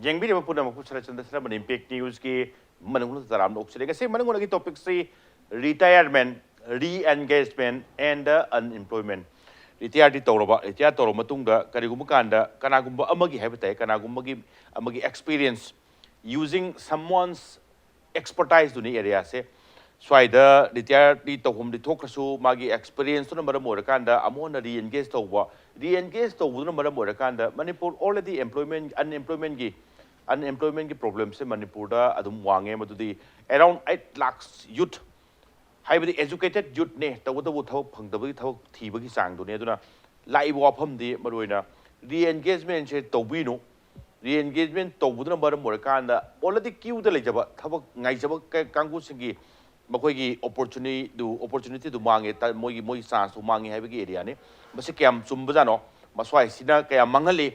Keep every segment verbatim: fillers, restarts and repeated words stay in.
ꯌꯦꯡꯕꯤꯔꯤꯕ ꯄꯨꯝꯅꯃꯛꯄꯨ ꯁꯔꯠꯆꯟꯗ꯭ꯔ ꯁꯔꯃꯅꯤ ꯏꯝꯄꯦꯛ ꯅ꯭ꯌꯨꯁꯀꯤ ꯃꯅꯨꯡꯗ ꯇꯔꯥꯝꯅ ꯑꯣꯛꯆꯔꯤ꯫ ꯉꯁꯤ ꯃꯅꯨꯡꯗꯒꯤ ꯇꯣꯄꯤꯛꯁꯤ ꯔꯤꯇꯥꯌꯔꯃꯦꯟ, ꯔꯤꯑꯦꯟꯒꯦꯖꯃꯦꯟ ꯑꯦꯟ ꯗ ꯑꯟꯑꯦꯝꯄ꯭ꯂꯣꯏꯃꯦꯟ꯫ ꯔꯤꯇꯥꯌꯔꯗꯤ ꯇꯧꯔꯕ, ꯔꯤꯇꯥꯌꯔ ꯇꯧꯔꯕ ꯃꯇꯨꯡꯗ ꯀꯔꯤꯒꯨꯝꯕ ꯀꯥꯟꯗ ꯀꯅꯥꯒꯨꯝꯕ ꯑꯃꯒꯤ ꯍꯥꯏꯕ ꯇꯥꯏ, ꯀꯅꯥꯒꯨꯝꯕꯒꯤ ꯑꯃꯒꯤ ꯑꯦꯛꯁꯄꯤꯔꯤꯌꯟꯁ, ꯌꯨꯖꯤꯡ ꯁꯝꯋꯥꯟꯁ ꯑꯦꯛꯁꯄꯔꯇꯥꯏꯁꯇꯨꯅꯤ ꯑꯦꯔꯤꯌꯥꯁꯦ꯫ ꯁ꯭ꯋꯥꯏꯗ ꯔꯤꯇꯥꯌꯔꯗꯤ ꯇꯧꯐꯝꯗꯤ ꯊꯣꯛꯈ꯭ꯔꯁꯨ, ꯃꯥꯒꯤ ꯑꯦꯛꯁꯄꯤꯔꯤꯌꯦꯟꯁꯇꯨꯅ ꯃꯔꯝ ꯑꯣꯏꯔꯀꯥꯟꯗ ꯑꯃꯨꯛ ꯍꯟꯅ ꯔꯤꯑꯦꯟꯒꯦꯖ ꯇꯧꯕ, ꯔꯤꯑꯦꯟꯒꯦꯖ ꯇꯧꯕꯗꯨꯅ ꯃꯔꯝ ꯑꯣꯏꯔꯀꯥꯟꯗ ꯃꯅꯤꯄꯨꯔ ꯑꯣꯜꯔꯦꯗꯤ ꯑꯦꯝꯄ꯭ꯂꯣꯏꯃꯦꯟ, ꯑꯟꯑꯦꯝꯄ꯭ꯂꯣꯏꯃꯦꯟꯒꯤ, ꯑꯟꯑꯦꯝꯄ꯭ꯂꯣꯏꯃꯦꯟꯒꯤ ꯄ꯭ꯔꯣꯕ꯭ꯂꯦꯝꯁꯦ ꯃꯅꯤꯄꯨꯔꯗ ꯑꯗꯨꯝ ꯋꯥꯡꯉꯦ꯫ ꯃꯗꯨꯗꯤ ꯑꯦꯔꯥꯎꯟ ꯑꯩꯠ ꯂꯥꯛꯁ ꯌꯨꯠ, ꯍꯥꯏꯕꯗꯤ ꯑꯦꯖꯨꯀꯦꯇꯦꯠ ꯌꯨꯠꯅꯦ, ꯇꯧꯕꯇꯕꯨ ꯊꯕꯛ ꯐꯪꯗꯕꯒꯤ ꯊꯕꯛ ꯊꯤꯕꯒꯤ ꯆꯥꯡꯗꯨꯅꯦ꯫ ꯑꯗꯨꯅ ꯂꯥꯛꯏꯕ ꯋꯥꯐꯝꯗꯤ ꯃꯔꯨꯑꯣꯏꯅ ꯔꯤꯑꯦꯟꯒꯦꯖꯃꯦꯟꯁꯦ ꯇꯧꯕꯤꯅꯨ꯫ ꯔꯤꯑꯦꯟꯒꯦꯖꯃꯦꯟ ꯇꯧꯕꯗꯨꯅ ꯃꯔꯝ ꯑꯣꯏꯔꯀꯥꯟꯗ ꯑꯣꯜꯔꯦꯗꯤ ꯀ꯭ꯌꯨꯗ ꯂꯩꯖꯕ, ꯊꯕꯛ ꯉꯥꯏꯖꯕ ꯀ-, ꯀꯥꯡꯕꯨꯁꯤꯡꯒꯤ ꯃꯈꯣꯏꯒꯤ ꯑꯣꯄꯣꯔꯆꯨꯅꯤꯇꯤꯗꯨ, ꯑꯣꯄꯣꯔꯆꯨꯅꯤꯇꯤꯗꯨ ꯃꯥꯡꯉꯦ, ꯇ-, ꯃꯣꯏꯒꯤ, ꯃꯣꯏꯒꯤ ꯆꯥꯟꯁꯇꯨ ꯃꯥꯡꯉꯦ ꯍꯥꯏꯕꯒꯤ ꯑꯦꯔꯤꯌꯥꯅꯤ꯫ ꯃꯁꯤ ꯀꯌꯥꯝ ꯆꯨꯝꯕꯖꯥꯠꯅꯣ? ꯃꯁ꯭ꯋꯥꯏꯁꯤꯅ ꯀꯌꯥꯝ ꯃꯥꯡꯍꯜꯂꯤ?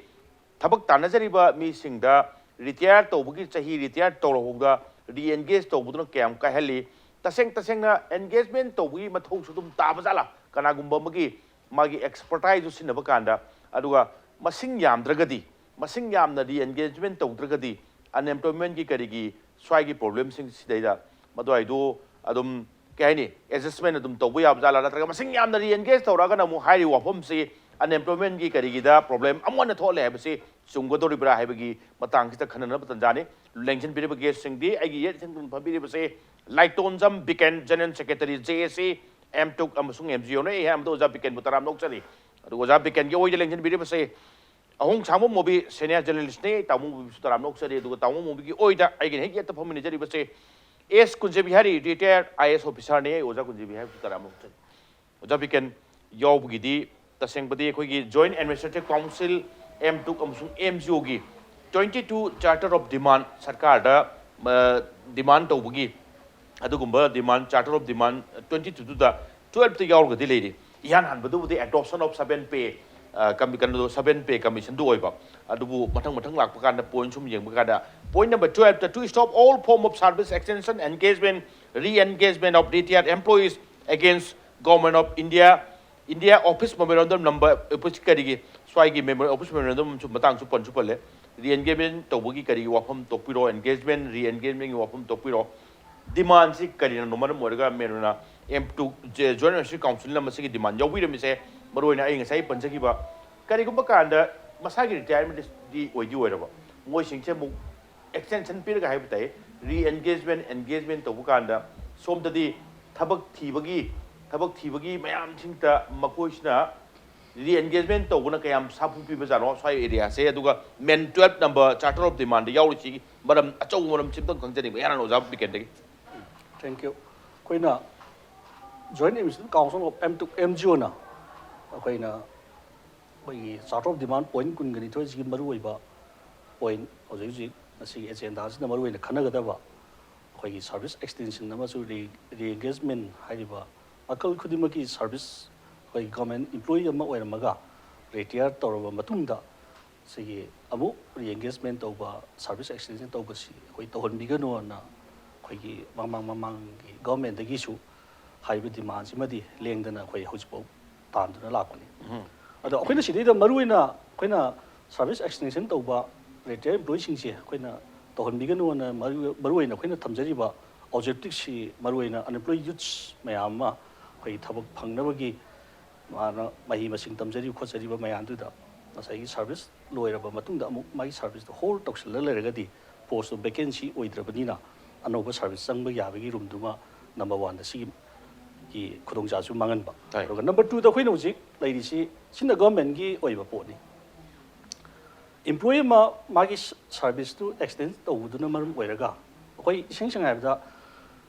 ꯊꯕꯛ ꯇꯥꯟꯅꯖꯔꯤꯕ ꯃꯤꯁꯤꯡꯗ ꯔꯤꯇꯥꯌꯔ ꯇꯧꯕꯒꯤ ꯆꯍꯤ, ꯔꯤꯇꯥꯌꯔ ꯇꯧꯔꯐꯥꯎꯗ ꯔꯤꯑꯦꯟꯒꯦꯖ ꯇꯧꯕꯗꯨꯅ ꯀꯌꯥꯝ ꯀꯥꯏꯍꯜꯂꯤ? ꯇꯁꯦꯡ ꯇꯁꯦꯡꯅ ꯑꯦꯟꯒꯦꯖꯃꯦꯟ ꯇꯧꯕꯒꯤ ꯃꯊꯧꯁꯨ ꯑꯗꯨꯝ ꯇꯥꯕ ꯖꯥꯠꯂꯥ? ꯀꯅꯥꯒꯨꯝꯕ ꯑꯃꯒꯤ ꯃꯥꯒꯤ ꯑꯦꯛꯁꯄꯔꯇꯥꯏꯁꯇꯨ ꯁꯤꯖꯤꯟꯅꯕ ꯀꯥꯟꯗ, ꯑꯗꯨꯒ ꯃꯁꯤꯡ ꯌꯥꯝꯗ꯭ꯔꯒꯗꯤ, ꯃꯁꯤꯡ ꯌꯥꯝꯅ ꯔꯤꯑꯦꯟꯒꯦꯖꯃꯦꯟ ꯇꯧꯗ꯭ꯔꯒꯗꯤ, ꯑꯟꯑꯦꯝꯄ꯭ꯂꯣꯏꯃꯦꯟꯒꯤ ꯀꯔꯤꯒꯤ ꯁ꯭ꯋꯥꯏꯒꯤ ꯄ꯭ꯔꯣꯕ꯭ꯂꯦꯝꯁꯤꯡ ꯁꯤꯗꯩꯗ ꯃꯗꯨꯋꯥꯏꯗꯨ ꯑꯗꯨꯝ, ꯀꯩ ꯍꯥꯏꯅꯤ, ꯑꯦꯗꯖꯁꯃꯦꯟ ꯑꯗꯨꯝ ꯇꯧꯕ ꯌꯥꯕ ꯖꯥꯠꯂꯥ? ꯅꯠꯇ꯭ꯔꯒ ꯃꯁꯤꯡ ꯌꯥꯝꯅ ꯔꯤꯑꯦꯟꯒꯦꯖ ꯇꯧꯔꯛꯑꯒꯅ ꯑꯃꯨꯛ ꯍꯥꯏꯔꯤꯕ ꯋꯥꯐꯝꯁꯤ ꯑꯟꯑꯦꯝꯄ꯭ꯂꯣꯏꯃꯦꯟꯒꯤ ꯀꯔꯤꯒꯤꯗ ꯄ꯭ꯔꯣꯕ꯭ꯂꯦꯝ ꯑꯃꯨꯛ ꯍꯟꯅ ꯊꯣꯛꯍꯜꯂꯦ ꯍꯥꯏꯕꯁꯤ ꯆꯨꯝꯒꯗꯧꯔꯤꯕ꯭ꯔꯥ ꯍꯥꯏꯕꯒꯤ ꯃꯇꯥꯡꯁꯤꯗ ꯈꯟꯅꯅꯕ ꯇꯥꯟꯖꯥꯅꯤ꯫ ꯂꯦꯡꯁꯤꯟꯕꯤꯔꯤꯕ ꯒꯦꯁꯁꯤꯡꯗꯤ ꯑꯩꯒꯤ ꯌꯦꯠ ꯊꯪꯅ ꯐꯝꯕꯤꯔꯤꯕꯁꯤ ꯂꯥꯏꯇꯣꯟꯖꯝ ꯕꯤꯀꯦꯟ, ꯖꯦꯅꯔꯦꯜ ꯁꯦꯀ꯭ꯔꯦꯇꯔꯤ, ꯖꯦ ꯑꯦ ꯁꯤ, ꯑꯦꯝ ꯇꯨꯛ ꯑꯃꯁꯨꯡ ꯑꯦꯝ ꯖꯤ ꯑꯣꯅꯤ꯫ ꯑꯩ ꯑꯍꯥꯟꯕꯗ ꯑꯣꯖꯥ ꯕꯤꯀꯦꯟꯕꯨ ꯇꯔꯥꯝꯅ ꯑꯣꯛꯆꯔꯤ꯫ ꯑꯗꯨꯒ ꯑꯣꯖꯥ ꯕꯤꯀꯦꯟꯒꯤ ꯑꯣꯏꯗ ꯂꯦꯡꯁꯤꯟꯕꯤꯔꯤꯕꯁꯤ ꯑꯍꯣꯡ ꯁꯥꯡꯕ ꯃꯣꯕꯤ, ꯁꯦꯅꯤꯌꯔ ꯖꯔꯅꯦꯂꯤꯁ꯭ꯠꯅꯤ, ꯇꯥꯃꯣ ꯃꯣꯕꯤꯁꯨ ꯇꯔꯥꯝꯅ ꯑꯣꯛꯆꯔꯤ꯫ ꯑꯗꯨꯒ ꯇꯥꯃꯣ ꯃꯣꯕꯤꯒꯤ ꯑꯣꯏꯗ ꯑꯩꯒꯤꯅ ꯍꯦꯛ ꯌꯦꯠꯇ ꯐꯝꯃꯤꯟꯅꯖꯔꯤꯕꯁꯤ ꯑꯦꯁ ꯀꯨꯟꯖꯕꯤꯍꯥꯔꯤ, ꯔꯤꯇꯥꯌꯔ ꯑꯥꯏ ꯑꯦ ꯑꯦꯁ ꯑꯣꯐꯤꯁꯔꯅꯤ꯫ ꯑꯩ ꯑꯣꯖꯥ ꯀꯨꯟꯖꯕꯤꯍꯥꯔꯤꯁꯨ ꯇꯔꯥꯝꯅ ꯑꯣꯛꯆꯔꯤ꯫ ꯑꯣꯖꯥ ꯕꯤꯀꯦꯟ ꯌꯥꯎꯕꯒꯤꯗꯤ ꯇꯁꯦꯡꯕꯗꯤ ꯑꯩꯈꯣꯏꯒꯤ ꯖꯣꯏꯟꯠ ꯑꯦꯗꯃꯤꯅꯤꯁꯇ꯭ꯔꯦꯇꯤꯚ ꯀꯥꯎꯟꯁꯤꯜ, ꯑꯦꯝ ꯇꯨꯛ ꯑꯃꯁꯨꯡ ꯑꯦꯝ ꯖꯤ ꯑꯣꯒꯤ twenty two Charter of Demand ꯁꯔꯀꯥꯔꯗ, ꯑ, ꯗꯤꯃꯥꯟ ꯇꯧꯕꯒꯤ ꯑꯗꯨꯒꯨꯝꯕ ꯗꯤꯃꯥꯟ, Charter of Demand twenty two ꯗꯨꯗ twelve ꯇ ꯌꯥꯎꯔꯒꯗꯤ ꯂꯩꯔꯤ꯫ ꯏꯍꯥꯟ ꯍꯥꯟꯕꯗꯨꯕꯨꯗꯤ adoption of seven pay, ꯑ, ꯀꯃꯤ-, ꯀꯩꯅꯣꯗꯣ, seven pay commission ꯗꯨ ꯑꯣꯏꯕ꯫ ꯑꯗꯨꯕꯨ ꯃꯊꯪ ꯃꯊꯪ ꯂꯥꯛꯄ ꯀꯥꯟꯗ point ꯁꯨꯝ ꯌꯦꯡꯕ ꯀꯥꯟꯗ, point number twelve ꯇ, "To stop all form of service extension, engagement, re-engagement of retired employees against Government of India, India Office Memorandum Number", office ꯀꯔꯤꯒꯤ, ꯁ꯭ꯋꯥꯏꯒꯤ memor-, office memorandum ꯁꯨ ꯃꯇꯥꯡꯁꯨ ꯄꯟꯁꯨ ꯄꯜꯂꯦ꯫ ꯔꯤ ꯑꯦꯟꯒꯦꯖꯃꯦꯟ ꯇꯧꯕꯒꯤ ꯀꯔꯤꯒꯤ ꯋꯥꯐꯝ ꯇꯣꯛꯄꯤꯔꯣ, ꯑꯦꯟꯒꯦꯖꯃꯦꯟ ꯔꯤ ꯑꯦꯟꯒꯦꯖꯃꯦꯟꯒꯤ ꯋꯥꯐꯝ ꯇꯣꯛꯄꯤꯔꯣ, ꯗꯤꯃꯥꯟꯁꯤ ꯀꯔꯤꯅꯅꯣ ꯃꯔꯝ ꯑꯣꯏꯔꯒ ꯃꯦꯟ ꯑꯣꯏꯅ ꯑꯦꯝ ꯇꯨ ꯖꯣꯏꯟ ꯑꯦꯁꯣꯁꯤꯌꯦꯠ ꯀꯥꯎꯟꯁꯤꯜꯅ ꯃꯁꯤꯒꯤ ꯗꯤꯃꯥꯟ ꯌꯥꯎꯕꯤꯔꯝꯃꯤꯁꯦ? ꯃꯔꯨꯑꯣꯏꯅ ꯑꯩ ꯉꯁꯥꯏ ꯄꯟꯖꯈꯤꯕ, ꯀꯔꯤꯒꯨꯝꯕ ꯀꯥꯟꯗ ꯃꯁꯥꯒꯤ ꯔꯤꯇꯥꯌꯔꯃꯦꯟꯗꯤ ꯑꯣꯏꯗꯤ ꯑꯣꯏꯔꯕ, ꯃꯣꯏꯁꯤꯡꯁꯦ ꯑꯃꯨꯛ ꯑꯦꯛꯁꯇꯦꯟꯁꯟ ꯄꯤꯔꯒ ꯍꯥꯏꯕ ꯇꯥꯏ, ꯔꯤ ꯑꯦꯟꯒꯦꯖꯃꯦꯟ ꯑꯦꯟꯒꯦꯖꯃꯦꯟ ꯇꯧꯕ ꯀꯥꯟꯗ ꯁꯣꯝꯗꯗꯤ ꯊꯕꯛ ꯊꯤꯕꯒꯤ ꯊꯕꯛ ꯊꯤꯕꯒꯤ ꯃꯌꯥꯝꯁꯤꯡꯇ ꯃꯈꯣꯏꯁꯤꯅ ꯔꯤ ꯑꯦꯟꯒꯦꯖꯃꯦꯟ ꯇꯧꯕꯅ ꯀꯌꯥꯝ ꯁꯥꯐꯨ ꯄꯤꯕꯖꯥꯠꯅꯣ ꯁ꯭ꯋꯥꯏ ꯑꯦꯔꯤꯌꯥꯁꯦ? ꯑꯗꯨꯒ main twelve number charter of demand ꯌꯥꯎꯔꯤꯁꯤꯒꯤ ꯃꯔꯝ, ꯑꯆꯧꯕ ꯃꯔꯝꯁꯤ ꯑꯝꯇꯪ ꯈꯪꯖꯅꯤꯡꯕ, ꯏꯍꯥꯟ ꯍꯥꯟꯅ ꯑꯣꯖꯥ ꯕꯤꯀꯦꯟꯗꯒꯤ꯫ Thank you. ꯑꯩꯈꯣꯏꯅ Joint Emission Council of M two M G ꯑꯣꯅ ꯑꯩꯈꯣꯏꯅ ꯑꯩꯈꯣꯏꯒꯤ ꯆꯥꯔꯇꯔ ꯑꯣꯐ ꯗꯤꯃꯥꯟ ꯄꯣꯏꯟ ꯀꯨꯟꯒ ꯅꯤꯊꯣꯏꯁꯤꯒꯤ ꯃꯔꯨꯑꯣꯏꯕ ꯄꯣꯏꯟ ꯍꯧꯖꯤꯛ ꯍꯧꯖꯤꯛ ꯉꯁꯤꯒꯤ ꯑꯦꯖꯦꯟꯗꯥꯁꯤꯅ ꯃꯔꯨꯑꯣꯏꯅ ꯈꯟꯅꯒꯗꯕ ꯑꯩꯈꯣꯏꯒꯤ ꯁꯥꯔꯚꯤꯁ ꯑꯦꯛꯁꯇꯦꯟꯁꯟ ꯑꯃꯁꯨ ꯔꯤ ꯑꯦꯟꯒꯦꯖꯃꯦꯟ ꯍꯥꯏꯔꯤꯕ ꯃꯈꯜ ꯈꯨꯗꯤꯡꯃꯛꯀꯤ ꯁꯥꯔꯚꯤꯁ, ꯑꯩꯈꯣꯏ ꯒꯣꯔꯃꯦꯟ ꯏꯝꯄ꯭ꯂꯣꯌꯤ ꯑꯃ ꯑꯣꯏꯔꯝꯃꯒ ꯔꯤꯇꯥꯌꯔ ꯇꯧꯔꯕ ꯃꯇꯨꯡꯗ ꯁꯤꯒꯤ ꯑꯃꯨꯛ ꯔꯤ ꯑꯦꯟꯒꯦꯖꯃꯦꯟ ꯇꯧꯕ, ꯁꯥꯔꯚꯤꯁ ꯑꯦꯛꯁꯇꯦꯟꯁꯟ ꯇꯧꯕꯁꯤ ꯑꯩꯈꯣꯏ ꯇꯧꯍꯟꯕꯤꯒꯅꯨꯅ ꯑꯩꯈꯣꯏꯒꯤ ꯃꯃꯥꯡ ꯃꯃꯥꯡꯒꯤ ꯒꯣꯔꯃꯦꯟꯗꯒꯤꯁꯨ ꯍꯥꯏꯔꯤꯕ ꯗꯤꯃꯥꯟꯁꯤꯃꯗꯤ ꯂꯦꯡꯗꯅ ꯑꯩꯈꯣꯏ ꯍꯧꯖꯤꯛꯐꯥꯎ ꯇꯥꯟꯗꯨꯅ ꯂꯥꯛꯄꯅꯤ꯫ ꯑꯗꯣ ꯑꯩꯈꯣꯏꯅ ꯁꯤꯗꯩꯗ ꯃꯔꯨꯑꯣꯏꯅ ꯑꯩꯈꯣꯏꯅ ꯁꯥꯔꯚꯤꯁ ꯑꯦꯛꯁꯇꯦꯟꯁꯟ ꯇꯧꯕ ꯔꯤꯇꯥꯌꯔ ꯏꯝꯄ꯭ꯂꯣꯌꯤꯁꯤꯡꯁꯦ ꯑꯩꯈꯣꯏꯅ ꯇꯧꯍꯟꯕꯤꯒꯅꯨꯅ ꯃꯔꯨ ꯃꯔꯨꯑꯣꯏꯅ ꯑꯩꯈꯣꯏꯅ ꯊꯝꯖꯔꯤꯕ ꯑꯣꯕꯖꯦꯛꯇꯤꯞꯁꯤ ꯃꯔꯨꯑꯣꯏꯅ ꯑꯟꯑꯦꯝꯄ꯭ꯂꯣꯏ ꯌꯨꯠꯁ ꯃꯌꯥꯝ ꯑꯃ ꯑꯩꯈꯣꯏꯒꯤ ꯊꯕꯛ ꯐꯪꯅꯕꯒꯤ ꯃꯥꯅ ꯃꯍꯩ ꯃꯁꯤꯡ ꯇꯝꯖꯔꯤꯕ ꯈꯣꯠꯆꯔꯤꯕ ꯃꯌꯥꯝꯗꯨꯗ ꯉꯁꯥꯏꯒꯤ ꯁꯥꯔꯚꯤꯁ ꯂꯣꯏꯔꯕ ꯃꯇꯨꯡꯗ ꯑꯃꯨꯛ ꯃꯥꯒꯤ ꯁꯥꯔꯚꯤꯁꯇꯣ ꯍꯣꯜ ꯇꯧꯁꯤꯜꯂ ꯂꯩꯔꯒꯗꯤ ꯄꯣꯁꯇꯣ ꯚꯦꯀꯦꯟꯁꯤ ꯑꯣꯏꯗ꯭ꯔꯕꯅꯤꯅ ꯑꯅꯧꯕ ꯁꯥꯔꯚꯤꯁ ꯆꯪꯕ ꯌꯥꯕꯒꯤ ꯔꯨꯝꯗꯨꯃ ꯅꯝꯕꯔ ꯋꯥꯟꯗ ꯁꯤꯒꯤ ꯈꯨꯗꯣꯡꯆꯥꯕꯁꯨ ꯃꯥꯡꯍꯟꯕ꯫ ꯍꯣꯏ꯫ ꯑꯗꯨꯒ ꯅꯝꯕꯔ ꯇꯨꯗ ꯑꯩꯈꯣꯏꯅ ꯍꯧꯖꯤꯛ ꯂꯩꯔꯤꯁꯤ ꯁꯤꯅ ꯒꯚꯔꯟꯃꯦꯟꯒꯤ ꯑꯣꯏꯕ ꯄꯣꯠꯅꯤ꯫ ꯏꯝꯄ꯭ꯂꯣꯌꯤ ꯑꯃ ꯃꯥꯒꯤ ꯁꯥꯔꯚꯤꯁꯇꯨ ꯑꯦꯛꯁꯇꯦꯟ ꯇꯧꯕꯗꯨꯅ ꯃꯔꯝ ꯑꯣꯏꯔꯒ ꯑꯩꯈꯣꯏ ꯏꯁꯦꯡ ꯁꯦꯡꯅ ꯍꯥꯏꯔꯕꯗ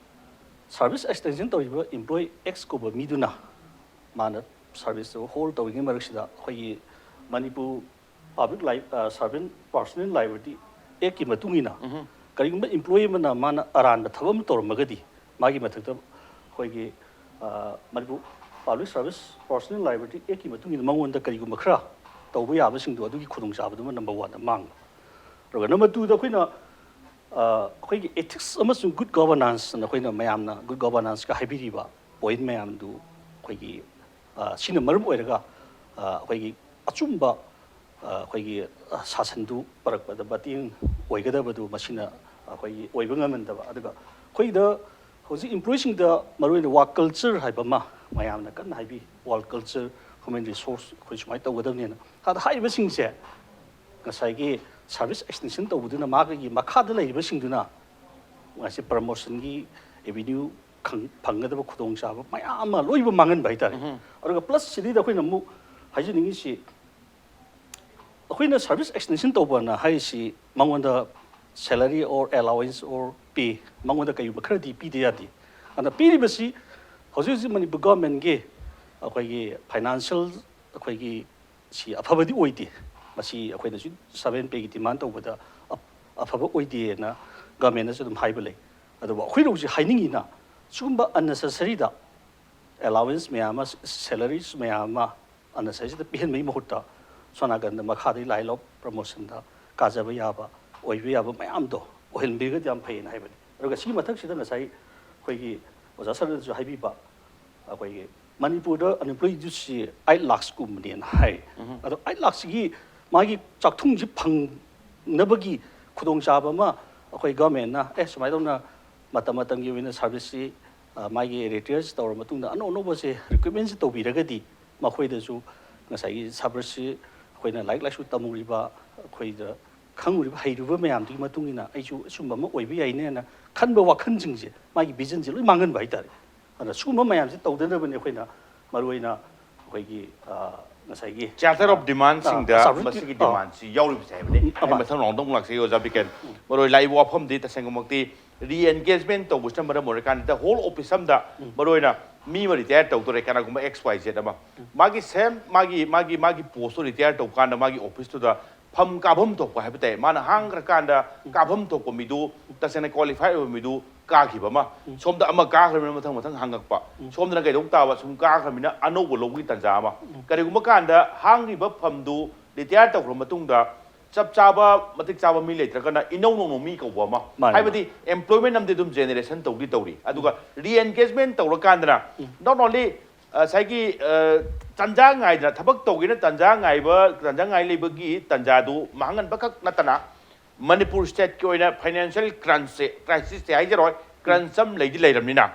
ꯁꯥꯔꯚꯤꯁ ꯑꯦꯛꯁꯇꯦꯟꯁꯟ ꯇꯧꯔꯤꯕ ꯏꯝꯄ꯭ꯂꯣꯌꯤ ꯑꯦꯛꯁ ꯀꯧꯕ ꯃꯤꯗꯨꯅ ꯃꯥꯅ ꯁꯥꯔꯚꯤꯁꯇꯨ ꯍꯣꯜ ꯇꯧꯔꯤꯉꯩ ꯃꯔꯛꯁꯤꯗ ꯑꯩꯈꯣꯏꯒꯤ ꯃꯅꯤꯄꯨꯔ ꯄꯕ꯭ꯂꯤꯛ ꯂꯥꯏ ꯁꯥꯔꯚꯦꯟ ꯄꯥꯔꯁꯣꯅꯦꯜ ꯂꯥꯏꯕꯤꯂꯤꯇꯤ ꯑꯦꯛꯀꯤ ꯃꯇꯨꯡ ꯏꯟꯅ ꯀꯔꯤꯒꯨꯝꯕ ꯏꯝꯄ꯭ꯂꯣꯌꯤ ꯑꯃꯅ ꯃꯥꯅ ꯑꯔꯥꯟꯕ ꯊꯕꯛ ꯑꯃ ꯇꯧꯔꯝꯃꯒꯗꯤ ꯃꯥꯒꯤ ꯃꯊꯛꯇ ꯑꯩꯈꯣꯏꯒꯤ ꯃꯅꯤꯄꯨꯔ ꯄꯕ꯭ꯂꯤꯛ ꯁꯥꯔꯚꯤꯁ ꯄꯥꯔꯁꯣꯅꯦꯜ ꯂꯥꯏꯕꯤꯂꯤꯇꯤ ꯑꯦꯛꯀꯤ ꯃꯇꯨꯡ ꯏꯟꯅ ꯃꯉꯣꯟꯗ ꯀꯔꯤꯒꯨꯝꯕ ꯈꯔ ꯇꯧꯕ ꯌꯥꯕꯁꯤꯡꯗꯣ ꯑꯗꯨꯒꯤ ꯈꯨꯗꯣꯡꯆꯥꯕꯗꯨꯃ ꯅꯝꯕꯔ ꯋꯥꯟꯗ ꯃꯥꯡꯕ꯫ ꯑꯗꯨꯒ ꯅꯝꯕꯔ ꯇꯨꯗ ꯑꯩꯈꯣꯏꯅ ꯑꯩꯈꯣꯏꯒꯤ ꯏꯊꯤꯛꯁ ꯑꯃꯁꯨꯡ ꯒꯨꯗ ꯒꯣꯕꯔꯅꯥꯟꯁ ꯑꯅ ꯑꯩꯈꯣꯏꯅ ꯃꯌꯥꯝꯅ ꯒꯨꯗ ꯒꯣꯕꯔꯅꯥꯟꯁꯀ ꯍꯥꯏꯕꯤꯔꯤꯕ ꯄꯣꯏꯟ ꯃꯌꯥꯝꯗꯨ ꯑꯩꯈꯣꯏꯒꯤ ꯁꯤꯅ ꯃꯔꯝ ꯑꯣꯏꯔꯒ ꯑꯩꯈꯣꯏꯒꯤ ꯑꯆꯨꯝꯕ ꯑꯩꯈꯣꯏꯒꯤ ꯁꯥꯁꯟꯗꯨ ꯄꯔꯛꯄꯗ ꯃꯇꯦꯡ ꯑꯣꯏꯒꯗꯕꯗꯨ ꯃꯁꯤꯅ ꯑꯩꯈꯣꯏꯒꯤ ꯑꯣꯏꯕ ꯉꯝꯍꯟꯗꯕ꯫ ꯑꯗꯨꯒ ꯑꯩꯈꯣꯏꯗ ꯍꯧꯖꯤꯛ ꯏꯝꯄ꯭ꯂꯣꯌꯤꯁꯤꯡꯗ ꯃꯔꯨꯑꯣꯏꯅ ꯋꯥꯔꯛ ꯀꯜꯆꯔ ꯍꯥꯏꯕ ꯑꯃ ꯃꯌꯥꯝꯅ ꯀꯟꯅ ꯍꯥꯏꯕꯤ, ꯋꯥꯔꯛ ꯀꯜꯆꯔ, ꯍ꯭ꯌꯨꯃꯦꯟ ꯔꯤꯁꯣꯔꯁ ꯑꯩꯈꯣꯏ ꯁꯨꯃꯥꯏꯅ ꯇꯧꯒꯗꯕꯅꯦꯅ꯫ ꯑꯗ ꯍꯥꯏꯔꯤꯕꯁꯤꯡꯁꯦ ꯉꯁꯥꯏꯒꯤ ꯁꯥꯔꯚꯤꯁ ꯑꯦꯛꯁꯇꯦꯟꯁꯟ ꯇꯧꯕꯗꯨꯅ ꯃꯥꯒꯤ ꯃꯈꯥꯗ ꯂꯩꯔꯤꯕꯁꯤꯡꯗꯨꯅ ꯉꯁꯤ ꯄ꯭ꯔꯃꯣꯁꯟꯒꯤ ꯑꯦꯚꯦꯅ꯭ꯌꯨ ꯐꯪꯒꯗꯕ ꯈꯨꯗꯣꯡꯆꯥꯕ ꯃꯌꯥꯝ ꯑꯃ ꯂꯣꯏꯕ ꯃꯥꯡꯍꯟꯕ ꯍꯥꯏꯇꯥꯔꯦ꯫ ꯑꯗꯨꯒ ꯄ꯭ꯂꯁ ꯁꯤꯗꯩꯗ ꯑꯩꯈꯣꯏꯅ ꯑꯃꯨꯛ ꯍꯥꯏꯖꯅꯤꯡꯉꯤꯁꯤ, ꯑꯩꯈꯣꯏꯅ ꯁꯥꯔꯚꯤꯁ ꯑꯦꯛꯁꯇꯦꯟꯁꯟ ꯇꯧꯕꯅ ꯍꯥꯏꯔꯤꯁꯤ ꯃꯉꯣꯟꯗ salary or allowance or pay ꯃꯉꯣꯟꯗ ꯀꯩꯒꯨꯝꯕ ꯈꯔꯗꯤ ꯄꯤꯗ ꯌꯥꯗꯦ꯫ ꯑꯗꯨꯅ ꯄꯤꯔꯤꯕꯁꯤ ꯍꯧꯖꯤꯛ ꯍꯧꯖꯤꯛ ꯃꯅꯤꯄꯨꯔ ꯒꯚꯔꯟꯃꯦꯟꯒꯤ ꯑꯩꯈꯣꯏꯒꯤ ꯐꯥꯏꯅꯥꯟꯁꯤꯌꯦꯜ ꯑꯩꯈꯣꯏꯒꯤ ꯁꯤ ꯑꯐꯕꯗꯤ ꯑꯣꯏꯗꯦ꯫ ꯃꯁꯤ ꯑꯩꯈꯣꯏꯅꯁꯨ seven pay ꯒꯤ demand ꯇꯧꯕꯗ ꯑꯐꯕ ꯑꯣꯏꯗꯦꯅ ꯒꯚꯔꯟꯃꯦꯟꯅꯁꯨ ꯑꯗꯨꯝ ꯍꯥꯏꯕ ꯂꯩ꯫ ꯑꯗꯨꯕꯨ ꯑꯩꯈꯣꯏꯅ ꯍꯧꯖꯤꯛ ꯍꯥꯏꯅꯤꯡꯉꯤꯅ ꯁꯤꯒꯨꯝꯕ unnecessary ꯗ allowance ꯃꯌꯥꯝ ꯑꯃ, salaries ꯃꯌꯥꯝ ꯑꯃ unnecessary ꯗ ꯄꯤꯍꯟꯕꯒꯤ ꯃꯍꯨꯠꯇ ꯁꯣꯝ ꯅꯥꯀꯟꯗ ꯃꯈꯥꯗꯒꯤ ꯂꯥꯏꯟ ꯑꯣꯐ ꯄ꯭ꯔꯃꯣꯁꯟꯗ ꯀꯥꯖꯕ ꯌꯥꯕ, ꯑꯣꯏꯕ ꯌꯥꯕ ꯃꯌꯥꯝꯗꯣ ꯑꯣꯏꯍꯟꯕꯤꯔꯒꯗꯤ ꯌꯥꯝ ꯐꯩꯌꯦꯅ ꯍꯥꯏꯕꯅꯤ꯫ ꯑꯗꯨꯒ ꯁꯤꯒꯤ ꯃꯊꯛꯁꯤꯗ ꯉꯁꯥꯏ ꯑꯩꯈꯣꯏꯒꯤ ꯑꯣꯖꯥ ꯁꯔꯅꯁꯨ ꯍꯥꯏꯕꯤꯕ, ꯑꯩꯈꯣꯏꯒꯤ ꯃꯅꯤꯄꯨꯔꯗ unemployed youth ꯁꯤ eight lakhs ꯀꯨꯝꯕꯅꯦꯅ ꯍꯥꯏ꯫ ꯑꯗꯣ eight lakhs ꯁꯤꯒꯤ ꯃꯥꯒꯤ ꯆꯥꯛꯊꯨꯡꯁꯤ ꯐꯪꯅꯕꯒꯤ ꯈꯨꯗꯣꯡꯆꯥꯕ ꯑꯃ ꯑꯩꯈꯣꯏ ꯒꯚꯔꯟꯃꯦꯟꯅ ꯑꯦ ꯁꯨꯃꯥꯏꯅ ꯇꯧꯅ ꯃꯇꯝ ꯃꯇꯝꯒꯤ ꯑꯣꯏꯅ ꯁꯥꯔꯚꯤꯁꯁꯤ ꯃꯥꯒꯤ ꯔꯤꯇꯥꯌꯔꯁꯤ ꯇꯧꯔ ꯃꯇꯨꯡꯗ ꯑꯅꯧ ꯑꯅꯧꯕꯁꯦ ꯔꯤꯀ꯭ꯔꯨꯠꯃꯦꯟꯁꯤ ꯇꯧꯕꯤꯔꯒꯗꯤ ꯃꯈꯣꯏꯗꯁꯨ ꯉꯁꯥꯏꯒꯤ ꯁꯥꯔꯚꯤꯁꯁꯤ ꯑꯩꯈꯣꯏꯅ ꯂꯥꯏꯔꯤꯛ ꯂꯥꯏꯁꯨ ꯇꯝꯃꯨꯔꯤꯕ, ꯑꯩꯈꯣꯏꯗ ꯈꯪꯉꯨꯔꯤꯕ ꯍꯩꯔꯨꯕ ꯃꯌꯥꯝꯗꯨꯒꯤ ꯃꯇꯨꯡ ꯏꯟꯅ ꯑꯩꯁꯨ ꯑꯁꯨꯝꯕ ꯑꯃ ꯑꯣꯏꯕ ꯌꯥꯏꯅꯦꯅ ꯈꯟꯕ ꯋꯥꯈꯜꯁꯤꯡꯁꯦ, ꯃꯥꯒꯤ ꯚꯤꯖꯟꯁꯦ ꯂꯣꯏ ꯃꯥꯡꯍꯟꯕ ꯍꯥꯏꯇꯥꯔꯦ꯫ ꯑꯗꯨꯅ ꯁꯤꯒꯨꯝꯕ ꯃꯌꯥꯝꯁꯦ ꯇꯧꯗꯅꯕꯅꯤ ꯑꯩꯈꯣꯏꯅ ꯃꯔꯨꯑꯣꯏꯅ ꯑꯩꯈꯣꯏꯒꯤ ꯉꯁꯥꯏꯒꯤ Charter of Demand ꯁꯤꯡꯗ ꯃꯁꯤꯒꯤ demand ꯁꯤ ꯌꯥꯎꯔꯤꯕꯁꯦ ꯍꯥꯏꯕꯅꯤ꯫ ꯑꯩ ꯃꯊꯪ ꯔꯥꯎꯟꯗ ꯑꯃꯨꯛ ꯂꯥꯛꯆꯒꯦ ꯑꯣꯖꯥ ꯕꯤꯀꯦꯟ꯫ ꯃꯔꯨꯑꯣꯏ ꯂꯥꯛꯏꯕ ꯋꯥꯐꯝꯗꯤ ꯇꯁꯦꯡꯅꯃꯛꯇꯤ re engagement ꯇꯧꯕꯁꯤꯅ ꯃꯔꯝ ꯑꯣꯏꯔꯀꯥꯟꯗ whole office ꯑꯃꯗ ꯃꯔꯨꯑꯣꯏꯅ ꯃꯤ ꯑꯃ ꯔꯤꯇꯥꯌꯔ ꯇꯧꯗꯣꯔꯦ, ꯀꯅꯥꯒꯨꯝꯕ X Y Z ꯑꯃ, ꯃꯥꯒꯤ ꯁꯦꯝ ꯃꯥꯒꯤ ꯃꯥꯒꯤ ꯃꯥꯒꯤ ꯄꯣꯁꯇꯣ ꯔꯤꯇꯥꯌꯔ ꯇꯧꯕ ꯀꯥꯟꯗ ꯃꯥꯒꯤ ꯑꯣꯐꯤꯁꯇꯨꯗ ꯐꯝ ꯀꯥꯐꯝ ꯊꯣꯛꯄ ꯍꯥꯏꯕ ꯇꯥꯏ, ꯃꯥꯅ ꯍꯥꯡꯈ꯭ꯔꯀꯥꯟꯗ ꯀꯥꯐꯝ ꯊꯣꯛꯄ ꯃꯤꯗꯨ ꯇꯁꯦꯡꯅ ꯀ꯭ꯋꯥꯂꯤꯐꯥꯏ ꯑꯣꯏꯕ ꯃꯤꯗꯨ ꯀꯥꯈꯤꯕ ꯑꯃ, ꯁꯣꯝꯗ ꯑꯃ ꯀꯥꯈ꯭ꯔꯕꯅꯤꯅ ꯃꯊꯪ ꯃꯊꯪ ꯍꯥꯡꯉꯛꯄ, ꯁꯣꯝꯗꯅ ꯀꯩꯗꯧ ꯇꯥꯕ, ꯁꯨꯝ ꯀꯥꯈ꯭ꯔꯕꯅꯤꯅ ꯑꯅꯧꯕ ꯂꯧꯕꯒꯤ ꯇꯥꯟꯖꯥ ꯑꯃ꯫ ꯀꯔꯤꯒꯨꯝꯕ ꯀꯥꯟꯗ ꯍꯥꯡꯉꯤꯕ ꯐꯝꯗꯨ ꯔꯤꯇꯥꯌꯔ ꯇꯧꯈ꯭ꯔ ꯃꯇꯨꯡꯗ ꯆꯞ ꯆꯥꯕ ꯃꯇꯤꯛ ꯆꯥꯕ ꯃꯤ ꯂꯩꯇ꯭ꯔꯒꯅ ꯏꯅꯧ ꯅꯧꯅ ꯃꯤ ꯀꯧꯕ ꯑꯃ, ꯃꯥꯅꯤ, ꯍꯥꯏꯕꯗꯤ employment ꯑꯃꯗꯤ ꯑꯗꯨꯝ generation ꯇꯧꯗꯤ ꯇꯧꯔꯤ꯫ ꯑꯗꯨꯒ re engagement ꯇꯧꯔꯀꯥꯟꯗꯅ not only ꯉꯁꯥꯏꯒꯤ ꯇꯟꯖꯥ ꯉꯥꯏꯗꯅ ꯊꯕꯛ ꯇꯧꯒꯦꯅ ꯇꯟꯖꯥ ꯉꯥꯏꯕ, ꯇꯟꯖꯥ ꯉꯥꯏ ꯂꯩꯕꯒꯤ ꯇꯟꯖꯥꯗꯨ ꯃꯥꯡꯍꯟꯕ ꯈꯛ ꯅꯠꯇꯅ, ꯃꯅꯤꯄꯨꯔ ꯁ꯭ꯇꯦꯠꯀꯤ ꯑꯣꯏꯅ ꯐꯥꯏꯅꯥꯟꯁꯤꯌꯦꯜ ꯀ꯭ꯔꯟꯁꯁꯦ, ꯀ꯭ꯔꯥꯏꯁꯤꯁꯇꯤ ꯍꯥꯏꯖꯔꯣꯏ, ꯀ꯭ꯔꯟꯁ ꯑꯃ ꯂꯩꯗꯤ ꯂꯩꯔꯕꯅꯤꯅ,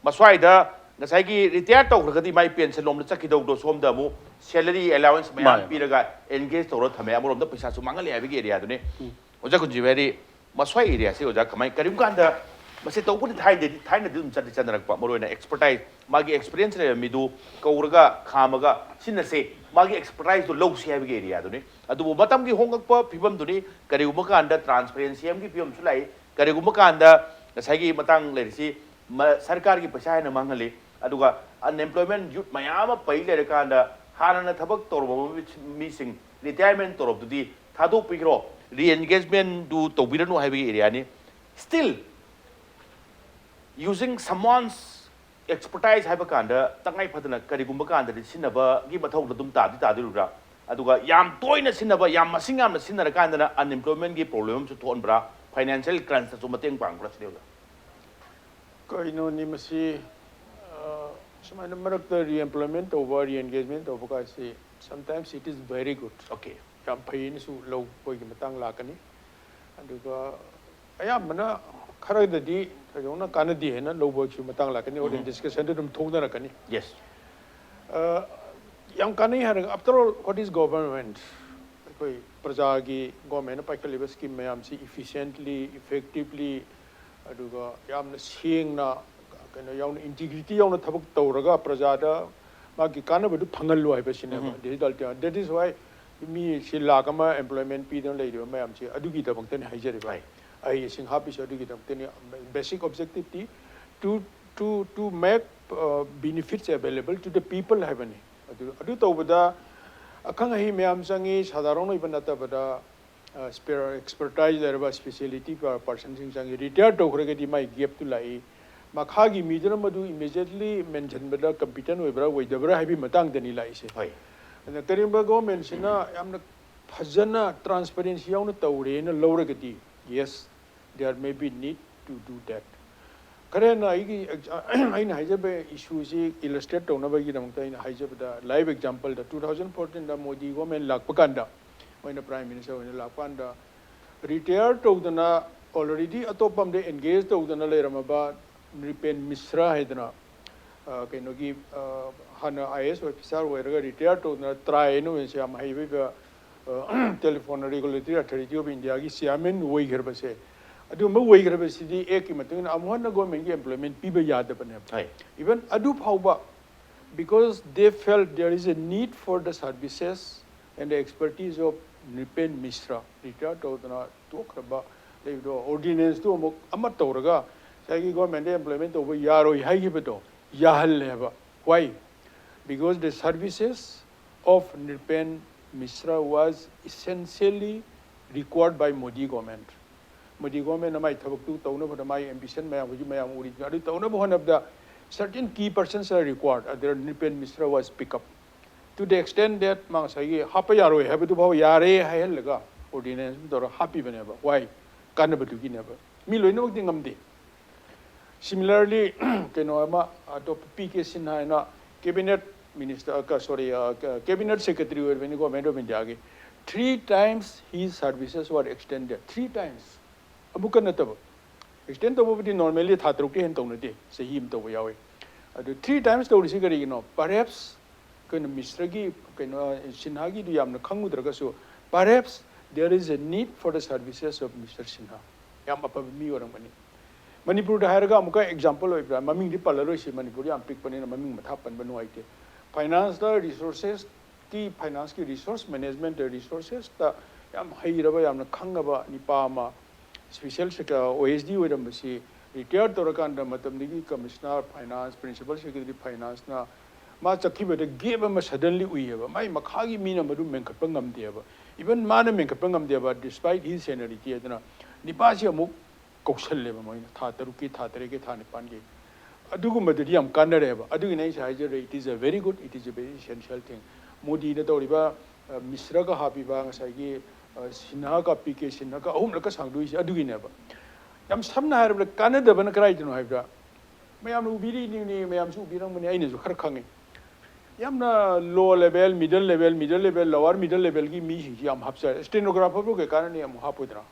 ꯃꯁ꯭ꯋꯥꯏꯗ ꯉꯁꯥꯏꯒꯤ ꯔꯤꯇꯥꯌꯔ ꯇꯧꯈ꯭ꯔꯒꯗꯤ ꯃꯥꯏ ꯄꯦꯟꯁꯟ ꯂꯣꯝꯗ ꯆꯠꯈꯤꯗꯧꯗꯣ, ꯁꯣꯝꯗ ꯑꯃꯨꯛ ꯁꯦꯂꯔꯤ ꯑꯦꯂꯥꯋꯦꯟꯁ ꯃꯌꯥꯝ ꯃꯥꯅꯦ꯫ ꯄꯤꯔꯒ ꯑꯦꯟꯒꯦꯖ ꯇꯧꯔ ꯊꯝꯃꯦ, ꯑꯃꯔꯣꯝꯗ ꯄꯩꯁꯥꯁꯨ ꯃꯥꯡꯍꯜꯂꯦ ꯍꯥꯏꯕꯒꯤ ꯑꯦꯔꯤꯌꯥꯗꯨꯅꯤ꯫ ꯑꯣꯖꯥ ꯀꯨꯟꯖꯤꯕ ꯍꯥꯏꯗꯤ, ꯃꯁ꯭ꯋꯥꯏ ꯑꯦꯔꯤꯌꯥꯁꯤ ꯑꯣꯖꯥ ꯀꯃꯥꯏ, ꯀꯔꯤꯒꯨꯝꯕ ꯀꯥꯟꯗ ꯃꯁꯤ ꯇꯧꯕꯅꯤ ꯊꯥꯏꯅꯗꯤ, ꯊꯥꯏꯅꯗꯤ ꯑꯗꯨꯝ ꯆꯠꯇꯤ ꯆꯠꯅꯔꯛꯄ, ꯃꯔꯨꯑꯣꯏꯅ ꯑꯦꯛꯁꯄꯔꯇꯥꯏꯖ, ꯃꯥꯒꯤ ꯑꯦꯛꯁꯄꯤꯔꯤꯌꯦꯟꯁ ꯂꯩꯕ ꯃꯤꯗꯨ ꯀꯧꯔꯒ ꯈꯥꯝꯃꯒ ꯁꯤꯟꯅꯁꯦ, ꯃꯥꯒꯤ ꯑꯦꯛꯁꯄꯔꯇꯥꯏꯖꯇꯨ ꯂꯧꯁꯤ ꯍꯥꯏꯕꯒꯤ ꯑꯦꯔꯤꯌꯥꯗꯨꯅꯤ꯫ ꯑꯗꯨꯕꯨ ꯃꯇꯝꯒꯤ ꯍꯣꯡꯂꯛꯄ ꯐꯤꯕꯝꯗꯨꯅꯤ, ꯀꯔꯤꯒꯨꯝꯕ ꯀꯥꯟꯗ ꯇ꯭ꯔꯥꯟꯁꯄꯦꯔꯦꯟꯁꯤ ꯑꯃꯒꯤ ꯐꯤꯕꯝꯁꯨ ꯂꯥꯛꯏ, ꯀꯔꯤꯒꯨꯝꯕ ꯀꯥꯟꯗ ꯉꯁꯥꯏꯒꯤ ꯃꯇꯥꯡ ꯂꯩꯔꯤꯁꯤ, ꯃ-, ꯁꯔꯀꯥꯔꯒꯤ ꯄꯩꯁꯥ ꯍꯦꯟꯅ ꯃꯥꯡꯍꯜꯂꯤ꯫ ꯑꯗꯨꯒ ꯑꯟꯑꯦꯝꯄ꯭ꯂꯣꯏꯃꯦꯟ ꯌꯨꯠ ꯃꯌꯥꯝ ꯑꯃ ꯄꯩ ꯂꯩꯔꯀꯥꯟꯗ ꯍꯥꯟꯅꯅ ꯊꯕꯛ ꯇꯧꯔꯕ ꯃꯤꯁꯤꯡ ꯔꯤꯇꯥꯌꯔꯃꯦꯟ ꯇꯧꯔꯕꯗꯨꯗꯤ ꯊꯥꯗꯣꯛꯄꯤꯈ꯭ꯔꯣ, ꯔꯤꯑꯦꯟꯒꯦꯖꯃꯦꯟꯗꯨ ꯇꯧꯕꯤꯔꯅꯨ ꯍꯥꯏꯕꯒꯤ ꯑꯦꯔꯤꯌꯥꯅꯤ꯫ Still, using someone's expertise ꯍꯥꯏꯕ ꯀꯥꯟꯗ ꯇꯉꯥꯏ ꯐꯗꯅ ꯀꯔꯤꯒꯨꯝꯕ ꯀꯥꯟꯗꯗꯤ ꯁꯤꯖꯤꯟꯅꯕꯒꯤ ꯃꯊꯧꯗꯣ ꯑꯗꯨꯝ ꯇꯥꯗꯤ ꯇꯥꯗꯣꯔꯤꯕ꯭ꯔꯥ? ꯑꯗꯨꯒ ꯌꯥꯝ ꯇꯣꯏꯅ ꯁꯤꯖꯤꯟꯅꯕ, ꯌꯥꯝ ꯃꯁꯤꯡ ꯌꯥꯝꯅ ꯁꯤꯖꯤꯟꯅꯔꯀꯥꯟꯗꯅ ꯑꯟꯑꯦꯝꯄ꯭ꯂꯣꯏꯃꯦꯟꯒꯤ ꯄ꯭ꯔꯣꯕ꯭ꯂꯦꯝ ꯑꯃꯁꯨ ꯊꯣꯛꯍꯟꯕ꯭ꯔꯥ? ꯐꯥꯏꯅꯥꯟꯁꯤꯌꯦꯜ ꯀ꯭ꯔꯟꯁꯇꯁꯨ ꯃꯇꯦꯡ ꯄꯥꯡꯕ꯭ꯔꯥ ꯁꯤꯅꯦ ꯑꯣꯖꯥ꯫ ꯀꯩꯅꯣꯅꯤ ꯃꯁꯤ, ꯑ, ꯁꯨꯃꯥꯏꯅ ꯃꯔꯛꯇ ꯔꯤꯑꯦꯝꯄ꯭ꯂꯣꯏꯃꯦꯟ ꯇꯧꯕ, ꯔꯤꯑꯦꯟꯒꯦꯖꯃꯦꯟ ꯇꯧꯕ ꯀꯥꯏꯁꯤ, sometimes it is very good꯫ Okay. ꯌꯥꯝ ꯐꯩꯅꯁꯨ ꯂꯧꯕꯒꯤ ꯃꯇꯥꯡ ꯂꯥꯛꯀꯅꯤ꯫ ꯑꯗꯨꯒ ꯑꯌꯥꯝꯕꯅ ꯈꯔꯗꯗꯤ ꯊꯣꯏꯗꯣꯛꯅ ꯀꯥꯟꯅꯗꯦ ꯍꯥꯏꯅ ꯂꯧꯕꯒꯤꯁꯨ ꯃꯇꯥꯡ ꯂꯥꯛꯀꯅꯤ, ꯑꯣꯔ ꯗꯤꯁꯀꯁꯟꯗ ꯑꯗꯨꯝ ꯊꯣꯛꯅꯔꯛꯀꯅꯤ꯫ Yes꯫ ꯑ, ꯌꯥꯝ ꯀꯥꯟꯅꯩ ꯍꯥꯏꯔꯒ, after all, what is government? ꯑꯩꯈꯣꯏ ꯄ꯭ꯔꯖꯥꯒꯤ ꯒꯣꯔꯃꯦꯟꯅ ꯄꯥꯏꯈꯠꯂꯤꯕ ꯁ꯭ꯀꯤꯝ ꯃꯌꯥꯝꯁꯤ ꯏꯐꯤꯁꯦꯟꯠꯂꯤ, ꯏꯐꯦꯛꯇꯤꯕꯂꯤ, ꯑꯗꯨꯒ ꯌꯥꯝꯅ ꯁꯦꯡꯅ, ꯀꯩꯅꯣ ꯌꯥꯎꯅ, ꯏꯟꯇꯤꯒ꯭ꯔꯤꯇꯤ ꯌꯥꯎꯅ ꯊꯕꯛ ꯇꯧꯔꯒ ꯄ꯭ꯔꯖꯥꯗ ꯃꯥꯒꯤ ꯀꯥꯟꯅꯕꯗꯨ ꯐꯪꯍꯜꯂꯨ ꯍꯥꯏꯕꯁꯤꯅꯦꯕ꯫ That is the ultimate, that is why ꯃꯤ ꯁꯤ ꯂꯥꯛ ꯑꯃ ꯑꯦꯝꯄ꯭ꯂꯣꯏꯃꯦꯟ ꯄꯤꯗꯅ ꯂꯩꯔꯤꯕ ꯃꯌꯥꯝꯁꯦ ꯑꯗꯨꯒꯤꯗꯃꯛꯇꯅꯤ ꯍꯥꯏꯖꯔꯤꯕ꯫ ꯑꯍꯩ ꯑꯁꯤꯡ ꯍꯥꯞꯄꯤꯁꯦ ꯑꯗꯨꯒꯤꯗꯃꯛꯇꯅꯤ꯫ Basic objective T to, to, to make, uh, benefits available to the people ꯍꯥꯏꯕꯅꯤ꯫ ꯑꯗꯨ, ꯑꯗꯨ ꯇꯧꯕꯗ ꯑꯈꯪ ꯑꯍꯩ ꯃꯌꯥꯝ ꯆꯪꯉꯤ, ꯁꯥꯙꯥꯔꯟ ꯑꯣꯏꯕ ꯅꯠꯇꯕꯗ, ꯑ, ꯁ꯭ꯄꯦ-, ꯑꯦꯛꯁꯄꯔꯇꯥꯏꯖ ꯂꯩꯔꯕ ꯁ꯭ꯄꯦꯁꯤꯌꯦꯂꯤꯇꯤ ꯄꯥꯔꯁꯟꯁꯤꯡ ꯆꯪꯉꯤ꯫ ꯔꯤꯇꯥꯌꯔ ꯇꯧꯈ꯭ꯔꯒꯗꯤ ꯃꯥꯏ ꯒꯦꯞꯇꯨ ꯂꯥꯛꯏ꯫ ꯃꯈꯥꯒꯤ ꯃꯤꯗꯨꯅ ꯃꯗꯨ ꯏꯃꯤꯗꯤꯌꯦꯠꯂꯤ ꯃꯦꯟꯁꯤꯟꯕꯗ ꯀꯝꯄꯤꯇꯦꯟ ꯑꯣꯏꯕ꯭ꯔꯥ ꯑꯣꯏꯗꯕ꯭ꯔꯥ ꯍꯥꯏꯕꯒꯤ ꯃꯇꯥꯡꯗꯅꯤ ꯂꯥꯛꯏꯁꯦ꯫ ꯍꯣꯏ꯫ ꯑꯗꯨꯅ ꯀꯔꯤꯒꯨꯝꯕ ꯒꯣꯔꯃꯦꯟꯁꯤꯅ ꯌꯥꯝꯅ ꯐꯖꯅ ꯇ꯭ꯔꯥꯟꯁꯄꯔꯦꯟꯁꯤ ꯌꯥꯎꯅ ꯇꯧꯔꯦꯅ ꯂꯧꯔꯒꯗꯤ, yes, there may be need to do that꯫ ꯈꯔ ꯍꯦꯟꯅ ꯑꯩꯒꯤ ꯑꯩꯅ ꯍꯥꯏꯖꯕ ꯏꯁꯨꯁꯤ ꯏꯂꯁꯇ꯭ꯔꯦꯠ ꯇꯧꯅꯕꯒꯤꯗꯃꯛꯇ ꯑꯩꯅ ꯍꯥꯏꯖꯕꯗ, ꯂꯥꯏꯐ ꯑꯦꯛꯖꯥꯝꯄꯜꯗ, ꯇꯨ ꯊꯥꯎꯖꯟ ꯐꯣꯔꯇꯤꯟꯗ ꯃꯣꯗꯤ ꯒꯣꯔꯃꯦꯟ ꯂꯥꯛꯄ ꯀꯥꯟꯗ, ꯃꯣꯏꯅ ꯄ꯭ꯔꯥꯏꯝ ꯃꯤꯅꯤꯁꯇꯔ ꯑꯣꯏꯅ ꯂꯥꯛꯄ ꯀꯥꯟꯗ, ꯔꯤꯇꯥꯌꯔ ꯇꯧꯗꯅ ꯑꯣꯜꯔꯦꯗꯤ ꯑꯇꯣꯞꯄ ꯑꯝꯗ ꯑꯦꯟꯒꯦꯖ ꯇꯧꯗꯅ ꯂꯩꯔꯝꯃꯕ ꯅ꯭ꯔꯤꯄꯦꯟ ꯃꯤꯁ꯭ꯔꯥ ꯍꯥꯏꯗꯅ, ꯑ, ꯀꯩꯅꯣꯒꯤ, ꯑ, ꯍꯥꯟꯅ ꯑꯥꯏ ꯑꯦ ꯑꯦꯁ ꯑꯣꯐꯤꯁꯥꯔ ꯑꯣꯏꯔꯒ ꯔꯤꯇꯥꯌꯔ ꯇꯧꯗꯅ ꯇ꯭ꯔꯥꯏ ꯍꯥꯏꯅ ꯑꯣꯏꯅ ꯌꯥꯝ ꯍꯩꯕ, ꯑ, ꯇꯦꯂꯤꯐꯣꯟ ꯔꯦꯒꯨꯂꯦꯇꯔꯤ ꯑꯊꯣꯔꯤꯇꯤ ꯑꯣꯐ ꯏꯟꯗꯤꯌꯥꯒꯤ ꯆꯤꯌꯥꯔꯃꯦꯟ ꯑꯣꯏꯈ꯭ꯔꯕꯁꯦ, ꯑꯗꯨꯒꯨꯝꯕ ꯑꯣꯏꯈ꯭ꯔꯕꯁꯤꯗꯤ ꯑꯦꯛꯀꯤ ꯃꯇꯨꯡ ꯏꯟꯅ ꯑꯃꯨꯛ ꯍꯟꯅ ꯒꯣꯔꯃꯦꯟꯒꯤ ꯑꯦꯝꯄ꯭ꯂꯣꯏꯃꯦꯟ ꯄꯤꯕ ꯌꯥꯗꯕꯅꯦꯕ꯫ ꯍꯣꯏ꯫ Even ꯑꯗꯨ ꯐꯥꯎꯕ, because they felt there is a need for the services and the expertise of Nripen Mishra, retire ꯇꯧꯗꯅ ꯇꯣꯛꯈ꯭ꯔꯕ ꯂꯩꯕꯗꯣ, ꯑꯣꯔꯗꯤꯅꯦꯟꯁꯇꯨ ꯑꯃꯨꯛ ꯑꯃ ꯇꯧꯔꯒ ꯉꯁꯥꯏꯒꯤ ꯒꯣꯔꯃꯦꯟꯗ ꯑꯦꯝꯄ꯭ꯂꯣꯏꯃꯦꯟ ꯇꯧꯕ ꯌꯥꯔꯣꯏ ꯍꯥꯏꯈꯤꯕꯗꯣ ꯌꯥꯍꯜꯂꯦꯕ꯫ Why? Because the services of Nripen Mishra was essentially required by Modi government. Modi ꯒꯣꯔꯃꯦꯟꯅ ꯃꯥꯏ ꯊꯕꯛꯇꯨ ꯇꯧꯅꯕ ꯍꯣꯠꯅ, ꯃꯥꯏ ꯑꯦꯝꯕꯤꯁꯟ ꯃꯌꯥꯝ, ꯍꯧꯖꯤꯛ ꯃꯌꯥꯝ ꯎꯔꯤꯗꯨꯅ, ꯑꯗꯨ ꯇꯧꯅꯕ ꯍꯣꯠꯅꯕꯗ certain key persons are required, ꯑꯗꯨꯗ ꯅ꯭ꯔꯤꯄꯦꯟ ꯃꯤꯁ꯭ꯔ was pick up, to the extent that ꯃꯥ ꯉꯁꯥꯏꯒꯤ ꯍꯥꯞꯄ ꯌꯥꯔꯣꯏ ꯍꯥꯏꯕꯗꯨ ꯐꯥꯎ ꯌꯥꯔꯦ ꯍꯥꯏꯍꯜꯂꯒ, ꯑꯣꯔꯗꯤꯅꯦꯟꯁ ꯑꯃ ꯇꯧꯔꯒ ꯍꯥꯞꯄꯤꯕꯅꯦꯕ꯫ Why? ꯀꯥꯟꯅꯕꯗꯨꯒꯤꯅꯦꯕ꯫ ꯃꯤ ꯂꯣꯏꯅꯃꯛꯇꯤ ꯉꯝꯗꯦ꯫ Similarly, ꯀꯩꯅꯣ ꯑꯃ, ꯑꯇꯣꯞꯄ ꯄꯤ ꯀꯦ ꯁꯤꯟꯍꯥ ꯍꯥꯏꯅ cabinet minister, sorry, cabinet secretary ꯑꯣꯏꯔꯕꯅꯤ ꯒꯣꯔꯃꯦꯟ ꯑꯣꯐ ꯏꯟꯗꯤꯌꯥꯒꯤ꯫ Three times his services were extended, three times꯫ ꯑꯃꯨꯛꯀ ꯅꯠꯇꯕ, ꯑꯦꯛꯁꯇꯦꯟ ꯇꯧꯕꯕꯨꯗꯤ normally ꯊꯥ ꯇꯔꯨꯛꯇꯤ ꯍꯦꯟꯅ ꯇꯧꯅꯗꯦ, ꯆꯍꯤ ꯑꯃ ꯇꯧꯕ ꯌꯥꯎꯏ꯫ ꯑꯗꯨ ꯊ꯭ꯔꯤ ꯇꯥꯏꯝꯁ ꯇꯧꯔꯤꯁꯤ ꯀꯔꯤꯒꯤꯅꯣ? Perhaps ꯑꯩꯈꯣꯏꯅ ꯃꯤꯁ꯭ꯔꯒꯤ, ꯀꯩꯅꯣ, ꯁꯤꯟꯍꯥꯒꯤꯗꯨ ꯌꯥꯝꯅ ꯈꯪꯉꯨꯗ꯭ꯔꯒꯁꯨ, perhaps there is a need for the services of Mister Sinha꯫ ꯌꯥꯝ ꯑꯐꯕ ꯃꯤ ꯑꯣꯏꯔꯝꯒꯅꯤ꯫ ꯃꯅꯤꯄꯨꯔꯗ ꯍꯥꯏꯔꯒ ꯑꯃꯨꯛꯀ ꯑꯦꯛꯖꯥꯝꯄꯜ ꯑꯣꯏꯕ꯭ꯔꯥ, ꯃꯃꯤꯡꯗꯤ ꯄꯜꯂꯔꯣꯏꯁꯤ, ꯃꯅꯤꯄꯨꯔ ꯌꯥꯝ ꯄꯤꯛꯄꯅꯤꯅ ꯃꯃꯤꯡ ꯃꯊꯥ ꯄꯟꯕ ꯅꯨꯡꯉꯥꯏꯇꯦ꯫ ꯐꯥꯏꯅꯥꯟꯁꯇ ꯔꯤꯁꯣꯔꯁꯦꯁꯀꯤ, ꯐꯥꯏꯅꯥꯟꯁꯀꯤ ꯔꯤꯁꯣꯔꯁ ꯃꯦꯅꯦꯖꯃꯦꯟꯇ ꯔꯤꯁꯣꯔꯁꯦꯁꯇ ꯌꯥꯝ ꯍꯩꯔꯕ, ꯌꯥꯝꯅ ꯈꯪꯉꯕ ꯅꯤꯄꯥ ꯑꯃ, ꯏꯁꯄꯤꯁꯦꯜ ꯑꯣ ꯑꯦꯁ ꯗꯤ ꯑꯣꯏꯔꯝꯕꯁꯤ ꯔꯤꯇꯥꯌꯔ ꯇꯧꯔꯀꯥꯟꯗ ꯃꯇꯝꯗꯨꯒꯤ ꯀꯃꯤꯁꯅꯔ ꯐꯥꯏꯅꯥꯟꯁ, ꯄ꯭ꯔꯤꯟꯁꯤꯄꯜ ꯁꯦꯀ꯭ꯔꯦꯇꯔꯤ ꯐꯥꯏꯅꯥꯟꯁꯅ ꯃꯥ ꯆꯠꯈꯤꯕꯗ ꯒꯦꯞ ꯑꯃ ꯁꯗꯟꯂꯤ ꯎꯏꯌꯦꯕ꯫ ꯃꯥꯏ ꯃꯈꯥꯒꯤ ꯃꯤꯅ ꯃꯗꯨ ꯃꯦꯟꯈꯠꯄ ꯉꯝꯗꯦꯕ꯫ ꯏꯚꯟ ꯃꯥꯅ ꯃꯦꯟꯈꯠꯄ ꯉꯝꯗꯦꯕ, despite his seniority꯫ ꯑꯗꯨꯅ ꯅꯤꯄꯥꯁꯤ ꯑꯃꯨꯛ ꯀꯧꯁꯜꯂꯦꯕ ꯃꯣꯏꯅ, ꯊꯥ ꯇꯔꯨꯛꯀꯤ, ꯊꯥ ꯇꯔꯦꯠꯀꯤ, ꯊꯥ ꯅꯤꯄꯥꯟꯒꯤ꯫ ꯑꯗꯨꯒꯨꯝꯕꯗꯨꯗꯤ ꯌꯥꯝ ꯀꯥꯟꯅꯔꯦꯕ꯫ ꯑꯗꯨꯒꯤꯅꯦ ꯑꯩꯁꯦ ꯍꯥꯏꯖꯔꯦ, it is a very good, it is a very essential thing꯫ ꯃꯣꯗꯤꯅ ꯇꯧꯔꯤꯕ, ꯑ, ꯃꯤꯁ꯭ꯔꯒ ꯍꯥꯞꯄꯤꯕ, ꯉꯁꯥꯏꯒꯤ, ꯑ, ꯁꯤꯟꯍꯥꯒ, ꯄꯤ ꯀꯦ ꯁꯤꯟꯍꯥꯒ ꯑꯍꯨꯝꯂꯛꯀ ꯁꯥꯡꯗꯣꯛꯏꯁꯦ ꯑꯗꯨꯒꯤꯅꯦꯕ꯫ ꯌꯥꯝ ꯁꯝꯅ ꯍꯥꯏꯔꯕꯗ ꯀꯥꯟꯅꯗꯕꯅ ꯀꯗꯥꯏꯗꯅꯣ ꯍꯥꯏꯕꯗ, ꯃꯌꯥꯝꯅ ꯎꯕꯤꯔꯤꯅꯤ, ꯃꯌꯥꯝꯁꯨ ꯎꯕꯤꯔꯝꯒꯅꯤ, ꯑꯩꯅꯁꯨ ꯈꯔ ꯈꯪꯉꯤ꯫ ꯌꯥꯝꯅ low level, middle level, middle level, lower middle levelꯒꯤ ꯃꯤꯁꯤꯡꯁꯤ ꯌꯥꯝ ꯍꯥꯞꯆꯔꯦ꯫ Stenographerꯕꯨ ꯀꯩ ꯀꯥꯟꯅꯅꯤ ꯑꯃꯨꯛ ꯍꯥꯞꯄꯣꯏꯗꯅ?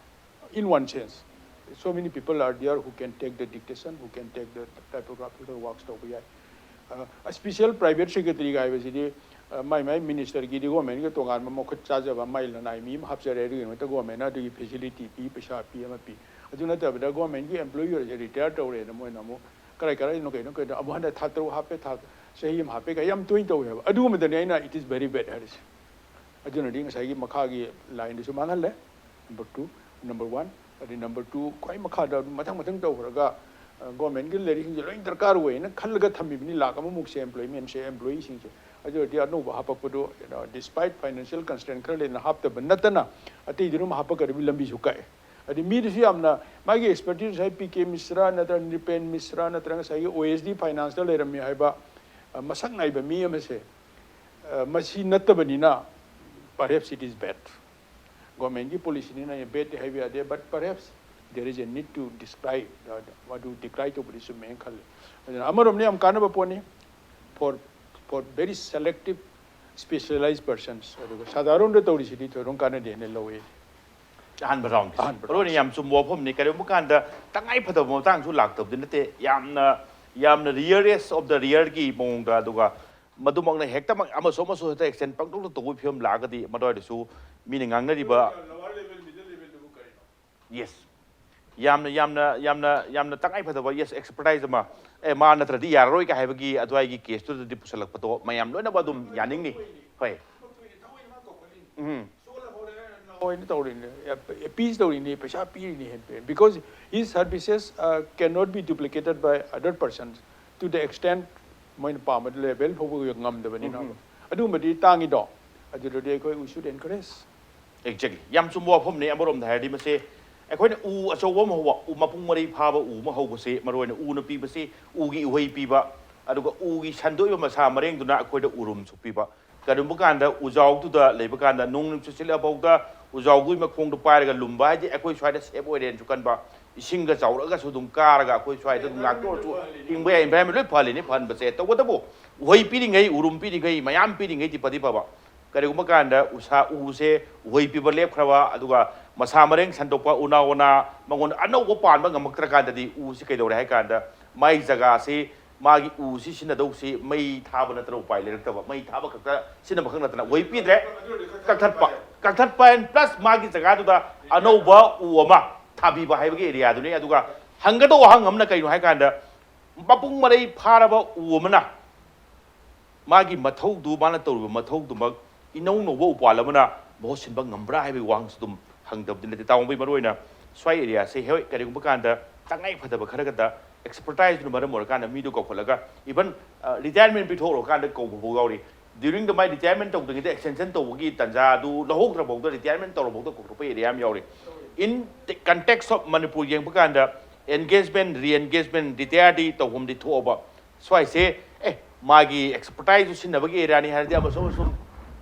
In one sense, so many people are there who can take the dictation, who can take the typographical works ꯇꯧꯕ ꯌꯥꯏ꯫ ꯑ, special private secretaryꯒ ꯍꯥꯏꯕꯁꯤꯗꯤ, ꯑ, ꯃꯥꯏ ꯃꯥꯏ ministerꯒꯤꯗꯤ governmentꯒ ꯇꯣꯉꯥꯟꯕ ꯃꯈꯨꯠ ꯆꯥꯖꯕ ꯃꯥꯏ ꯂꯅꯥꯏ ꯃꯤ ꯑꯃ ꯍꯥꯞꯆꯔꯦ, ꯑꯗꯨꯒꯤ ꯃꯊꯛꯇ governmentꯅ ꯑꯗꯨꯒꯤ facility ꯄꯤ, ꯄꯩꯁꯥ ꯄꯤ, ꯑꯃ ꯄꯤ꯫ ꯑꯗꯨ ꯅꯠꯇꯕꯗ governmentꯀꯤ employee ꯑꯣꯏꯔꯁꯦ, retire ꯇꯧꯔꯦꯅ ꯃꯣꯏꯅ ꯑꯃꯨꯛ ꯀꯔꯥꯏ ꯀꯔꯥꯏꯅꯣ ꯀꯩꯅꯣ ꯀꯩꯅꯣ ꯑꯃꯨꯛ ꯍꯟꯗꯛ ꯊꯥ ꯇꯔꯨꯛ ꯍꯥꯞꯄꯦ, ꯊꯥ, ꯆꯍꯤ ꯑꯃ ꯍꯥꯞꯄꯦ ꯀꯥꯏ ꯌꯥꯝ ꯇꯣꯏꯅ ꯇꯧꯋꯦ ꯍꯥꯏꯕ꯫ ꯑꯗꯨꯒꯨꯝꯕꯗꯅꯤ ꯑꯩꯅ "It is very bad" ꯍꯥꯏꯔꯤꯁꯦ꯫ ꯑꯗꯨꯅꯗꯤ ꯉꯁꯥꯏꯒꯤ ꯃꯈꯥꯒꯤ lineꯗꯨꯁꯨ ꯃꯥꯡꯍꯜꯂꯦ, number two, number one꯫ ꯑꯗꯩ number two, ꯈ꯭ꯋꯥꯏ ꯃꯈꯥꯗ ꯑꯗꯨꯝ ꯃꯊꯪ ꯃꯊꯪ ꯇꯧꯈ꯭ꯔꯒ, ꯑ, governmentꯀꯤ ꯂꯥꯏꯔꯤꯛꯁꯤꯡꯁꯦ ꯂꯣꯏ ꯗꯔꯀꯥꯔ ꯑꯣꯏꯌꯦꯅ ꯈꯜꯂꯒ ꯊꯝꯃꯤꯕꯅꯤ, ꯂꯥꯛ ꯑꯃꯃꯨꯛꯁꯦ employmentꯁꯦ, employeeꯁꯤꯡꯁꯦ꯫ ꯑꯗꯨ ꯑꯣꯏꯔꯗꯤ ꯑꯅꯧꯕ ꯍꯥꯞꯄꯛꯄꯗꯣ, you know, despite financial constraint ꯈꯔ ꯂꯩꯅ ꯍꯥꯞꯇꯕ ꯅꯠꯇꯅ, ꯑꯇꯩꯗꯤ ꯑꯗꯨꯝ ꯍꯥꯞꯄꯛꯀꯗꯕꯒꯤ ꯂꯝꯕꯤꯁꯨ ꯀꯛꯑꯦ꯫ ꯑꯗꯩ ꯃꯤꯗꯨꯁꯨ ꯌꯥꯝꯅ ꯃꯥꯒꯤ expertise, ꯉꯁꯥꯏ ꯄꯤ ꯀꯦ ꯃꯤꯁ꯭ꯔꯥ ꯅꯠꯇ꯭ꯔꯒ ꯅ꯭ꯔꯤꯄꯦꯟ ꯃꯤꯁ꯭ꯔꯥ ꯅꯠꯇ꯭ꯔꯒ ꯉꯁꯥꯏꯒꯤ ꯑꯣ ꯑꯦꯁ ꯗꯤ financeꯇ ꯂꯩꯔꯝꯃꯤ ꯍꯥꯏꯕ, ꯑ, ꯃꯁꯛ ꯅꯥꯏꯕ ꯃꯤ ꯑꯃꯁꯦ, ꯑ, ꯃꯁꯤ ꯅꯠꯇꯕꯅꯤꯅ, perhaps it is bad꯫ Governmentꯀꯤ policyꯅꯤꯅ bad ꯍꯥꯏꯕ ꯌꯥꯗꯦ, but perhaps there is a need to decry, ꯑ, ꯃꯗꯨ decry ꯇꯧꯕꯗꯤ ꯆꯨꯝꯃꯦꯅ ꯈꯜꯂꯤ꯫ ꯑꯗꯨꯅ ꯑꯃꯔꯣꯝꯗ ꯌꯥꯝ ꯀꯥꯟꯅꯕ ꯄꯣꯠꯅꯤ for, for very selective, specialized persons꯫ ꯑꯗꯨꯒ ꯁꯥꯗꯥꯔꯣꯟꯗ ꯇꯧꯔꯤꯁꯤꯗꯤ ꯊꯣꯏꯗꯣꯛ ꯀꯥꯟꯅꯗꯦꯅ ꯂꯧꯏ꯫ ꯑꯍꯥꯟꯕ roundꯀꯤ꯫ ꯑꯍꯥꯟꯕ ꯃꯔꯨ ꯑꯣꯏꯅ ꯌꯥꯝ ꯆꯨꯝꯕ ꯋꯥꯐꯝꯅꯤ꯫ ꯀꯔꯤꯒꯨꯝꯕ ꯀꯥꯟꯗ ꯇꯉꯥꯏ ꯐꯗꯕ ꯃꯇꯥꯡꯁꯨ ꯂꯥꯛꯇꯕꯗꯤ ꯅꯠꯇꯦ, ꯌꯥꯝꯅ, ꯌꯥꯝꯅ rarest of the rareꯒꯤ ꯃꯑꯣꯡꯗ, ꯑꯗꯨꯒ ꯃꯗꯨꯃꯛꯅ ꯍꯦꯛꯇꯃꯛ ꯑꯃꯁꯨ ꯑꯃꯁꯨ ꯍꯦꯛꯇ extend ꯄꯪꯇꯧꯗ ꯇꯧꯕꯒꯤ ꯐꯤꯕꯝ ꯂꯥꯛꯑꯒꯗꯤ ꯃꯗꯨꯋꯥꯏꯗꯁꯨ ꯃꯤꯅ ꯉꯥꯡꯅꯔꯤꯕ, yes, ꯌꯥꯝꯅ, ꯌꯥꯝꯅ, ꯌꯥꯝꯅ, ꯌꯥꯝꯅ ꯇꯉꯥꯏ ꯐꯗꯕ, yes, expertise ꯑꯃ, ꯑꯦ, ꯃꯥ ꯅꯠꯇ꯭ꯔꯗꯤ ꯌꯥꯔꯔꯣꯏꯒ ꯍꯥꯏꯕꯒꯤ ꯑꯗꯨꯋꯥꯏꯒꯤ caseꯇꯨꯗꯗꯤ ꯄꯨꯁꯜꯂꯛꯄꯗꯣ ꯃꯌꯥꯝ ꯂꯣꯏꯅꯃꯛ ꯑꯗꯨꯝ ꯌꯥꯅꯤꯡꯅꯤ꯫ ꯍꯣꯏ꯫ ꯎꯝ꯫ ꯑꯣꯏꯅ ꯇꯧꯔꯤꯅꯤ, appease ꯇꯧꯔꯤꯅꯤ, ꯄꯩꯁꯥ ꯄꯤꯔꯤꯅꯤ ꯍꯦꯟꯅ ꯄꯤ-, because his services, uh, cannot be duplicated by other persons to the extent ꯃꯣꯏꯅ ꯄꯥꯝꯕ level ꯐꯥꯎꯕ ꯉꯝꯗꯕꯅꯤꯅ꯫ ꯎꯝ꯫ ꯑꯗꯨꯒꯨꯝꯕꯗꯤ ꯇꯥꯡꯉꯤꯗꯣ, ꯑꯗꯨꯗꯗꯤ ꯑꯩꯈꯣꯏ we should encourage꯫ Exactly. ꯌꯥꯝ ꯆꯨꯝꯕ ꯋꯥꯐꯝꯅꯤ꯫ ꯑꯃꯔꯣꯝꯗ ꯍꯥꯏꯔꯗꯤ ꯃꯁꯦ ꯑꯩꯈꯣꯏꯅ ꯎ ꯑꯆꯧꯕ ꯑꯃ ꯍꯧꯕ, ꯎ ꯃꯄꯨꯡ ꯃꯔꯩ ꯐꯥꯕ ꯎ ꯑꯃ ꯍꯧꯕꯁꯦ, ꯃꯔꯨ ꯑꯣꯏꯅ ꯎꯅ ꯄꯤꯕꯁꯤ, ꯎꯒꯤ ꯎꯍꯩ ꯄꯤꯕ, ꯑꯗꯨꯒ ꯎꯒꯤ ꯁꯟꯗꯣꯛꯏꯕ ꯃꯁꯥ ꯃꯔꯦꯡꯗꯨꯅ ꯑꯩꯈꯣꯏꯗ ꯎꯔꯨꯝꯁꯨ ꯄꯤꯕ꯫ ꯀꯔꯤꯒꯨꯝꯕ ꯀꯥꯟꯗ ꯎꯖꯥꯎꯗꯨꯗ ꯂꯩꯕ ꯀꯥꯟꯗ ꯅꯣꯡ ꯅꯨꯡꯁꯤꯠ ꯁꯤꯠꯂꯐꯥꯎꯗ ꯎꯖꯥꯎꯗꯨꯒꯤ ꯃꯈꯣꯡꯗꯣ ꯄꯥꯏꯔꯒ ꯂꯨꯝꯕ ꯍꯥꯏꯗꯤ ꯑꯩꯈꯣꯏ ꯁ꯭ꯋꯥꯏꯗ safe ꯑꯣꯏꯔꯦꯅꯁꯨ ꯈꯟꯕ꯫ ꯏꯁꯤꯡꯒ ꯆꯥꯎꯔꯛꯑꯒꯁꯨ ꯑꯗꯨꯝ ꯀꯥꯔꯒ ꯑꯩꯈꯣꯏ ꯁ꯭ꯋꯥꯏꯗ ꯑꯗꯨꯝ ꯉꯥꯛꯇ ꯑꯣꯏꯔꯁꯨ ꯍꯤꯡꯕ ꯌꯥꯏ, environment ꯂꯣꯏ ꯐꯍꯜꯂꯤꯅꯤ꯫ ꯐꯍꯟꯕꯁꯦ ꯇꯧꯕꯇꯕꯨ ꯎꯍꯩ ꯄꯤꯔꯤꯉꯩ, ꯎꯔꯨꯝ ꯄꯤꯔꯤꯉꯩ, ꯃꯌꯥꯝ ꯄꯤꯔꯤꯉꯩꯗꯤ ꯐꯗꯤ ꯐꯕ꯫ ꯀꯔꯤꯒꯨꯝꯕ ꯀꯥꯟꯗ ꯎꯁꯥ ꯎꯁꯦ ꯎꯍꯩ ꯄꯤꯕ ꯂꯦꯞꯈ꯭ꯔꯕ, ꯑꯗꯨꯒ ꯃꯁꯥ ꯃꯔꯦꯡ ꯁꯟꯗꯣꯛꯄ, ꯎꯅꯥ ꯋꯥꯅꯥ ꯃꯉꯣꯟꯗ ꯑꯅꯧꯕ ꯄꯥꯟꯕ ꯉꯝꯃꯛꯇ꯭ꯔꯀꯥꯟꯗꯗꯤ ꯎꯁꯤ ꯀꯩꯗꯧꯔꯦ ꯍꯥꯏ ꯀꯥꯟꯗ ꯃꯥꯒꯤ ꯖꯒꯥꯁꯤ, ꯃꯥꯒꯤ ꯎꯁꯤ ꯁꯤꯖꯤꯟꯅꯗꯧꯁꯤ ꯃꯩ ꯊꯥꯕ ꯅꯠꯇꯅ ꯎꯄꯥꯏ ꯂꯩꯔꯛꯇꯕ, ꯃꯩ ꯊꯥꯕ ꯈꯛꯇ ꯁꯤꯖꯤꯟꯅꯕ ꯈꯛ ꯅꯠꯇꯅ ꯎꯍꯩ ꯄꯤꯗ꯭ꯔꯦ, ꯀꯛꯊꯠꯄ꯫ ꯀꯛꯊꯠꯄ and plus ꯃꯥꯒꯤ ꯖꯒꯥꯗꯨꯗ ꯑꯅꯧꯕ ꯎ ꯑꯃ ꯊꯥꯕꯤꯕ ꯍꯥꯏꯕꯒꯤ areaꯗꯨꯅꯤ꯫ ꯑꯗꯨꯒ ꯍꯪꯒꯗꯧꯕ ꯋꯥꯍꯪ ꯑꯃꯅ ꯀꯩꯅꯣ ꯍꯥꯏ ꯀꯥꯟꯗ, ꯃꯄꯨꯡ ꯃꯔꯩ ꯐꯥꯔꯕ ꯎ ꯑꯃꯅ ꯃꯥꯒꯤ ꯃꯊꯧꯗꯨ, ꯃꯥꯅ ꯇꯧꯔꯤꯕ ꯃꯊꯧꯗꯨꯃꯛ ꯏꯅꯧ ꯅꯧꯕ ꯎꯄꯥꯜ ꯑꯃꯅ ꯃꯍꯨꯠ ꯁꯤꯟꯕ ꯉꯝꯕ꯭ꯔꯥ ꯍꯥꯏꯕꯒꯤ ꯋꯥꯍꯪꯁꯨ ꯑꯗꯨꯝ ꯍꯪꯗꯕꯗꯤ ꯅꯠꯇꯦ꯫ ꯇꯥꯃꯣꯕꯩ ꯃꯔꯨꯑꯣꯏꯅ ꯁ꯭ꯋꯥꯏ areaꯁꯦ, ꯍꯣꯏ, ꯀꯔꯤꯒꯨꯝꯕ ꯀꯥꯟꯗ ꯇꯉꯥꯏ ꯐꯗꯕ ꯈꯔꯒꯗ expertiseꯗꯨꯅ ꯃꯔꯝ ꯑꯣꯏꯔꯀꯥꯟꯗ ꯃꯤꯗꯣ ꯀꯧꯈꯠꯂꯒ, even retirement ꯄꯤꯊꯣꯛꯂꯀꯥꯟꯗ ꯀꯧꯕ ꯐꯥꯎ ꯌꯥꯎꯔꯤ꯫ During the ꯃꯥꯏ retirement ꯇꯧꯗ꯭ꯔꯤꯉꯩꯗ extension ꯇꯧꯕꯒꯤ ꯇꯥꯟꯖꯥꯗꯨ ꯂꯧꯍꯧꯗ꯭ꯔꯐꯥꯎꯗ retirement ꯇꯧꯔꯐꯥꯎꯗ ꯀꯧꯊꯣꯛꯄ area ꯑꯃ ꯌꯥꯎꯔꯤ꯫ In the context of Manipur ꯌꯦꯡꯕ ꯀꯥꯟꯗ engagement, re-engagement, retireꯗꯤ ꯇꯧꯐꯝꯗꯤ ꯊꯣꯛꯑꯕ, ꯁ꯭ꯋꯥꯏꯁꯦ, ꯑꯦ, ꯃꯥꯒꯤ expertiseꯗꯨ ꯁꯤꯖꯤꯟꯅꯕꯒꯤ areaꯅꯤ ꯍꯥꯏꯔꯗꯤ ꯑꯃꯁꯨ ꯑꯃꯁꯨ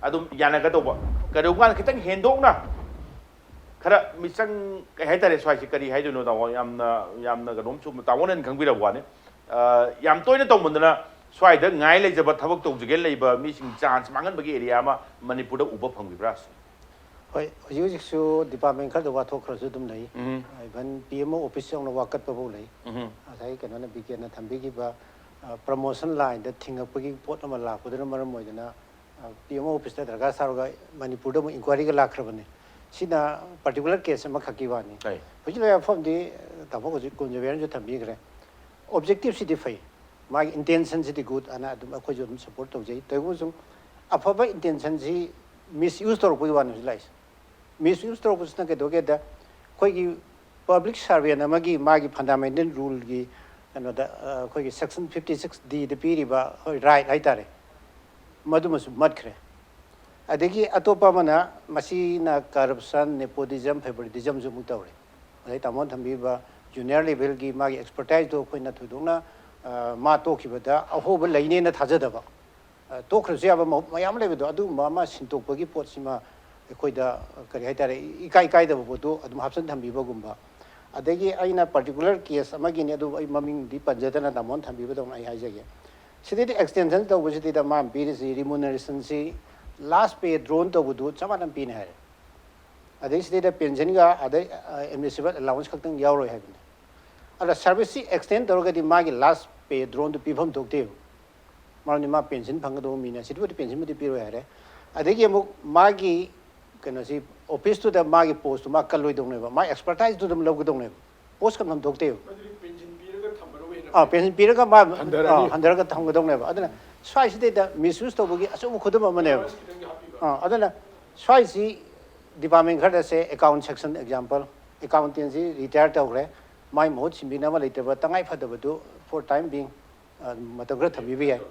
ꯑꯗꯨꯝ ꯌꯥꯅꯒꯗꯧꯕ꯫ ꯀꯔꯤꯒꯨꯝꯕ ꯀꯥꯟꯗ ꯈꯤꯇꯪ ꯍꯦꯟꯗꯣꯛꯅ ꯈꯔ ꯃꯤꯆꯪ, ꯀꯩ ꯍꯥꯏꯇꯥꯔꯦ, ꯁ꯭ꯋꯥꯏꯁꯦ ꯀꯔꯤ ꯍꯥꯏꯗꯣꯏꯅꯣ, ꯇꯥꯃꯣ? ꯌꯥꯝꯅ, ꯌꯥꯝꯅ ꯀꯩꯅꯣꯝꯁꯨ ꯇꯥꯃꯣꯅ ꯍꯦꯟꯅ ꯈꯪꯕꯤꯔꯕ ꯋꯥꯅꯤ꯫ ꯑ, ꯌꯥꯝ ꯇꯣꯏꯅ ꯇꯧꯃꯟꯗꯅ ꯁ꯭ꯋꯥꯏꯗ ꯉꯥꯏ ꯂꯩꯖꯕ, ꯊꯕꯛ ꯇꯧꯖꯒꯦ ꯂꯩꯕ ꯃꯤꯁꯤꯡ chance ꯃꯥꯡꯍꯟꯕꯒꯤ area ꯑꯃ ꯃꯅꯤꯄꯨꯔꯗ ꯎꯕ ꯐꯪꯕꯤꯕ꯭ꯔꯥ? ꯍꯣꯏ, ꯍꯧꯖꯤꯛ ꯍꯧꯖꯤꯛꯁꯨ department ꯈꯔꯗ ꯋꯥꯊꯣꯛ ꯈꯔꯁꯨ ꯑꯗꯨꯝ ꯂꯩ꯫ ꯎꯝ꯫ Even P M O office ꯌꯧꯅ ꯋꯥꯀꯠꯄ ꯐꯥꯎ ꯂꯩ꯫ ꯎꯝ꯫ ꯉꯁꯥꯏ ꯀꯩꯅꯣꯅ, ꯕꯤ ꯀꯦꯅ ꯊꯝꯕꯤꯈꯤꯕ, ꯑ, promotion lineꯗ ꯊꯤꯡꯉꯛꯄꯒꯤ ꯄꯣꯠ ꯑꯃ ꯂꯥꯛꯄꯗꯨꯅ ꯃꯔꯝ ꯑꯣꯏꯗꯅ, ꯑ, P M O officeꯇ ꯗꯔꯀꯥꯔ ꯁꯥꯔꯒ ꯃꯅꯤꯄꯨꯔꯗ ꯑꯃꯨꯛ inquiryꯒ ꯂꯥꯛꯈ꯭ꯔꯕꯅꯤ꯫ ꯁꯤꯅ particular case ꯑꯃꯈꯛꯀꯤ ꯋꯥꯅꯤ꯫ ꯍꯣꯏ꯫ ꯍꯧꯖꯤꯛ ꯂꯩꯕ ꯃꯐꯝꯗꯤ ꯇꯥꯃꯣ ꯍꯧꯖꯤꯛ ꯀꯨꯟꯖꯕꯤꯔꯅꯁꯨ ꯊꯝꯕꯤꯈ꯭ꯔꯦ꯫ Objectiveꯁꯤꯗꯤ ꯐꯩ, ꯃꯥꯒꯤ intentionꯁꯤꯗꯤ good ꯑꯅ ꯑꯗꯨꯝ ꯑꯩꯈꯣꯏꯁꯨ ꯑꯗꯨꯝ support ꯇꯧꯖꯩ꯫ ꯇꯧꯕꯁꯨ ꯑꯐꯕ intentionꯁꯤ misuse ꯇꯧꯔꯛꯄꯒꯤ ꯋꯥꯅꯤ ꯍꯧꯖꯤꯛ ꯂꯥꯛꯏꯁꯦ꯫ Misuse ꯇꯧꯔꯛꯄꯁꯤꯅ ꯀꯩꯗꯧꯒꯦꯗ, ꯑꯩꯈꯣꯏꯒꯤ public servant ꯑꯃꯒꯤ ꯃꯥꯒꯤ fundamental ruleꯒꯤ ꯀꯩꯅꯣꯗ, ꯑ, ꯑꯩꯈꯣꯏꯒꯤ section fifty six Dꯗ ꯄꯤꯔꯤꯕ, ꯍꯣꯏ, right ꯍꯥꯏꯇꯥꯔꯦ, ꯃꯗꯨꯃꯁꯨ ꯃꯠꯈ꯭ꯔꯦ꯫ ꯑꯗꯒꯤ ꯑꯇꯣꯞꯄ ꯑꯃꯅ ꯃꯁꯤꯅ corruption, nepotism, favoritismꯁꯨ ꯑꯃꯨꯛ ꯇꯧꯔꯦ꯫ ꯉꯁꯥꯏ ꯇꯥꯃꯣꯅ ꯊꯝꯕꯤꯕ junior levelꯒꯤ ꯃꯥꯒꯤ expertiseꯗꯣ ꯑꯩꯈꯣꯏꯅ ꯊꯣꯏꯗꯣꯛꯅ, ꯑ, ꯃꯥ ꯇꯣꯛꯈꯤꯕꯗ ꯑꯍꯣꯕ ꯂꯩꯅꯦꯅ ꯊꯥꯖꯗꯕ, ꯑ, ꯇꯣꯛꯈ꯭ꯔꯁꯨ ꯌꯥꯕ ꯃꯍꯨꯠ ꯃꯌꯥꯝ ꯂꯩꯕꯗꯣ, ꯑꯗꯨꯒꯨꯝꯕ ꯑꯃ ꯁꯤꯟꯇꯣꯛꯄꯒꯤ ꯄꯣꯠꯁꯤꯃ ꯑꯩꯈꯣꯏꯗ, ꯑ, ꯀꯔꯤ ꯍꯥꯏꯇꯥꯔꯦ, ꯏꯀꯥꯏ ꯏꯀꯥꯏꯗꯕ ꯄꯣꯠꯇꯣ ꯑꯗꯨꯝ ꯍꯥꯞꯆꯤꯟ ꯊꯝꯕꯤꯕꯒꯨꯝꯕ꯫ ꯑꯗꯒꯤ ꯑꯩꯅ particular case ꯑꯃꯒꯤꯅꯤ, ꯑꯗꯨꯕꯨ ꯑꯩ ꯃꯃꯤꯡꯗꯤ ꯄꯟꯖꯗꯅ ꯇꯥꯃꯣꯅ ꯊꯝꯕꯤꯕꯗꯧꯅ ꯑꯩ ꯍꯥꯏꯖꯒꯦ꯫ ꯁꯤꯗꯩꯗ extension ꯇꯧꯕꯁꯤꯗꯩꯗ ꯃꯥꯅ ꯄꯤꯔꯤꯁꯤ remuneration ꯁꯤ last pay drawn ꯇꯧꯕꯗꯨ ꯆꯞ ꯃꯥꯟꯅ ꯄꯤꯅꯤ ꯍꯥꯏꯔꯦ꯫ ꯑꯗꯩ ꯁꯤꯗꯩꯗ pension ꯒ ꯑꯗꯩ administrable allowance ꯈꯛꯇꯪ ꯌꯥꯎꯔꯣꯏ ꯍꯥꯏꯕꯅꯤ꯫ ꯑꯗ service ꯁꯤ extend ꯇꯧꯔꯒꯗꯤ ꯃꯥꯒꯤ last pay drawn ꯗꯨ ꯄꯤꯐꯝ ꯊꯣꯛꯇꯦꯕ꯫ ꯃꯔꯝꯗꯤ ꯃꯥ pension ꯐꯪꯒꯗꯧꯕ ꯃꯤꯅ, ꯁꯤꯗꯕꯨꯗꯤ pension ꯕꯨꯗꯤ ꯄꯤꯔꯣꯏ ꯍꯥꯏꯔꯦ꯫ ꯑꯗꯒꯤ ꯑꯃꯨꯛ ꯃꯥꯒꯤ ꯀꯩꯅꯣꯁꯤ, office ꯇꯨꯗ ꯃꯥꯒꯤ post ꯇꯨ ꯃꯥ ꯀꯜꯂꯣꯏꯗꯧꯅꯦꯕ, ꯃꯥ expertise ꯇꯨ ꯑꯗꯨꯝ ꯂꯧꯒꯗꯧꯅꯦꯕ, post ꯀꯟꯐꯝ ꯊꯣꯛꯇꯦꯕ꯫ ꯃꯗꯨꯗꯤ pension ꯄꯤꯔꯒ ꯊꯝꯕꯅ ꯍꯦꯟꯅ ꯑꯥ, pension ꯄꯤꯔꯒ ꯃꯥ ꯍꯟꯊꯔꯅꯤ꯫ ꯑꯥ, ꯍꯟꯊꯔꯒ ꯊꯝꯒꯗꯧꯅꯦꯕ꯫ ꯑꯗꯨꯅ ꯁ꯭ꯋꯥꯏꯁꯤꯗꯩꯗ misuse ꯇꯧꯕꯒꯤ ꯑꯆꯧꯕ ꯈꯨꯗꯝ ꯑꯃꯅꯦꯕ꯫ Allowance ꯈꯤꯇꯪꯗꯤ ꯍꯥꯞꯄꯤꯕ꯫ ꯑꯥ, ꯑꯗꯨꯅ ꯁ꯭ꯋꯥꯏꯁꯤ department ꯈꯔꯗꯁꯦ, account section example, accountant ꯁꯤ retire ꯇꯧꯈ꯭ꯔꯦ, ꯃꯥꯏ ꯃꯍꯨꯠ ꯁꯤꯟꯕꯤꯅꯕ ꯂꯩꯇ꯭ꯔꯕ ꯇꯉꯥꯏ ꯐꯗꯕꯗꯨ for time being, ꯑ, ꯃꯇꯝ ꯈꯔ ꯊꯝꯕꯤꯕ ꯌꯥꯏ꯫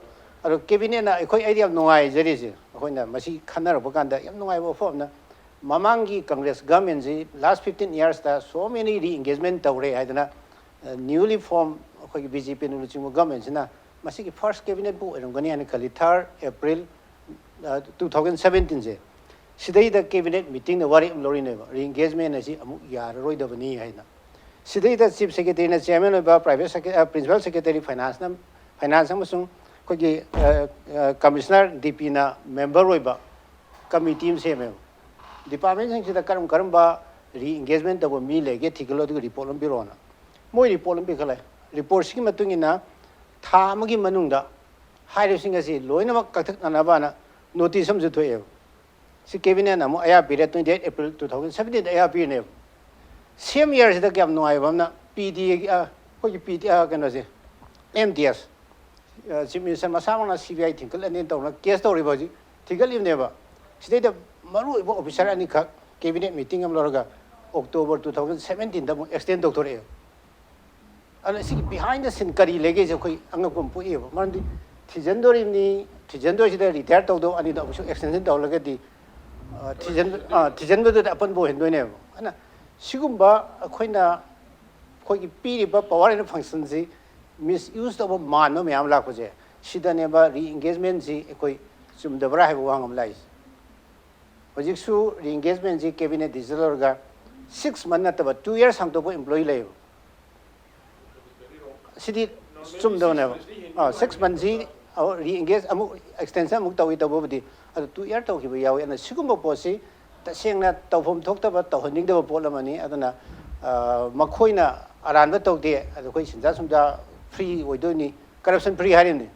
ꯑꯗꯣ cabinet ꯅ ꯑꯩꯈꯣꯏ, ꯑꯩꯗꯤ ꯌꯥꯝ ꯅꯨꯡꯉꯥꯏꯖꯔꯤꯁꯦ, ꯑꯩꯈꯣꯏꯅ ꯃꯁꯤ ꯈꯟꯅꯔꯛꯄ ꯀꯥꯟꯗ ꯌꯥꯝ ꯅꯨꯡꯉꯥꯏꯕ ꯋꯥꯐꯝ ꯑꯃꯅ, ꯃꯃꯥꯡꯒꯤ Congress government ꯁꯤ last fifteen years ꯇ so many re-engagement ꯇꯧꯔꯦ ꯍꯥꯏꯗꯅ, ꯑ, newly form ꯑꯩꯈꯣꯏꯒꯤ B J P ꯅ ꯂꯨꯆꯤꯡꯕ government ꯁꯤꯅ ꯃꯁꯤꯒꯤ first cabinet ꯄꯨ ꯑꯣꯏꯔꯝꯒꯅꯤ ꯍꯥꯏꯅ ꯈꯜꯂꯤ, third April, ꯑ, two thousand seventeen ꯁꯦ꯫ ꯁꯤꯗꯩꯗ cabinet meeting ꯅ ꯋꯥꯔꯦꯞ ꯑꯃ ꯂꯧꯔꯤꯅꯦꯕ, re-engagement ꯑꯁꯤ ꯑꯃꯨꯛ ꯌꯥꯔꯔꯣꯏꯗꯕꯅꯤ ꯍꯥꯏꯅ꯫ ꯁꯤꯗꯩꯗ chief secretary ꯅ chairman ꯑꯣꯏꯕ, private secre-, ꯑ, principal secretary finance ꯅ, finance ꯑꯃꯁꯨꯡ ꯑꯩꯈꯣꯏꯒꯤ, ꯑ, ꯑ, commissioner D P ꯅ member ꯑꯣꯏꯕ committee ꯑꯃ ꯁꯦꯝꯃꯦꯕ꯫ Department ꯁꯤꯡꯁꯤꯗ ꯀꯔꯝ ꯀꯔꯝꯕ re-engagement ꯇꯧꯕ ꯃꯤ ꯂꯩꯒꯦ ꯊꯤꯒꯠꯂꯣ, ꯑꯗꯨꯒ report ꯑꯃ ꯄꯤꯔꯛꯑꯣꯅ꯫ ꯃꯣꯏ report ꯑꯃ ꯄꯤꯈꯠꯂꯦ꯫ Report ꯁꯤꯒꯤ ꯃꯇꯨꯡ ꯏꯟꯅ ꯊꯥ ꯑꯃꯒꯤ ꯃꯅꯨꯡꯗ ꯍꯥꯏꯔꯤꯕꯁꯤꯡ ꯑꯁꯤ ꯂꯣꯏꯅꯃꯛ ꯀꯛꯊꯠꯅꯅꯕꯅ notice ꯑꯃꯁꯨ ꯊꯣꯛꯑꯦꯕ꯫ ꯁꯤ cabinet ꯅ ꯑꯃꯨꯛ ꯑꯌꯥ ꯄꯤꯔꯦ, twenty eight April two thousand seventeen ꯗ ꯑꯌꯥ ꯄꯤꯔꯤꯅꯦꯕ꯫ Same year ꯁꯤꯗ ꯀꯌꯥꯝ ꯅꯨꯡꯉꯥꯏꯕ ꯑꯃꯅ P D A ꯒꯤ, ꯑ, ꯑꯩꯈꯣꯏꯒꯤ P D A, ꯑ, ꯀꯩꯅꯣꯁꯦ, M T S, ꯑ, chief minister ꯃꯁꯥꯃꯛꯅ C B I ꯊꯤꯡꯒꯠꯂꯅꯤꯅ ꯇꯧꯅ case ꯇꯧꯔꯤꯕ ꯍꯧꯖꯤꯛ, ꯊꯤꯡꯒꯠꯂꯤꯕꯅꯦꯕ꯫ ꯁꯤꯗꯩꯗ ꯃꯔꯨꯑꯣꯏꯕ officer ꯑꯅꯤꯈꯛ cabinet meeting ꯑꯃ ꯂꯧꯔꯒ October two thousand seventeen ꯗ ꯑꯃꯨꯛ extend ꯇꯧꯊꯣꯔꯛꯑꯦꯕ꯫ ꯑꯗꯨꯅ ꯁꯤꯒꯤ behind the scene ꯀꯔꯤ ꯂꯩꯒꯦꯁꯦ ꯑꯩꯈꯣꯏ ꯑꯉꯛꯄ ꯑꯃ ꯄꯣꯛꯏꯕ꯫ ꯃꯔꯝꯗꯤ ꯊꯤꯖꯤꯟꯗꯣꯔꯤꯕꯅꯤ, ꯊꯤꯖꯤꯟꯗꯣꯏꯁꯤꯗ retire ꯇꯧꯗꯧ ꯑꯅꯤꯗꯣ ꯑꯃꯨꯛꯁꯨ extension ꯇꯧꯍꯜꯂꯒꯗꯤ, ꯑ, ꯊꯤꯖꯤꯟ-, ꯑ, ꯊꯤꯖꯤꯟꯕꯗꯨꯗ ꯑꯄꯟꯕ ꯑꯣꯏꯍꯟꯗꯣꯏꯅꯦꯕ꯫ ꯑꯗꯨꯅ ꯁꯤꯒꯨꯝꯕ ꯑꯩꯈꯣꯏꯅ, ꯑꯩꯈꯣꯏꯒꯤ ꯄꯤꯔꯤꯕ power and function ꯁꯤ misuse ꯇꯧꯕ ꯃꯥꯟꯕ ꯃꯌꯥꯝ ꯂꯥꯛꯄꯁꯦ, ꯁꯤꯗꯅꯦꯕ re-engagement ꯁꯤ ꯑꯩꯈꯣꯏ ꯆꯨꯝꯗꯕ꯭ꯔꯥ ꯍꯥꯏꯕ ꯋꯥꯍꯪ ꯑꯃ ꯂꯥꯛꯏꯁꯦ꯫ ꯍꯧꯖꯤꯛꯁꯨ re-engagement ꯁꯤ cabinet decision ꯂꯧꯔꯒ ꯁꯤꯛꯁ ꯃꯟ ꯅꯠꯇꯕ ꯇꯨ ꯌꯔꯁ ꯁꯥꯡꯗꯣꯛꯄ ꯏꯝꯄ꯭ꯂꯣꯌꯤ ꯂꯩꯌꯦꯕ꯫ ꯁꯤꯗꯤ ꯆꯨꯝꯗꯕꯅꯦꯕ꯫ ꯑꯥ, ꯁꯤꯛꯁ ꯃꯟꯁꯤ ꯔꯤ ꯑꯦꯡꯒꯦꯖ ꯑꯃꯨꯛ, ꯑꯦꯛꯁꯇꯦꯟꯁꯟ ꯑꯃꯨꯛ ꯇꯧꯏ꯫ ꯇꯧꯕꯕꯨꯗꯤ ꯑꯗꯨ ꯇꯨ ꯌꯔ ꯇꯧꯈꯤꯕ ꯌꯥꯎꯏ꯫ ꯑꯗꯨꯅ ꯁꯤꯒꯨꯝꯕ ꯄꯣꯠꯁꯤ ꯇꯁꯦꯡꯅ ꯇꯧꯐꯝ ꯊꯣꯛꯇꯕ, ꯇꯧꯍꯟꯅꯤꯡꯗꯕ ꯄꯣꯠ ꯑꯃꯅꯤ꯫ ꯑꯗꯨꯅ ꯑꯥ, ꯃꯈꯣꯏꯅ ꯑꯔꯥꯟꯕ ꯇꯧꯗꯦ꯫ ꯑꯗꯨ ꯑꯩꯈꯣꯏ ꯁꯦꯟꯖꯥ ꯁꯨꯝꯖꯥ ꯐ꯭ꯔꯤ ꯑꯣꯏꯗꯣꯏꯅꯤ, ꯀꯔꯞꯁꯟ ꯐ꯭ꯔꯤ ꯍꯥꯏꯔꯤꯕꯅꯤ꯫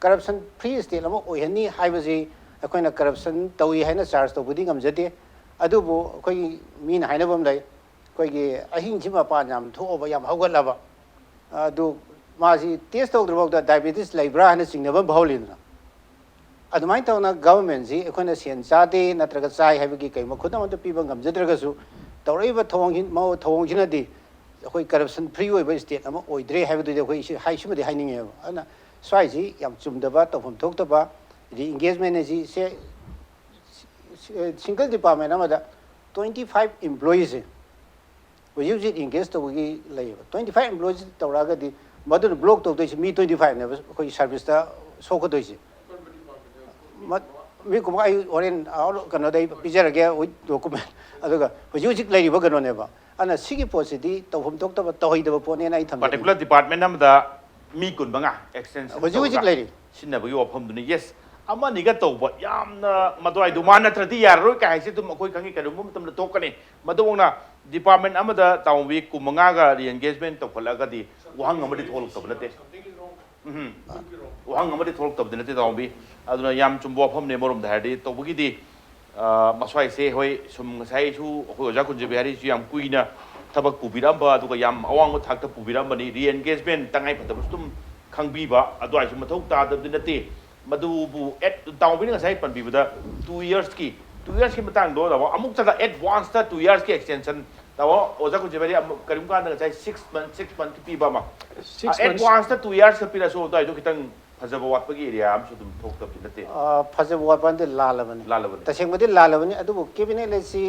ꯀꯔꯞꯁꯟ ꯐ꯭ꯔꯤ ꯁ꯭ꯇꯦꯠ ꯑꯃ ꯑꯣꯏꯍꯟꯅꯤ ꯍꯥꯏꯕꯁꯤ ꯑꯩꯈꯣꯏꯅ ꯀꯔꯞꯁꯟ ꯇꯧꯏ ꯍꯥꯏꯅ ꯆꯥꯔꯖ ꯇꯧꯕꯗꯤ ꯉꯝꯖꯗꯦ꯫ ꯑꯗꯨꯕꯨ ꯑꯩꯈꯣꯏꯒꯤ ꯃꯤꯅ ꯍꯥꯏꯅꯕ ꯑꯃ ꯂꯩ, ꯑꯩꯈꯣꯏꯒꯤ ꯑꯍꯤꯡꯁꯤ ꯃꯄꯥꯟ ꯌꯥꯝ ꯊꯣꯛꯑꯕ, ꯌꯥꯝ ꯍꯧꯒꯠꯂꯕ, ꯑꯗꯨ ꯃꯥꯁꯤ ꯇꯦꯁ ꯇꯧꯗ꯭ꯔꯤꯐꯥꯎꯗ ꯗꯥꯏꯕꯦꯇꯤꯁ ꯂꯩꯕ꯭ꯔꯥ ꯍꯥꯏꯅ ꯆꯤꯡꯅꯕ ꯑꯃ ꯐꯥꯎꯍꯜꯂꯤꯗꯅ꯫ ꯑꯗꯨꯃꯥꯏꯅ ꯇꯧꯅ ꯒꯚꯔꯟꯃꯦꯟꯁꯤ ꯑꯩꯈꯣꯏꯅ ꯁꯦꯟ ꯆꯥꯗꯦ ꯅꯠꯇ꯭ꯔꯒ ꯆꯥꯏ ꯍꯥꯏꯕꯒꯤ ꯀꯩ ꯃꯈꯨꯠ ꯑꯃꯠꯇ ꯄꯤꯕ ꯉꯝꯖꯗ꯭ꯔꯒꯁꯨ, ꯇꯧꯔꯛꯏꯕ ꯊꯧꯑꯣꯡꯁꯤ, ꯃꯑꯣ-, ꯊꯧꯑꯣꯡꯁꯤꯅꯗꯤ ꯑꯩꯈꯣꯏ ꯀꯔꯞꯁꯟ ꯐ꯭ꯔꯤ ꯑꯣꯏꯕ ꯁ꯭ꯇꯦꯠ ꯑꯃ ꯑꯣꯏꯗ꯭ꯔꯦ ꯍꯥꯏꯕꯗꯨꯗꯤ ꯑꯩꯈꯣꯏ ꯁꯤ ꯍꯥꯏ-, ꯁꯤꯃꯗꯤ ꯍꯥꯏꯅꯤꯡꯉꯦꯕ꯫ ꯑꯗꯨꯅ ꯁ꯭ꯋꯥꯏꯁꯤ ꯌꯥꯝ ꯆꯨꯝꯗꯕ, ꯇꯧꯐꯝ ꯊꯣꯛꯇꯕ ꯔꯤꯑꯦꯡꯒꯦꯖꯃꯦꯟ ꯑꯁꯤ ꯁꯦ-, ꯁꯤ-, ꯁꯤꯡꯒꯜ ꯗꯤꯄꯥꯔꯠꯃꯦꯟ ꯑꯃꯗ ꯇ꯭ꯋꯦꯟꯇꯤ ꯐꯥꯏꯚ ꯏꯝꯄ꯭ꯂꯣꯌꯤꯁꯦ ꯍꯧꯖꯤꯛ ꯍꯧꯖꯤꯛ ꯑꯦꯡꯒꯦꯖ ꯇꯧꯕꯒꯤ ꯂꯩꯌꯦꯕ꯫ ꯇ꯭ꯋꯦꯟꯇꯤ ꯐꯥꯏꯚ ꯏꯝꯄ꯭ꯂꯣꯌꯤꯁ ꯇꯧꯔꯛꯑꯒꯗꯤ ꯃꯗꯨꯅ ꯕ꯭ꯂꯣꯛ ꯇꯧꯗꯣꯏꯁꯦ ꯃꯤ ꯇ꯭ꯋꯦꯟꯇꯤ ꯐꯥꯏꯚꯅꯦꯕ ꯑꯩꯈꯣꯏꯒꯤ ꯁꯥꯔꯚꯤꯁꯇ ꯁꯣꯛꯀꯗꯣꯏꯁꯦ꯫ ꯃ-, ꯃꯤ ꯀꯨꯝꯕ ꯑꯩ ꯍꯣꯔꯦꯟ ꯑꯥ, ꯀꯩꯅꯣꯗ ꯑꯩ ꯄꯤꯖꯔꯒꯦ with document꯫ ꯑꯗꯨꯒ ꯍꯧꯖꯤꯛ ꯍꯧꯖꯤꯛ ꯂꯩꯔꯤꯕ ꯀꯩꯅꯣꯅꯦꯕ꯫ ꯑꯗꯨꯅ ꯁꯤꯒꯤ ꯄꯣꯠꯁꯤꯗꯤ ꯇꯧꯐꯝ ꯊꯣꯛꯇꯕ, ꯇꯧꯍꯩꯗꯕ ꯄꯣꯠꯅꯦꯅ ꯑꯩ ꯊꯝꯖꯅꯤꯡꯉꯤ꯫ ꯄꯥꯔꯇꯤꯀꯨꯂꯔ ꯗꯤꯄꯥꯔꯠꯃꯦꯟ ꯑꯃꯗ ꯃꯤ ꯀꯨꯟꯃꯉꯥ ꯑꯦꯛꯁꯇꯦꯟꯁꯟ ꯍꯧꯖꯤꯛ ꯍꯧꯖꯤꯛ ꯇꯧꯔꯒ ꯂꯩꯔꯤ꯫ ꯁꯤꯟꯅꯕꯒꯤ ꯋꯥꯐꯝꯗꯨꯅꯤ꯫ ꯌꯦꯁ, ꯑꯃ ꯑꯅꯤꯒ ꯇꯧꯕ, ꯌꯥꯝꯅ ꯃꯗꯨꯋꯥꯏꯗꯨ ꯃꯥ ꯅꯠꯇ꯭ꯔꯗꯤ ꯌꯥꯔꯔꯣꯏ ꯀꯥꯏ ꯍꯥꯏꯁꯦ ꯑꯗꯨꯝ ꯑꯩꯈꯣꯏ ꯈꯪꯉꯤ, ꯀꯔꯤꯒꯨꯝꯕ ꯃꯇꯝꯗ ꯊꯣꯛꯀꯅꯤ꯫ ꯃꯗꯨꯐꯥꯎꯅ ꯗꯤꯄꯥꯔꯠꯃꯦꯟ ꯑꯃꯗ ꯇꯥꯃꯣꯕꯤ ꯀꯨꯟꯃꯉꯥꯒ ꯔꯤꯑꯦꯡꯒꯦꯖꯃꯦꯟ ꯇꯧꯈꯠꯂꯛꯑꯒꯗꯤ ꯋꯥꯍꯪ ꯑꯃꯗꯤ ꯊꯣꯛꯂꯛꯇꯕ ꯅꯠꯇꯦ꯫ ꯎꯝ꯫ ꯋꯥꯍꯪ ꯑꯃꯗꯤ ꯊꯣꯛꯂꯛꯇꯕꯗꯤ ꯅꯠꯇꯦ ꯇꯥꯃꯣꯕꯤ꯫ ꯑꯗꯨꯅ ꯌꯥꯝ ꯆꯨꯝꯕ ꯋꯥꯐꯝꯅꯦ ꯑꯃꯔꯣꯝꯗ ꯍꯥꯏꯔꯗꯤ꯫ ꯇꯧꯕꯒꯤꯗꯤ ꯑ, ꯃꯁ꯭ꯋꯥꯏꯁꯦ ꯍꯣꯏ, ꯁꯨꯝ ꯉꯁꯥꯏꯁꯨ ꯑꯩꯈꯣꯏ ꯑꯣꯖꯥ ꯀꯨꯟꯖꯕꯤ ꯍꯥꯏꯔꯤꯁꯨ ꯌꯥꯝ ꯀꯨꯏꯅ ꯊꯕꯛ ꯄꯨꯕꯤꯔꯝꯕ, ꯑꯗꯨꯒ ꯌꯥꯝ ꯑꯋꯥꯡꯕ ꯊꯥꯛꯇ ꯄꯨꯕꯤꯔꯝꯕꯅꯤ꯫ ꯔꯤꯑꯦꯟꯒꯦꯖꯃꯦꯟ ꯇꯉꯥꯏ ꯐꯗꯕꯁꯨ ꯑꯗꯨꯝ ꯈꯪꯕꯤꯕ, ꯑꯗꯨꯋꯥꯏꯁꯨ ꯃꯊꯧ ꯇꯥꯗꯕꯗꯤ ꯅꯠꯇꯦ꯫ ꯃꯗꯨꯕꯨ ꯑꯦꯠ-, ꯇꯥꯎꯕꯤꯅ ꯉꯁꯥꯏ ꯄꯟꯕꯤꯕꯗ ꯇꯨ ꯌꯔꯁꯀꯤ, ꯇꯨ ꯌꯔꯁꯀꯤ ꯃꯇꯥꯡꯗꯣ ꯇꯥꯃꯣ, ꯑꯃꯨꯛ ꯆꯠꯂ ꯑꯦꯗꯚꯥꯟꯁꯇ ꯇꯨ ꯌꯔꯁꯀꯤ ꯑꯦꯛꯁꯇꯦꯟꯁꯟ, ꯇꯥꯃꯣ, ꯑꯣꯖꯥ ꯀꯨꯟꯖꯕꯤ ꯍꯥꯏꯗꯤ ꯑꯃꯨꯛ ꯀꯔꯤꯒꯨꯝꯕ ꯀꯥꯟꯗ ꯉꯁꯥꯏ ꯁꯤꯛꯁ ꯃꯟ, ꯁꯤꯛꯁ ꯃꯟ ꯄꯤꯕ ꯑꯃ, ꯁꯤꯛꯁ ꯃꯟ꯫ ꯑꯦꯗꯚꯥꯟꯁꯇ ꯇꯨ ꯌꯔꯁꯀ ꯄꯤꯔꯁꯨ ꯑꯗꯨꯋꯥꯏꯗꯣ ꯈꯤꯇꯪ ꯐꯖꯕ ꯋꯥꯠꯄꯒꯤ ꯑꯦꯔꯤꯌꯥ ꯑꯃꯁꯨ ꯑꯗꯨꯝ ꯊꯣꯛꯇꯕꯗꯤ ꯅꯠꯇꯦ꯫ ꯑ, ꯐꯖꯕ ꯋꯥꯠꯄ ꯅꯠꯇꯦ, ꯂꯥꯜꯂꯕꯅꯤ꯫ ꯂꯥꯜꯂꯕꯅꯤ꯫ ꯇꯁꯦꯡꯕꯗꯤ ꯂꯥꯜꯂꯕꯅꯤ, ꯑꯗꯨꯕꯨ ꯀꯦꯕꯤꯅꯦꯠ ꯑꯁꯤ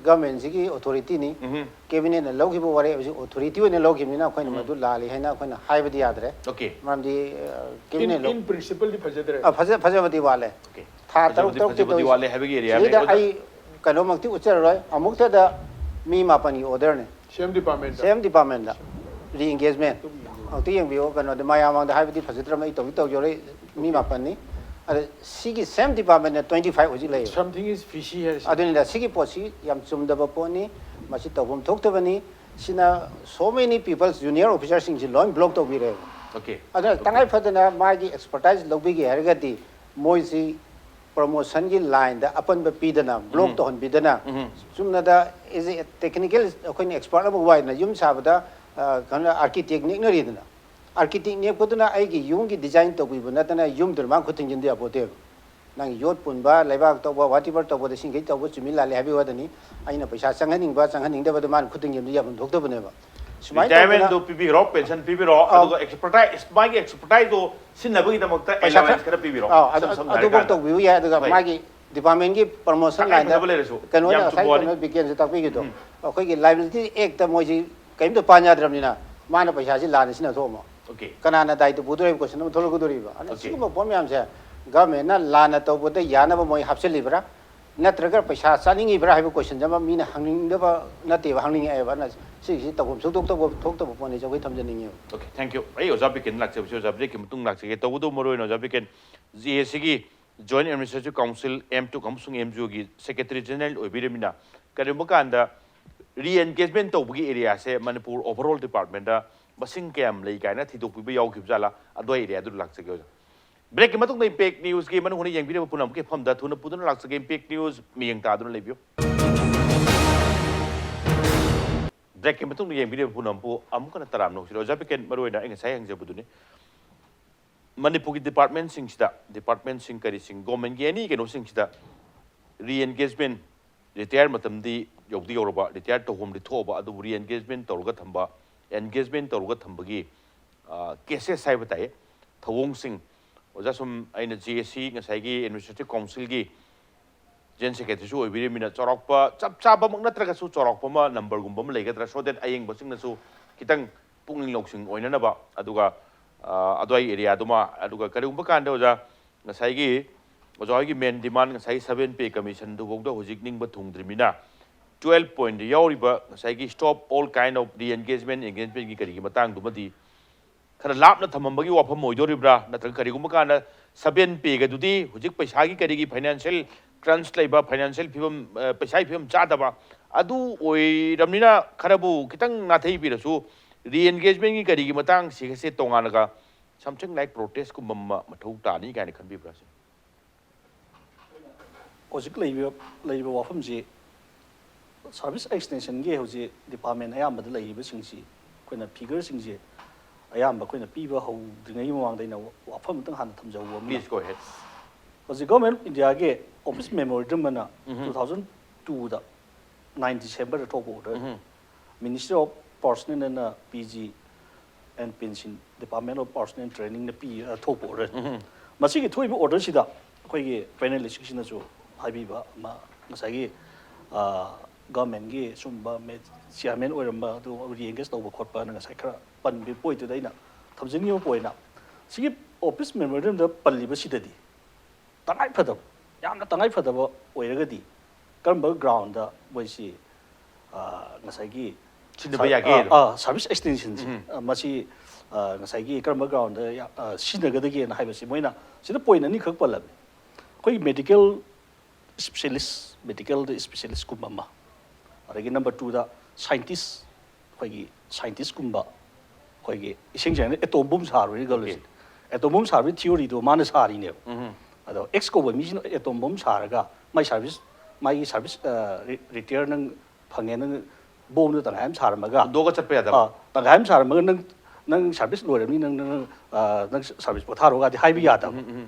ꯒꯚꯔꯟꯃꯦꯟꯁꯤꯒꯤ ꯑꯣꯊꯣꯔꯤꯇꯤꯅꯤ꯫ ꯎꯝꯍꯨꯝ꯫ ꯀꯦꯕꯤꯅꯦꯠꯅ ꯂꯧꯈꯤꯕ ꯋꯥꯔꯦꯞ ꯑꯁꯤ ꯑꯣꯊꯣꯔꯤꯇꯤ ꯑꯣꯏꯅ ꯂꯧꯈꯤꯕꯅꯤꯅ ꯑꯩꯈꯣꯏꯅ ꯎꯝꯍꯨꯝ꯫ ꯃꯗꯨ ꯂꯥꯜꯂꯤ ꯍꯥꯏꯅ ꯑꯩꯈꯣꯏꯅ ꯍꯥꯏꯕꯗꯤ ꯌꯥꯗ꯭ꯔꯦ꯫ ꯑꯣꯀꯦ꯫ ꯃꯔꯝꯗꯤ, ꯑ, ꯀꯦꯕꯤꯅꯦꯠ ꯏꯟ, ꯂꯧ-, ꯏꯟ ꯄ꯭ꯔꯤꯟꯁꯤꯄꯜꯗꯤ ꯐꯖꯗ꯭ꯔꯦ꯫ ꯑ, ꯐꯖ-, ꯐꯖꯕꯗꯤ ꯋꯥꯠꯂꯦ꯫ ꯑꯣꯀꯦ꯫ ꯊꯥ ꯐꯖꯕꯗꯤ, ꯇꯔꯨꯛ, ꯇꯔꯨꯛꯇꯤ ꯐꯖꯕꯗꯤ ꯇꯧꯔꯤꯁꯦ꯫ ꯋꯥꯠꯂꯦ ꯍꯥꯏꯕꯒꯤ ꯑꯦꯔꯤꯌꯥꯅꯦ꯫ ꯁꯤꯗꯩꯗ ꯑꯣꯖꯥ ꯑꯩ ꯀꯩꯅꯣꯃꯛꯇꯤ ꯎꯠꯆꯔꯔꯣꯏ꯫ ꯑꯃꯨꯛꯇꯗ ꯃꯤ ꯃꯥꯄꯟꯒꯤ orderꯅꯦ꯫ Same department. Same departmentꯇ re-engagement ꯑꯃꯨꯛꯇ ꯌꯦꯡꯕꯤꯌꯨ꯫ ꯀꯩꯅꯣꯗꯤ ꯃꯌꯥꯝ ꯃꯥꯡꯗ ꯍꯥꯏꯕꯗꯤ ꯐꯖꯗ꯭ꯔꯕꯅꯤ, ꯑꯩ ꯇꯧꯗꯤ ꯇꯧꯖꯔꯣꯏ꯫ ꯃꯤ ꯃꯥꯄꯟꯅꯤ꯫ ꯑꯗ ꯁꯤꯒꯤ same departmentꯅ twenty five ꯍꯧꯖꯤꯛ ꯂꯩ꯫ Something is fishy here. ꯑꯗꯨꯅꯤꯗ ꯁꯤꯒꯤ ꯄꯣꯠꯁꯤ ꯌꯥꯝ ꯆꯨꯝꯗꯕ ꯄꯣꯠꯅꯤ꯫ ꯃꯁꯤ ꯇꯧꯐꯝ ꯊꯣꯛꯇꯕꯅꯤ꯫ ꯁꯤꯅ so many people's junior officerꯁꯤꯡꯁꯤ ꯂꯣꯏ block ꯇꯧꯕꯤꯔꯦꯕ꯫ Okay. ꯑꯗꯨꯅ ꯇꯉꯥꯏ ꯐꯗꯅ ꯃꯥꯒꯤ expertise ꯂꯧꯕꯤꯒꯦ ꯍꯥꯏꯔꯒꯗꯤ ꯃꯣꯏꯁꯤ promotionꯒꯤ lineꯗ ꯑꯄꯟꯕ ꯄꯤꯗꯅ block ꯇꯧꯍꯟꯕꯤꯗꯅ ꯆꯨꯝꯅꯗ as a technical ꯑꯩꯈꯣꯏꯅ expert ꯑꯃ ꯋꯥꯏꯗꯅ ꯌꯨꯝ ꯁꯥꯕꯗ ꯑ, ꯀꯩꯅꯣ architect ꯅꯦꯛꯅꯔꯤꯗꯅ architect ꯅꯦꯛꯄꯗꯨꯅ ꯑꯩꯒꯤ ꯌꯨꯝꯒꯤ design ꯇꯧꯕꯤꯕ ꯅꯠꯇꯅ ꯌꯨꯝꯗꯨꯗ ꯃꯥ ꯈꯨꯠ ꯊꯤꯡꯖꯤꯟꯕ ꯌꯥꯄꯣꯠꯇꯦꯕ꯫ ꯅꯪ ꯌꯣꯠ ꯄꯨꯟꯕ ꯂꯩꯕꯥꯛ ꯇꯧꯕ whatever ꯇꯧꯕꯗ ꯁꯤꯡꯈꯩ ꯇꯧꯕ ꯆꯨꯝꯃꯤ ꯂꯥꯜꯂꯤ ꯍꯥꯏꯕꯒꯤ ꯋꯥꯗꯅꯤ꯫ ꯑꯩꯅ ꯄꯩꯁꯥ ꯆꯪꯍꯟꯅꯤꯡꯕ ꯆꯪꯍꯟꯅꯤꯡꯗꯕꯗ ꯃꯥꯅ ꯈꯨꯠ ꯊꯤꯡꯖꯤꯟꯕꯗꯤ ꯌꯥꯐꯝ ꯊꯣꯛꯇꯕꯅꯦꯕ꯫ ꯁꯨꯃꯥꯏꯅ ꯇꯧꯗꯅ Retirementꯗꯨ ꯄꯤꯕꯤꯈ꯭ꯔꯣ, pension ꯄꯤꯕꯤꯔꯣ, ꯑꯧ꯫ ꯑꯗꯨꯒ expertise, ꯃꯥꯒꯤ expertiseꯗꯣ ꯁꯤꯟꯅꯕꯒꯤꯗꯃꯛꯇ ꯄꯩꯁꯥ allowance ꯈꯔ ꯄꯤꯕꯤꯔꯣ꯫ ꯑꯧ, ꯑꯗꯨ- ꯏꯁꯝ ꯁꯝꯅ ꯑꯗꯨꯐꯥꯎ ꯍꯥꯏꯔꯀꯥꯟꯗ꯫ ꯇꯧꯕꯤꯕ ꯌꯥꯏ꯫ ꯑꯗꯨꯒ ꯍꯣꯏ꯫ ꯃꯥꯒꯤ departmentꯀꯤ promotion ꯇꯉꯥꯏ lineꯗ ꯐꯗꯕ ꯂꯩꯔꯁꯨ, ꯀꯩꯅꯣ ꯌꯥꯝ ꯉꯁꯥꯏ ꯆꯨꯝꯕ ꯀꯩꯅꯣ ꯋꯥꯅꯤ꯫ ꯕꯤꯀꯦꯟꯁꯨ ꯇꯥꯛꯄꯤꯒꯦꯗꯣ꯫ ꯑꯩꯈꯣꯏꯒꯤ liability actꯇ ꯃꯣꯏꯁꯤ ꯀꯔꯤꯝꯇ ꯄꯥꯟ ꯌꯥꯗ꯭ꯔꯕꯅꯤꯅ ꯃꯥꯅ ꯄꯩꯁꯥꯁꯤ ꯂꯥꯟꯅ ꯁꯤꯖꯤꯟꯅꯊꯣꯛꯑꯝꯃꯣ꯫ Okay. ꯀꯅꯥꯅ ꯗꯥꯏꯇ ꯄꯨꯗꯣꯔꯤꯕ question ꯑꯃ ꯊꯣꯛꯂꯛꯀꯗꯣꯔꯤꯕ꯫ ꯑꯗꯨꯅ Okay. ꯁꯤꯒꯨꯝꯕ ꯄꯣꯠ ꯃꯌꯥꯝꯁꯦ governmentꯅ ꯂꯥꯟꯅ ꯇꯧꯕꯗ ꯌꯥꯅꯕ ꯃꯣꯏ ꯍꯥꯞꯆꯤꯜꯂꯤꯕ꯭ꯔꯥ, ꯅꯠꯇ꯭ꯔꯒ ꯄꯩꯁꯥ ꯆꯥꯅꯤꯡꯉꯤꯕ꯭ꯔꯥ ꯍꯥꯏꯕ question ꯑꯃ ꯃꯤꯅ ꯍꯪꯅꯤꯡꯗꯕ ꯅꯠꯇꯦꯕ, ꯍꯪꯅꯤꯡꯉꯛꯑꯦꯕ꯫ ꯑꯗꯨꯅ ꯁꯤꯒꯤꯁꯤ ꯇꯧꯐꯝ ꯁꯨꯡꯊꯣꯛ ꯇꯧꯕ ꯊꯣꯛꯇꯕ ꯄꯣꯠꯅꯤ, ꯑꯩꯈꯣꯏ ꯊꯝꯖꯅꯤꯡꯉꯦꯕ꯫ Okay, thank you. ꯑꯩ ꯑꯣꯖꯥ ꯕꯤꯀꯦꯟ ꯂꯥꯛꯆꯕꯁꯤ ꯑꯣꯖꯥ ꯕ꯭ꯔꯦꯛꯀꯤ ꯃꯇꯨꯡ ꯂꯥꯛꯆꯒꯦ꯫ ꯇꯧꯕꯇꯕꯨ ꯃꯔꯨꯑꯣꯏꯅ ꯑꯣꯖꯥ ꯕꯤꯀꯦꯟ, ꯖꯦ ꯑꯦ ꯁꯤꯒꯤ Joint Administrative Council, ꯑꯦꯝ ꯇꯨꯛ ꯑꯃꯁꯨꯡ ꯑꯦꯝ ꯖꯤ ꯑꯣꯒꯤ Secretary General ꯑꯣꯏꯕꯤꯔꯃꯤꯅ, ꯀꯔꯤꯒꯨꯝꯕ ꯀꯥꯟꯗ re-engagement ꯇꯧꯕꯒꯤ areaꯁꯦ ꯃꯅꯤꯄꯨꯔ overall departmentꯇ ꯃꯁꯤꯡ ꯀꯌꯥꯝ ꯂꯩ ꯀꯥꯏꯅ ꯊꯤꯗꯣꯛꯄꯤꯕ ꯌꯥꯎꯈꯤꯕ ꯖꯥꯠꯂꯥ? ꯑꯗꯨꯋꯥꯏ areaꯗꯨ ꯂꯥꯛꯆꯒꯦ ꯑꯣꯖꯥ꯫ ꯕ꯭ꯔꯦꯛꯀꯤ ꯃꯇꯨꯡꯗ Impact Newsꯀꯤ ꯃꯅꯨꯡ ꯍꯨꯠꯅ ꯌꯦꯡꯕꯤꯔꯤꯕ ꯄꯨꯝꯅꯃꯛꯀꯤ ꯃꯐꯝꯗ ꯊꯨꯅ ꯄꯨꯗꯨꯅ ꯂꯥꯛꯆꯒꯦ꯫ Impact News ꯃꯤꯠꯌꯦꯡ ꯇꯥꯗꯨꯅ ꯂꯩꯕꯤꯌꯨ꯫ ꯕ꯭ꯔꯦꯛꯀꯤ ꯃꯇꯨꯡꯗ ꯌꯦꯡꯕꯤꯔꯤꯕ ꯄꯨꯝꯅꯃꯛꯄꯨ ꯑꯃꯨꯛ ꯍꯟꯅ ꯇꯔꯥꯝꯅ ꯑꯣꯛꯆꯔꯤ꯫ ꯑꯣꯖꯥ ꯕꯤꯀꯦꯟ, ꯃꯔꯨꯑꯣꯏꯅ ꯑꯩ ꯉꯁꯥꯏ ꯍꯪꯖꯕꯗꯨꯅꯤ, ꯃꯅꯤꯄꯨꯔꯒꯤ departmentꯁꯤꯡꯁꯤꯗ, departmentꯁꯤꯡ ꯀꯔꯤꯁꯤꯡ, governmentꯀꯤ any ꯀꯩꯅꯣꯁꯤꯡꯁꯤꯗ re-engagement, retire ꯃꯇꯝꯗꯤ ꯌꯧꯗꯤ ꯌꯧꯔꯕ, retire ꯇꯧꯐꯝꯗꯤ ꯊꯣꯛꯑꯕ, ꯑꯗꯨꯕꯨ re-engagement ꯇꯧꯔꯒ ꯊꯝꯕ, engagement ꯇꯧꯔꯒ ꯊꯝꯕꯒꯤ, ꯑ, cases ꯍꯥꯏꯕ ꯇꯥꯏ, ꯊꯧꯑꯣꯡꯁꯤꯡ꯫ ꯑꯣꯖꯥ, ꯁꯨꯝ ꯑꯩꯅ ꯖꯦ ꯑꯦ ꯁꯤ ꯉꯁꯥꯏꯒꯤ Administrative Councilꯒꯤ General Secretaryꯁꯨ ꯑꯣꯏꯕꯤꯔꯤꯕꯅꯤꯅ, ꯆꯥꯎꯔꯥꯛꯄ, ꯆꯞ ꯆꯥꯕꯃꯛ ꯅꯠꯇ꯭ꯔꯒꯁꯨ ꯆꯥꯎꯔꯥꯛꯄ ꯑꯃ numberꯒꯨꯝꯕ ꯑꯃ ꯂꯩꯒꯗ꯭ꯔꯥ, so that ꯑꯌꯦꯡꯕꯁꯤꯡꯅꯁꯨ ꯈꯤꯇꯪ ꯄꯨꯛꯅꯤꯡ ꯂꯧꯁꯤꯡ ꯑꯣꯏꯅꯅꯕ꯫ ꯑꯗꯨꯒ, ꯑ, ꯑꯗꯨꯋꯥꯏ areaꯗꯨꯃ, ꯑꯗꯨꯒ ꯀꯔꯤꯒꯨꯝꯕ ꯀꯥꯟꯗ ꯑꯣꯖꯥ, ꯉꯁꯥꯏꯒꯤ ꯑꯣꯖꯥ ꯍꯣꯏꯒꯤ main demand, ꯉꯁꯥꯏꯒꯤ seven pay commissionꯗꯨꯐꯥꯎꯗ ꯍꯧꯖꯤꯛ ꯅꯤꯡꯕ ꯊꯨꯡꯗ꯭ꯔꯤꯕꯅꯤꯅ, ꯇꯨꯌꯦꯜꯞ ꯄꯣꯏꯟꯗ ꯌꯥꯎꯔꯤꯕ ꯉꯁꯥꯏꯒꯤ stop all kind of re-engagement, engagementꯀꯤ ꯀꯔꯤꯒꯤ ꯃꯇꯥꯡꯗꯨꯃꯗꯤ ꯈꯔ ꯂꯥꯞꯅ ꯊꯝꯃꯝꯕꯒꯤ ꯋꯥꯐꯝ ꯑꯣꯏꯗꯣꯔꯤꯕ꯭ꯔꯥ? ꯅꯠꯇ꯭ꯔꯒ ꯀꯔꯤꯒꯨꯝꯕ ꯀꯥꯟꯗ seven payꯒꯗꯨꯗꯤ ꯍꯧꯖꯤꯛ ꯄꯩꯁꯥꯒꯤ ꯀꯔꯤꯒꯤ financial crunch ꯂꯩꯕ, financial ꯐꯤꯕꯝ, ꯑ, ꯄꯩꯁꯥꯒꯤ ꯐꯤꯕꯝ ꯆꯥꯗꯕ ꯑꯗꯨ ꯑꯣꯏꯔꯕꯅꯤꯅ ꯈꯔꯕꯨ ꯈꯤꯇꯪ ꯅꯥꯊꯩꯕꯤꯔꯁꯨ, re-engagementꯀꯤ ꯀꯔꯤꯒꯤ ꯃꯇꯥꯡꯁꯤꯒꯁꯦ ꯇꯣꯉꯥꯟꯅꯒ something like protestꯀꯨꯝꯕ ꯑꯃ ꯃꯊꯧ ꯇꯥꯅꯤ ꯀꯥꯏꯅ ꯈꯟꯕꯤꯕ꯭ꯔꯥ ꯁꯤꯅꯤ? ꯍꯧꯖꯤꯛ ꯂꯩꯔꯤꯕ ꯂꯩꯔꯤꯕ ꯋꯥꯐꯝꯁꯤ service extensionꯒꯤ ꯍꯧꯖꯤꯛ department ꯑꯌꯥꯝꯕꯗ ꯂꯩꯔꯤꯕꯁꯤꯡꯁꯤ ꯑꯩꯈꯣꯏꯅ figureꯁꯤꯡꯁꯦ ꯑꯌꯥꯝꯕ ꯑꯩꯈꯣꯏꯅ ꯄꯤꯕ ꯍꯧꯗ꯭ꯔꯤꯉꯩꯒꯤ ꯃꯃꯥꯡꯗ ꯑꯩꯅ ꯋꯥꯐꯝ ꯑꯃꯇꯪ ꯍꯥꯟꯅ ꯊꯝꯖꯍꯧꯕ ꯑꯃꯅ, Please go ahead. ꯍꯧꯖꯤꯛ Government of Indiaꯒꯤ office memorandum ꯑꯃꯅ two thousand twoꯗ nine Decemberꯗ ꯊꯣꯛꯄ order, Ministry of Personnel and PG and Pension, Department of Personnel and Trainingꯅ ꯄꯤ, ꯑ, ꯊꯣꯛꯄ order꯫ ꯃꯁꯤꯒꯤ ꯊꯣꯛꯏꯕ orderꯁꯤꯗ ꯑꯩꯈꯣꯏꯒꯤ panelistꯁꯤꯡꯅꯁꯨ ꯍꯥꯏꯕꯤꯕ ꯑꯃ, ꯉꯁꯥꯏꯒꯤ, ꯑ, governmentꯀꯤ ꯁꯨꯝꯕ ꯃꯦ-, chairman ꯑꯣꯏꯔꯝꯕ ꯑꯗꯨ re-engage ꯇꯧꯕ ꯈꯣꯠꯄꯅ ꯉꯁꯥꯏ ꯈꯔ ꯄꯟꯕ point ꯇꯨꯗ ꯑꯩꯅ ꯊꯝꯖꯅꯤꯡꯉꯤꯕ point ꯁꯤꯒꯤ office memorandumꯗ ꯄꯜꯂꯤꯕꯁꯤꯗꯗꯤ ꯇꯉꯥꯏ ꯐꯗꯕ, ꯌꯥꯝꯅ ꯇꯉꯥꯏ ꯐꯗꯕ ꯑꯣꯏꯔꯒꯗꯤ ꯀꯔꯝꯕ groundꯗ ꯃꯣꯏꯁꯤ, ꯑ, ꯉꯁꯥꯏꯒꯤ ꯁꯤꯟꯅꯕ ꯁ-, ꯌꯥꯒꯦ ꯑ, ꯑꯗꯣ? ꯑ, service extensionꯁꯦ, ꯑ, ꯃꯁꯤ, ꯑ, ꯉꯁꯥꯏꯒꯤ ꯀꯔꯝꯕ groundꯗ ꯌꯥ-, ꯑ, ꯁꯤꯖꯤꯟꯅꯒꯗꯒꯦꯅ ꯍꯥꯏꯕꯁꯤ ꯃꯣꯏꯅ ꯁꯤꯗ point ꯑꯅꯤꯈꯛ ꯄꯜꯂꯝꯃꯤ꯫ ꯑꯩꯈꯣꯏꯒꯤ medical specialist, medicalꯗ specialistꯀꯨꯝꯕ ꯑꯃ, ꯑꯗꯒꯤ number twoꯗ scientist, ꯑꯩꯈꯣꯏꯒꯤ scientistꯀꯨꯝꯕ, ꯑꯩꯈꯣꯏꯒꯤ ꯏꯁꯤꯡ ꯆꯥꯏꯅ atom bomb ꯁꯥꯔꯨꯔꯦ ꯈꯜꯂꯁꯤ꯫ Atom bomb ꯁꯥꯕꯒꯤ theoryꯗꯣ ꯃꯥꯅ ꯁꯥꯔꯤꯅꯦꯕ꯫ ꯑꯗꯣ X ꯀꯧꯕ ꯃꯤꯁꯤꯅ atom bomb ꯁꯥꯔꯒ ꯃꯥꯏ service, ꯃꯥꯒꯤ service, ꯑ, re-, retire ꯅꯪ ꯐꯪꯉꯦ, ꯅꯪ bombꯗꯣ ꯇꯪꯈꯥꯏ ꯑꯃ ꯁꯥꯔꯝꯃꯒ, ꯍꯨꯟꯗꯣꯛꯑꯒ ꯆꯠꯄ ꯌꯥꯗꯕ? ꯑ, ꯇꯪꯈꯥꯏ ꯑꯃ ꯁꯥꯔꯝꯃꯒ ꯅꯪ, ꯅꯪ service ꯂꯣꯏꯔꯕꯅꯤ, ꯅꯪ, ꯅꯪ, ꯑ, ꯅꯪ service ꯄꯣꯊꯥꯔꯣꯒꯗꯤ ꯍꯥꯏꯕ ꯌꯥꯗꯕ꯫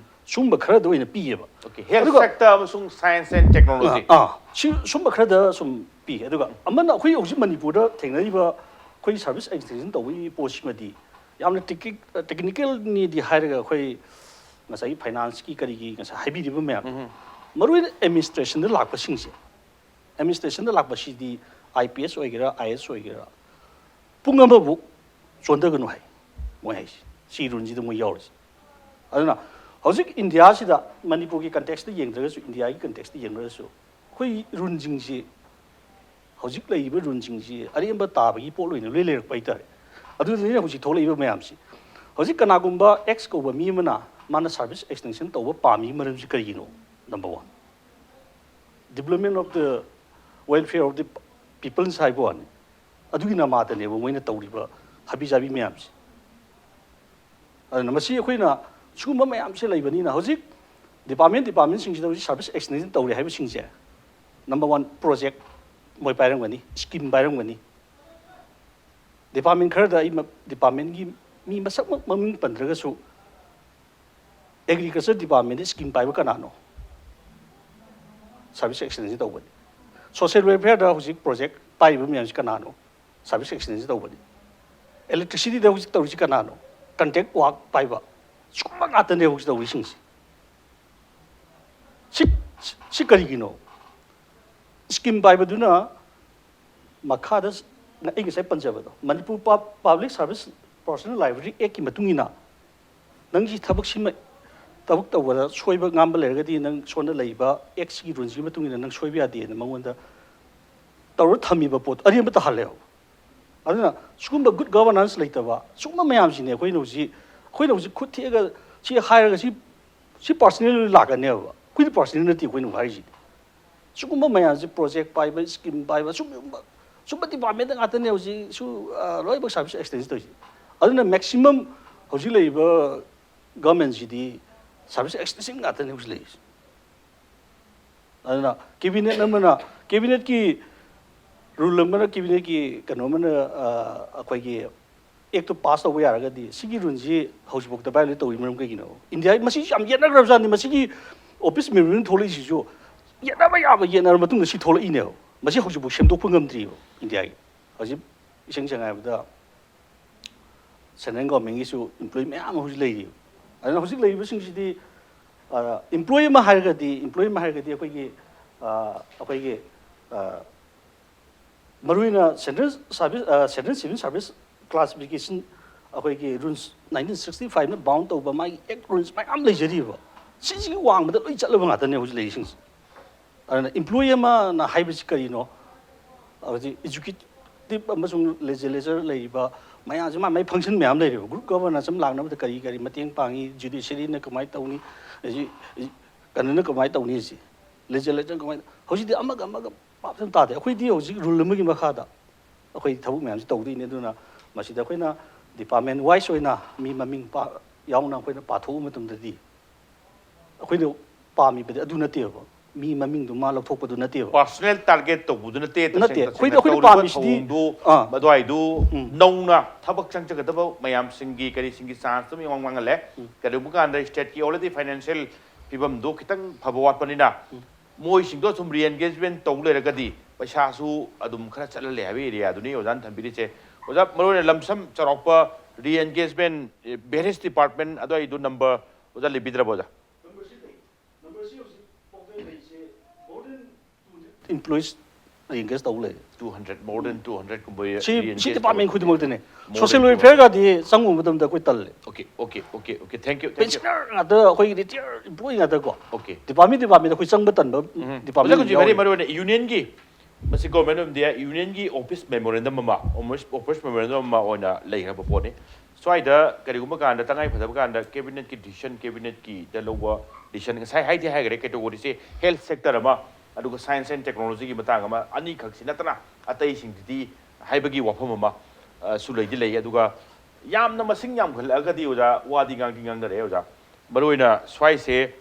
ꯁꯨꯝꯕ ꯈꯔꯗ ꯑꯣꯏꯅ ꯄꯤꯌꯦꯕ꯫ Okay, health ꯑꯗꯨꯒ sector ꯑꯃꯁꯨꯡ science and technology꯫ ꯑꯥ, ꯑꯥ, ꯁꯤ, ꯁꯨꯝꯕ ꯈꯔꯗ ꯁꯨꯝ ꯄꯤ꯫ ꯑꯗꯨꯒ ꯑꯃꯅ ꯑꯩꯈꯣꯏ ꯍꯧꯖꯤꯛ ꯃꯅꯤꯄꯨꯔꯗ ꯊꯦꯡꯅꯔꯤꯕ ꯑꯩꯈꯣꯏ service extension ꯇꯧꯕꯒꯤ ꯄꯣꯠꯁꯤꯃꯗꯤ ꯌꯥꯝꯅ technic-, technicalꯅꯤꯗꯤ ꯍꯥꯏꯔꯒ ꯑꯩꯈꯣꯏ ꯉꯁꯥꯏꯒꯤ financeꯀꯤ ꯀꯔꯤꯒꯤ ꯉꯁꯥꯏ ꯍꯥꯏꯕꯤꯔꯤꯕ ꯃꯌꯥꯝ, ꯃꯔꯨꯑꯣꯏꯅ administrationꯗ ꯂꯥꯛꯄꯁꯤꯡꯁꯦ, administrationꯗ ꯂꯥꯛꯄꯁꯤꯗꯤ IPS ꯑꯣꯏꯒꯦꯔꯥ, IAS ꯑꯣꯏꯒꯦꯔꯥ, ꯄꯨꯡ ꯑꯃꯕꯨ ꯆꯣꯟꯊꯒꯅꯨ ꯍꯥꯏ ꯃꯣꯏ ꯍꯥꯏꯁꯦ꯫ ꯁꯤ ruleꯁꯤꯗ ꯃꯣꯏ ꯌꯥꯎꯔꯤꯁꯦ꯫ ꯑꯗꯨꯅ ꯍꯧꯖꯤꯛ ꯏꯟꯗꯤꯌꯥꯁꯤꯗ, ꯃꯅꯤꯄꯨꯔꯒꯤ contextꯇ ꯌꯦꯡꯗ꯭ꯔꯒꯁꯨ, ꯏꯟꯗꯤꯌꯥꯒꯤ contextꯇ ꯌꯦꯡꯗ꯭ꯔꯒꯁꯨ, ꯑꯩꯈꯣꯏ ruleꯁꯤꯡꯁꯤ ꯍꯧꯖꯤꯛ ꯂꯩꯔꯤꯕ ꯔꯨꯜꯁꯤꯡꯁꯤ ꯑꯔꯦꯝꯕ ꯇꯥꯕꯒꯤ ꯄꯣꯠ ꯑꯣꯏꯅ ꯂꯣꯏ ꯂꯩꯔꯛꯄ ꯍꯥꯏꯇꯥꯔꯦ꯫ ꯑꯗꯨꯗꯨꯅꯤꯅ ꯍꯧꯖꯤꯛ ꯊꯣꯛꯂꯛꯏꯕ ꯃꯌꯥꯝꯁꯤ꯫ ꯍꯧꯖꯤꯛ ꯀꯅꯥꯒꯨꯝꯕ ꯑꯦꯛꯁ ꯀꯧꯕ ꯃꯤ ꯑꯃꯅ ꯃꯥꯅ ꯁꯥꯔꯚꯤꯁ ꯑꯦꯛꯁꯇꯦꯟꯁꯟ ꯇꯧꯕ ꯄꯥꯝꯃꯤ ꯃꯔꯝꯁꯤ ꯀꯔꯤꯒꯤꯅꯣ? Number one, development of the welfare of the peoples ꯍꯥꯏꯕ ꯋꯥꯅꯤ꯫ ꯑꯗꯨꯒꯤ ꯅꯃꯥꯗꯅꯦꯕ ꯃꯣꯏꯅ ꯇꯧꯔꯤꯕ ꯍꯥꯕꯤ ꯖꯥꯕꯤ ꯃꯌꯥꯝꯁꯦ꯫ ꯑꯗꯨꯅ ꯃꯁꯤ ꯑꯩꯈꯣꯏꯅ ꯁꯤꯒꯨꯝꯕ ꯃꯌꯥꯝꯁꯦ ꯂꯩꯕꯅꯤꯅ ꯍꯧꯖꯤꯛ ꯗꯤꯄꯥꯔꯠꯃꯦꯟ ꯗꯤꯄꯥꯔꯠꯃꯦꯟꯁꯤꯡꯁꯤꯗ ꯍꯧꯖꯤꯛ ꯁꯥꯔꯚꯤꯁ ꯑꯦꯛꯁꯇꯦꯟꯁꯟ ꯇꯧꯔꯦ ꯍꯥꯏꯕꯁꯤꯡꯁꯦ, number one, ꯄ꯭ꯔꯣꯖꯦꯛ ꯃꯣꯏ ꯄꯥꯏꯔꯝꯒꯅꯤ, ꯁ꯭ꯀꯤꯝ ꯄꯥꯏꯔꯝꯒꯅꯤ꯫ ꯗꯤꯄꯥꯔꯠꯃꯦꯟ ꯈꯔꯗ ꯑꯩ ꯗꯤꯄꯥꯔꯠꯃꯦꯟꯒꯤ ꯃꯤ ꯃꯁꯛꯃꯛ ꯃꯃꯤꯡ ꯄꯟꯗ꯭ꯔꯒꯁꯨ, ꯑꯦꯒ꯭ꯔꯤꯀꯜꯆꯔ ꯗꯤꯄꯥꯔꯠꯃꯦꯟꯗ ꯁ꯭ꯀꯤꯝ ꯄꯥꯏꯕ ꯀꯅꯥꯅꯣ? ꯁꯥꯔꯚꯤꯁ ꯑꯦꯛꯁꯇꯦꯟꯁꯟ ꯇꯧꯕꯅꯤ꯫ ꯁꯣꯁꯤꯌꯦꯜ ꯋꯦꯜꯐꯤꯌꯔꯗ ꯍꯧꯖꯤꯛ ꯄ꯭ꯔꯣꯖꯦꯛ ꯄꯥꯏꯔꯤꯕ ꯃꯌꯥꯝꯁꯤ ꯀꯅꯥꯅꯣ? ꯁꯥꯔꯚꯤꯁ ꯑꯦꯛꯁꯇꯦꯟꯁꯟ ꯇꯧꯕꯅꯤ꯫ ꯏꯂꯦꯛꯇ꯭ꯔꯤꯁꯤꯇꯤꯗ ꯍꯧꯖꯤꯛ ꯇꯧꯔꯤꯁꯤ ꯀꯅꯥꯅꯣ? ꯀꯟꯇ꯭ꯔꯦꯛ ꯋꯥꯔꯛ ꯄꯥꯏꯕ꯫ ꯁꯤꯒꯨꯝꯕ ꯉꯥꯛꯇꯅꯦ ꯍꯧꯖꯤꯛ ꯇꯧꯔꯤꯁꯤꯡꯁꯦ꯫ ꯁꯤ, ꯁꯤ ꯀꯔꯤꯒꯤꯅꯣ? ꯁ꯭ꯀꯤꯝ ꯄꯥꯏꯕꯗꯨꯅ ꯃꯈꯥꯗ ꯑꯩ ꯉꯁꯥꯏ ꯄꯟꯖꯕꯗꯣ, ꯃꯅꯤꯄꯨꯔ ꯄꯥ-, ꯄꯥꯕ꯭ꯂꯤꯛ ꯁꯥꯔꯚꯤꯁ ꯄ꯭ꯔꯣꯐꯦꯁꯅꯦꯜ ꯂꯥꯏꯕ꯭ꯔꯦꯔꯤ ꯑꯦꯛꯀꯤ ꯃꯇꯨꯡ ꯏꯟꯅ ꯅꯪꯒꯤ ꯊꯕꯛꯁꯤꯃ, ꯊꯕꯛ ꯇꯧꯕꯗ ꯁꯣꯏꯕ ꯉꯥꯝꯕ ꯂꯩꯔꯒꯗꯤ ꯅꯪ ꯁꯣꯝꯗ ꯂꯩꯔꯤꯕ ꯑꯦꯛꯁꯀꯤ ꯔꯨꯜꯁꯤꯒꯤ ꯃꯇꯨꯡ ꯏꯟꯅ ꯅꯪ ꯁꯣꯏꯕ ꯌꯥꯗꯦꯅ ꯃꯉꯣꯟꯗ ꯇꯧꯔ ꯊꯝꯃꯤꯕ ꯄꯣꯠꯇꯣ ꯑꯔꯦꯝꯕ ꯇꯥꯍꯜꯂꯦꯕ꯫ ꯑꯗꯨꯅ ꯁꯤꯒꯨꯝꯕ ꯒꯨꯗ ꯒꯚꯔꯅꯥꯟꯁ ꯂꯩꯇꯕ, ꯁꯤꯒꯨꯝꯕ ꯃꯌꯥꯝꯁꯤꯅꯦ ꯑꯩꯈꯣꯏꯅ ꯍꯧꯖꯤꯛ, ꯑꯩꯈꯣꯏꯅ ꯍꯧꯖꯤꯛ ꯈꯨꯠ ꯊꯦꯛꯑꯒ ꯁꯤ ꯍꯥꯏꯔꯒ ꯁꯤ, ꯁꯤ ꯄꯥꯔꯁꯅꯦꯜ ꯂꯥꯛꯀꯅꯦꯕ꯫ ꯑꯩꯈꯣꯏꯗꯤ ꯄꯥꯔꯁꯅꯦꯜ ꯅꯠꯇꯦ ꯑꯩꯈꯣꯏꯅ ꯍꯥꯏꯔꯤꯁꯤꯗꯤ꯫ ꯁꯤꯒꯨꯝꯕ ꯃꯌꯥꯝꯁꯦ, ꯄ꯭ꯔꯣꯖꯦꯛ ꯄꯥꯏꯕ, ꯁ꯭ꯀꯤꯝ ꯄꯥꯏꯕ, ꯁꯨꯝꯕ, ꯁꯨꯝꯕ ꯗꯤꯄꯥꯔꯠꯃꯦꯟꯗ ꯉꯥꯛꯇꯅꯦ ꯍꯧꯖꯤꯛꯁꯨ, ꯑ, ꯂꯣꯏꯅꯃꯛ ꯁꯥꯔꯚꯤꯁ ꯑꯦꯛꯁꯇꯦꯟꯁꯟ ꯇꯧꯔꯤꯁꯦ꯫ ꯑꯗꯨꯅ ꯃꯦꯛꯁꯤꯃꯝ ꯍꯧꯖꯤꯛ ꯂꯩꯔꯤꯕ ꯒꯚꯔꯟꯃꯦꯟꯁꯤꯗꯤ ꯁꯥꯔꯚꯤꯁ ꯑꯦꯛꯁꯇꯦꯟꯁꯟ ꯉꯥꯛꯇꯅꯦ ꯍꯧꯖꯤꯛ ꯂꯩꯔꯤꯁꯦ꯫ ꯑꯗꯨꯅ ꯀꯦꯕꯤꯅꯦꯠ ꯑꯃꯅ, ꯀꯦꯕꯤꯅꯦꯠꯀꯤ ꯔꯨꯜ ꯑꯃꯅ, ꯀꯦꯕꯤꯅꯦꯠꯀꯤ ꯀꯩꯅꯣ ꯑꯃꯅ, ꯑ, ꯑꯩꯈꯣꯏꯒꯤ ꯑꯦꯛꯇꯨ ꯄꯥꯁ ꯇꯧꯕ ꯌꯥꯔꯒꯗꯤ ꯁꯤꯒꯤ ꯔꯨꯜꯁꯤ ꯍꯧꯖꯤꯛꯐꯥꯎꯗ ꯚꯥꯏꯑꯣꯂꯦꯠ ꯇꯧꯔꯤ ꯃꯔꯝ ꯀꯩꯒꯤꯅꯣ? ꯏꯟꯗꯤꯌꯥ ꯃꯁꯤ ꯌꯥꯝ ꯌꯦꯠꯅꯈ꯭ꯔꯕꯖꯥꯠꯅꯤ꯫ ꯃꯁꯤꯒꯤ ꯑꯣꯐꯤꯁ ꯃꯦꯃꯣꯔꯦꯟꯗꯝ ꯊꯣꯛꯂꯛꯏꯁꯤꯁꯨ ꯌꯦꯠꯅꯕ ꯌꯥꯕ ꯌꯦꯠꯅꯔ ꯃꯇꯨꯡꯗ ꯁꯤ ꯊꯣꯛꯂꯛꯏꯅꯦꯕ꯫ ꯃꯁꯤ ꯍꯧꯖꯤꯛꯐꯥꯎ ꯁꯦꯝꯗꯣꯛꯄ ꯉꯝꯗ꯭ꯔꯤꯕ ꯏꯟꯗꯤꯌꯥꯒꯤ꯫ ꯍꯧꯖꯤꯛ ꯏꯁꯦꯡ ꯁꯦꯡꯅ ꯍꯥꯏꯔꯕꯗ ꯁꯦꯟꯇ꯭ꯔꯦꯜ ꯒꯣꯔꯃꯦꯟꯒꯤꯁꯨ ꯏꯝꯄ꯭ꯂꯣꯌꯤ ꯃꯌꯥꯝ ꯑꯃ ꯍꯧꯖꯤꯛ ꯂꯩꯔꯤꯕ꯫ ꯑꯗꯨꯅ ꯍꯧꯖꯤꯛ ꯂꯩꯔꯤꯕꯁꯤꯡꯁꯤꯗꯤ, ꯑ, ꯏꯝꯄ꯭ꯂꯣꯌꯤ ꯑꯃ ꯍꯥꯏꯔꯒꯗꯤ, ꯏꯝꯄ꯭ꯂꯣꯌꯤ ꯑꯃ ꯍꯥꯏꯔꯒꯗꯤ ꯑꯩꯈꯣꯏꯒꯤ, ꯑ, ꯑꯩꯈꯣꯏꯒꯤ, ꯑ, ꯃꯔꯨꯑꯣꯏꯅ ꯁꯦꯟꯇ꯭ꯔꯦꯜ ꯁꯥꯔꯚꯤꯁ, ꯑ, ꯁꯦꯟꯇ꯭ꯔꯦꯜ ꯁꯤꯚꯤꯜ ꯁꯥꯔꯚꯤꯁ ꯀ꯭ꯂꯥꯁꯤꯐꯤꯀꯦꯁꯟ ꯑꯩꯈꯣꯏꯒꯤ ꯔꯨꯜꯁ ꯅꯥꯏꯟꯇꯤꯟ ꯁꯤꯛꯁꯇꯤ ꯐꯥꯏꯚꯅ ꯕꯥꯎꯟ ꯇꯧꯕ ꯃꯥꯒꯤ ꯑꯦꯛ ꯔꯨꯜꯁ ꯃꯌꯥꯝ ꯂꯩꯖꯔꯤꯕ꯫ ꯁꯤꯁꯤꯒꯤ ꯋꯥꯡꯃꯗ ꯂꯣꯏ ꯆꯠꯂꯕ ꯉꯥꯛꯇꯅꯦ ꯍꯧꯖꯤꯛ ꯂꯩꯔꯤꯁꯤꯡꯁꯦ꯫ ꯑꯗꯨꯅ ꯏꯝꯄ꯭ꯂꯣꯌꯤ ꯑꯃꯅ ꯍꯥꯏꯕꯁꯤ ꯀꯔꯤꯅꯣ? ꯍꯧꯖꯤꯛ ꯑꯦꯛꯖꯤꯀ꯭ꯌꯨꯇꯤꯚ ꯑꯃꯁꯨꯡ ꯂꯦꯖꯤꯁꯂꯦꯆꯔ ꯂꯩꯔꯤꯕ ꯃꯌꯥꯝꯁꯦ, ꯃꯥ ꯃꯥꯏ ꯐꯪꯁꯟ ꯃꯌꯥꯝ ꯂꯩꯔꯤꯕ꯫ ꯒ꯭ꯔꯨꯞ ꯒꯕꯔꯅꯦꯟꯁ ꯑꯃ ꯂꯥꯛꯅꯕꯗ ꯀꯔꯤ ꯀꯔꯤ ꯃꯇꯦꯡ ꯄꯥꯡꯉꯤ, ꯖꯨꯗꯤꯁꯔꯤꯅ ꯀꯃꯥꯏꯅ ꯇꯧꯅꯤ, ꯑꯗꯒꯤ ꯀꯩꯅꯣꯅ ꯀꯃꯥꯏꯅ ꯇꯧꯅꯤ, ꯁꯤ ꯂꯦꯖꯤꯁꯂꯦꯆꯔ ꯀꯃꯥꯏꯅ, ꯍꯧꯖꯤꯛꯇꯤ ꯑꯃꯒ ꯑꯃꯒ ꯄꯥꯞ ꯇꯥꯗꯦ꯫ ꯑꯩꯈꯣꯏꯗꯤ ꯍꯧꯖꯤꯛ ꯔꯨꯜ ꯑꯃꯒꯤ ꯃꯈꯥꯗ ꯑꯩꯈꯣꯏ ꯊꯕꯛ ꯃꯌꯥꯝꯁꯤ ꯇꯧꯗꯣꯏꯅꯤ꯫ ꯑꯗꯨꯅ ꯃꯁꯤꯗ ꯑꯩꯈꯣꯏꯅ ꯗꯤꯄꯥꯔꯠꯃꯦꯟ ꯋꯥꯏꯁ ꯑꯣꯏꯅ ꯃꯤ ꯃꯃꯤꯡ ꯄꯥ-, ꯌꯥꯎꯅ ꯑꯩꯈꯣꯏꯅ ꯄꯥꯊꯣꯛꯄ ꯃꯇꯝꯗꯗꯤ, ꯑꯩꯈꯣꯏꯅ ꯄꯥꯝꯃꯤꯕꯗꯤ ꯑꯗꯨ ꯅꯠꯇꯦꯕ, ꯃꯤ ꯃꯃꯤꯡꯗꯨꯃ ꯂꯧꯊꯣꯛꯄꯗꯨ ꯅꯠꯇꯦꯕ꯫ ꯄꯥꯔꯁꯣꯅꯦꯜ ꯇꯥꯔꯒꯦꯠ ꯇꯧꯕꯗꯨ ꯅꯠꯇꯦ꯫ ꯅꯠꯇꯦ, ꯇꯁꯦꯡ ꯑꯩꯈꯣꯏꯗꯤ, ꯇꯁꯦꯡꯅ ꯑꯩꯈꯣꯏꯅ ꯇꯧꯔꯤꯕ ꯄꯥꯝꯃꯤꯁꯤꯗꯤ, ꯊꯧꯑꯣꯡꯗꯨ ꯑꯥ꯫ ꯑꯗꯨꯋꯥꯏꯗꯨ ꯎꯝ꯫ ꯅꯧꯅ ꯊꯕꯛ ꯆꯪꯖꯒꯗꯕ ꯃꯌꯥꯝꯁꯤꯡꯒꯤ ꯀꯔꯤꯁꯤꯡꯒꯤ ꯆꯥꯟꯁꯇꯨ ꯌꯥꯝ ꯋꯥꯡ ꯋꯥꯡꯍꯜꯂꯦ꯫ ꯀꯔꯤꯒꯨꯝꯕ ꯀꯥꯟꯗ ꯁ꯭ꯇꯦꯠꯀꯤ ꯑꯣꯜꯔꯦꯗꯤ ꯐꯥꯏꯅꯥꯟꯁꯤꯌꯦꯜ ꯐꯤꯕꯝꯗꯨ ꯈꯤꯇꯪ ꯐꯕ ꯋꯥꯠꯄꯅꯤꯅ, ꯃꯣꯏꯁꯤꯡꯗꯣ ꯁꯨꯝ ꯔꯤꯑꯦꯟꯒꯦꯖꯃꯦꯟ ꯇꯧ ꯂꯩꯔꯒꯗꯤ ꯄꯩꯁꯥꯁꯨ ꯑꯗꯨꯝ ꯈꯔ ꯆꯠꯍꯜꯂꯦ ꯍꯥꯏꯕ ꯑꯦꯔꯤꯌꯥꯗꯨꯅꯤ ꯑꯣꯖꯥꯅ ꯊꯝꯕꯤꯔꯤꯁꯦ꯫ ꯑꯣꯖꯥ, ꯃꯔꯨꯑꯣꯏꯅ ꯂꯝꯁꯝ ꯆꯥꯎꯔꯥꯛꯄ ꯔꯤꯑꯦꯟꯒꯦꯖꯃꯦꯟ, ꯚꯦꯔꯤꯌꯁ ꯗꯤꯄꯥꯔꯠꯃꯦꯟ ꯑꯗꯨꯋꯥꯏꯗꯨ ꯅꯝꯕꯔ ꯑꯣꯖꯥ ꯂꯩꯕꯤꯗ꯭ꯔꯕ ꯑꯣꯖꯥ? ꯏꯝꯄ꯭ꯂꯣꯌꯤꯁ ꯔꯤꯑꯦꯟꯒꯦꯖ ꯇꯧ ꯂꯩ꯫ Two hundred, more than two hundred ꯀꯨꯝꯕ ꯁꯤ, re-engage ꯁꯤ ꯗꯤꯄꯥꯔꯠꯃꯦꯟ ꯇꯧꯕ꯫ ꯈꯨꯗꯤꯡꯃꯛꯇꯅꯦ꯫ More than social two hundred. ꯋꯦꯜꯐꯤꯌꯔꯒꯗꯤ ꯆꯪꯉꯨꯕ ꯃꯇꯝꯗ ꯑꯩꯈꯣꯏ ꯇꯜꯂꯦ꯫ Okay, okay, okay, okay. Thank you, thank you. Pensioner ꯉꯥꯛꯇ, ꯑꯩꯈꯣꯏꯒꯤ ꯔꯤꯇꯥꯌꯔ ꯏꯝꯄ꯭ꯂꯣꯌꯤ ꯉꯥꯛꯇꯀꯣ꯫ Okay. ꯗꯤꯄꯥꯔꯠꯃꯦꯟ ꯗꯤꯄꯥꯔꯠꯃꯦꯟꯗ ꯑꯩꯈꯣꯏ ꯆꯪꯕ ꯇꯟꯕ ꯎꯝ꯫ ꯗꯤꯄꯥꯔꯠꯃꯦꯟ ꯑꯣꯖꯥ ꯀꯨꯟꯖꯤꯠ, ꯃꯔꯨ ꯑꯣꯏꯅ ꯌꯨꯅꯤꯌꯟꯒꯤ, ꯃꯁꯤ Government of India ꯌꯨꯅꯤꯌꯟꯒꯤ ꯑꯣꯐꯤꯁ ꯃꯦꯃꯣꯔꯦꯟꯗꯝ ꯑꯃ, ꯑꯣꯐꯤꯁ ꯃꯦꯃꯣꯔꯦꯟꯗꯝ ꯑꯃ ꯑꯣꯏꯅ ꯂꯩꯈ꯭ꯔꯕ ꯄꯣꯠꯅꯤ꯫ ꯁ꯭ꯋꯥꯏꯗ ꯀꯔꯤꯒꯨꯝꯕ ꯀꯥꯟꯗ ꯇꯉꯥꯏ ꯐꯗꯕ ꯀꯥꯟꯗ ꯀꯦꯕꯤꯅꯦꯠꯀꯤ ꯗꯤꯁꯤꯖꯟ, ꯀꯦꯕꯤꯅꯦꯠꯀꯤꯗ ꯂꯧꯕ ꯗꯤꯁꯤꯖꯟ, ꯉꯁꯥꯏ ꯍꯥꯏꯗꯤ ꯍꯥꯏꯈ꯭ꯔꯦ, ꯀꯦꯇꯦꯒꯣꯔꯤꯁꯦ ꯍꯦꯜꯊ ꯁꯦꯛꯇꯔ ꯑꯃ, ꯑꯗꯨꯒ ꯁꯥꯏꯟꯁ ꯑꯦꯟ ꯇꯦꯛꯅꯣꯂꯣꯖꯤꯒꯤ ꯃꯇꯥꯡ ꯑꯃ, ꯑꯅꯤꯈꯛꯁꯤ ꯅꯠꯇꯅ ꯑꯇꯩꯁꯤꯡꯁꯤꯗꯤ ꯍꯥꯏꯕꯒꯤ ꯋꯥꯐꯝ ꯑꯃ, ꯑ, ꯁꯨ ꯂꯩꯗꯤ ꯂꯩ꯫ ꯑꯗꯨꯒ ꯌꯥꯝꯅ ꯃꯁꯤꯡ ꯌꯥꯝꯈꯠꯂꯛꯑꯒꯗꯤ ꯑꯣꯖꯥ, ꯋꯥꯗꯤ ꯉꯥꯡꯗꯤ ꯉꯥꯡꯅꯔꯦ ꯑꯣꯖꯥ꯫ ꯃꯔꯨꯑꯣꯏꯅ ꯁ꯭ꯋꯥꯏꯁꯦ,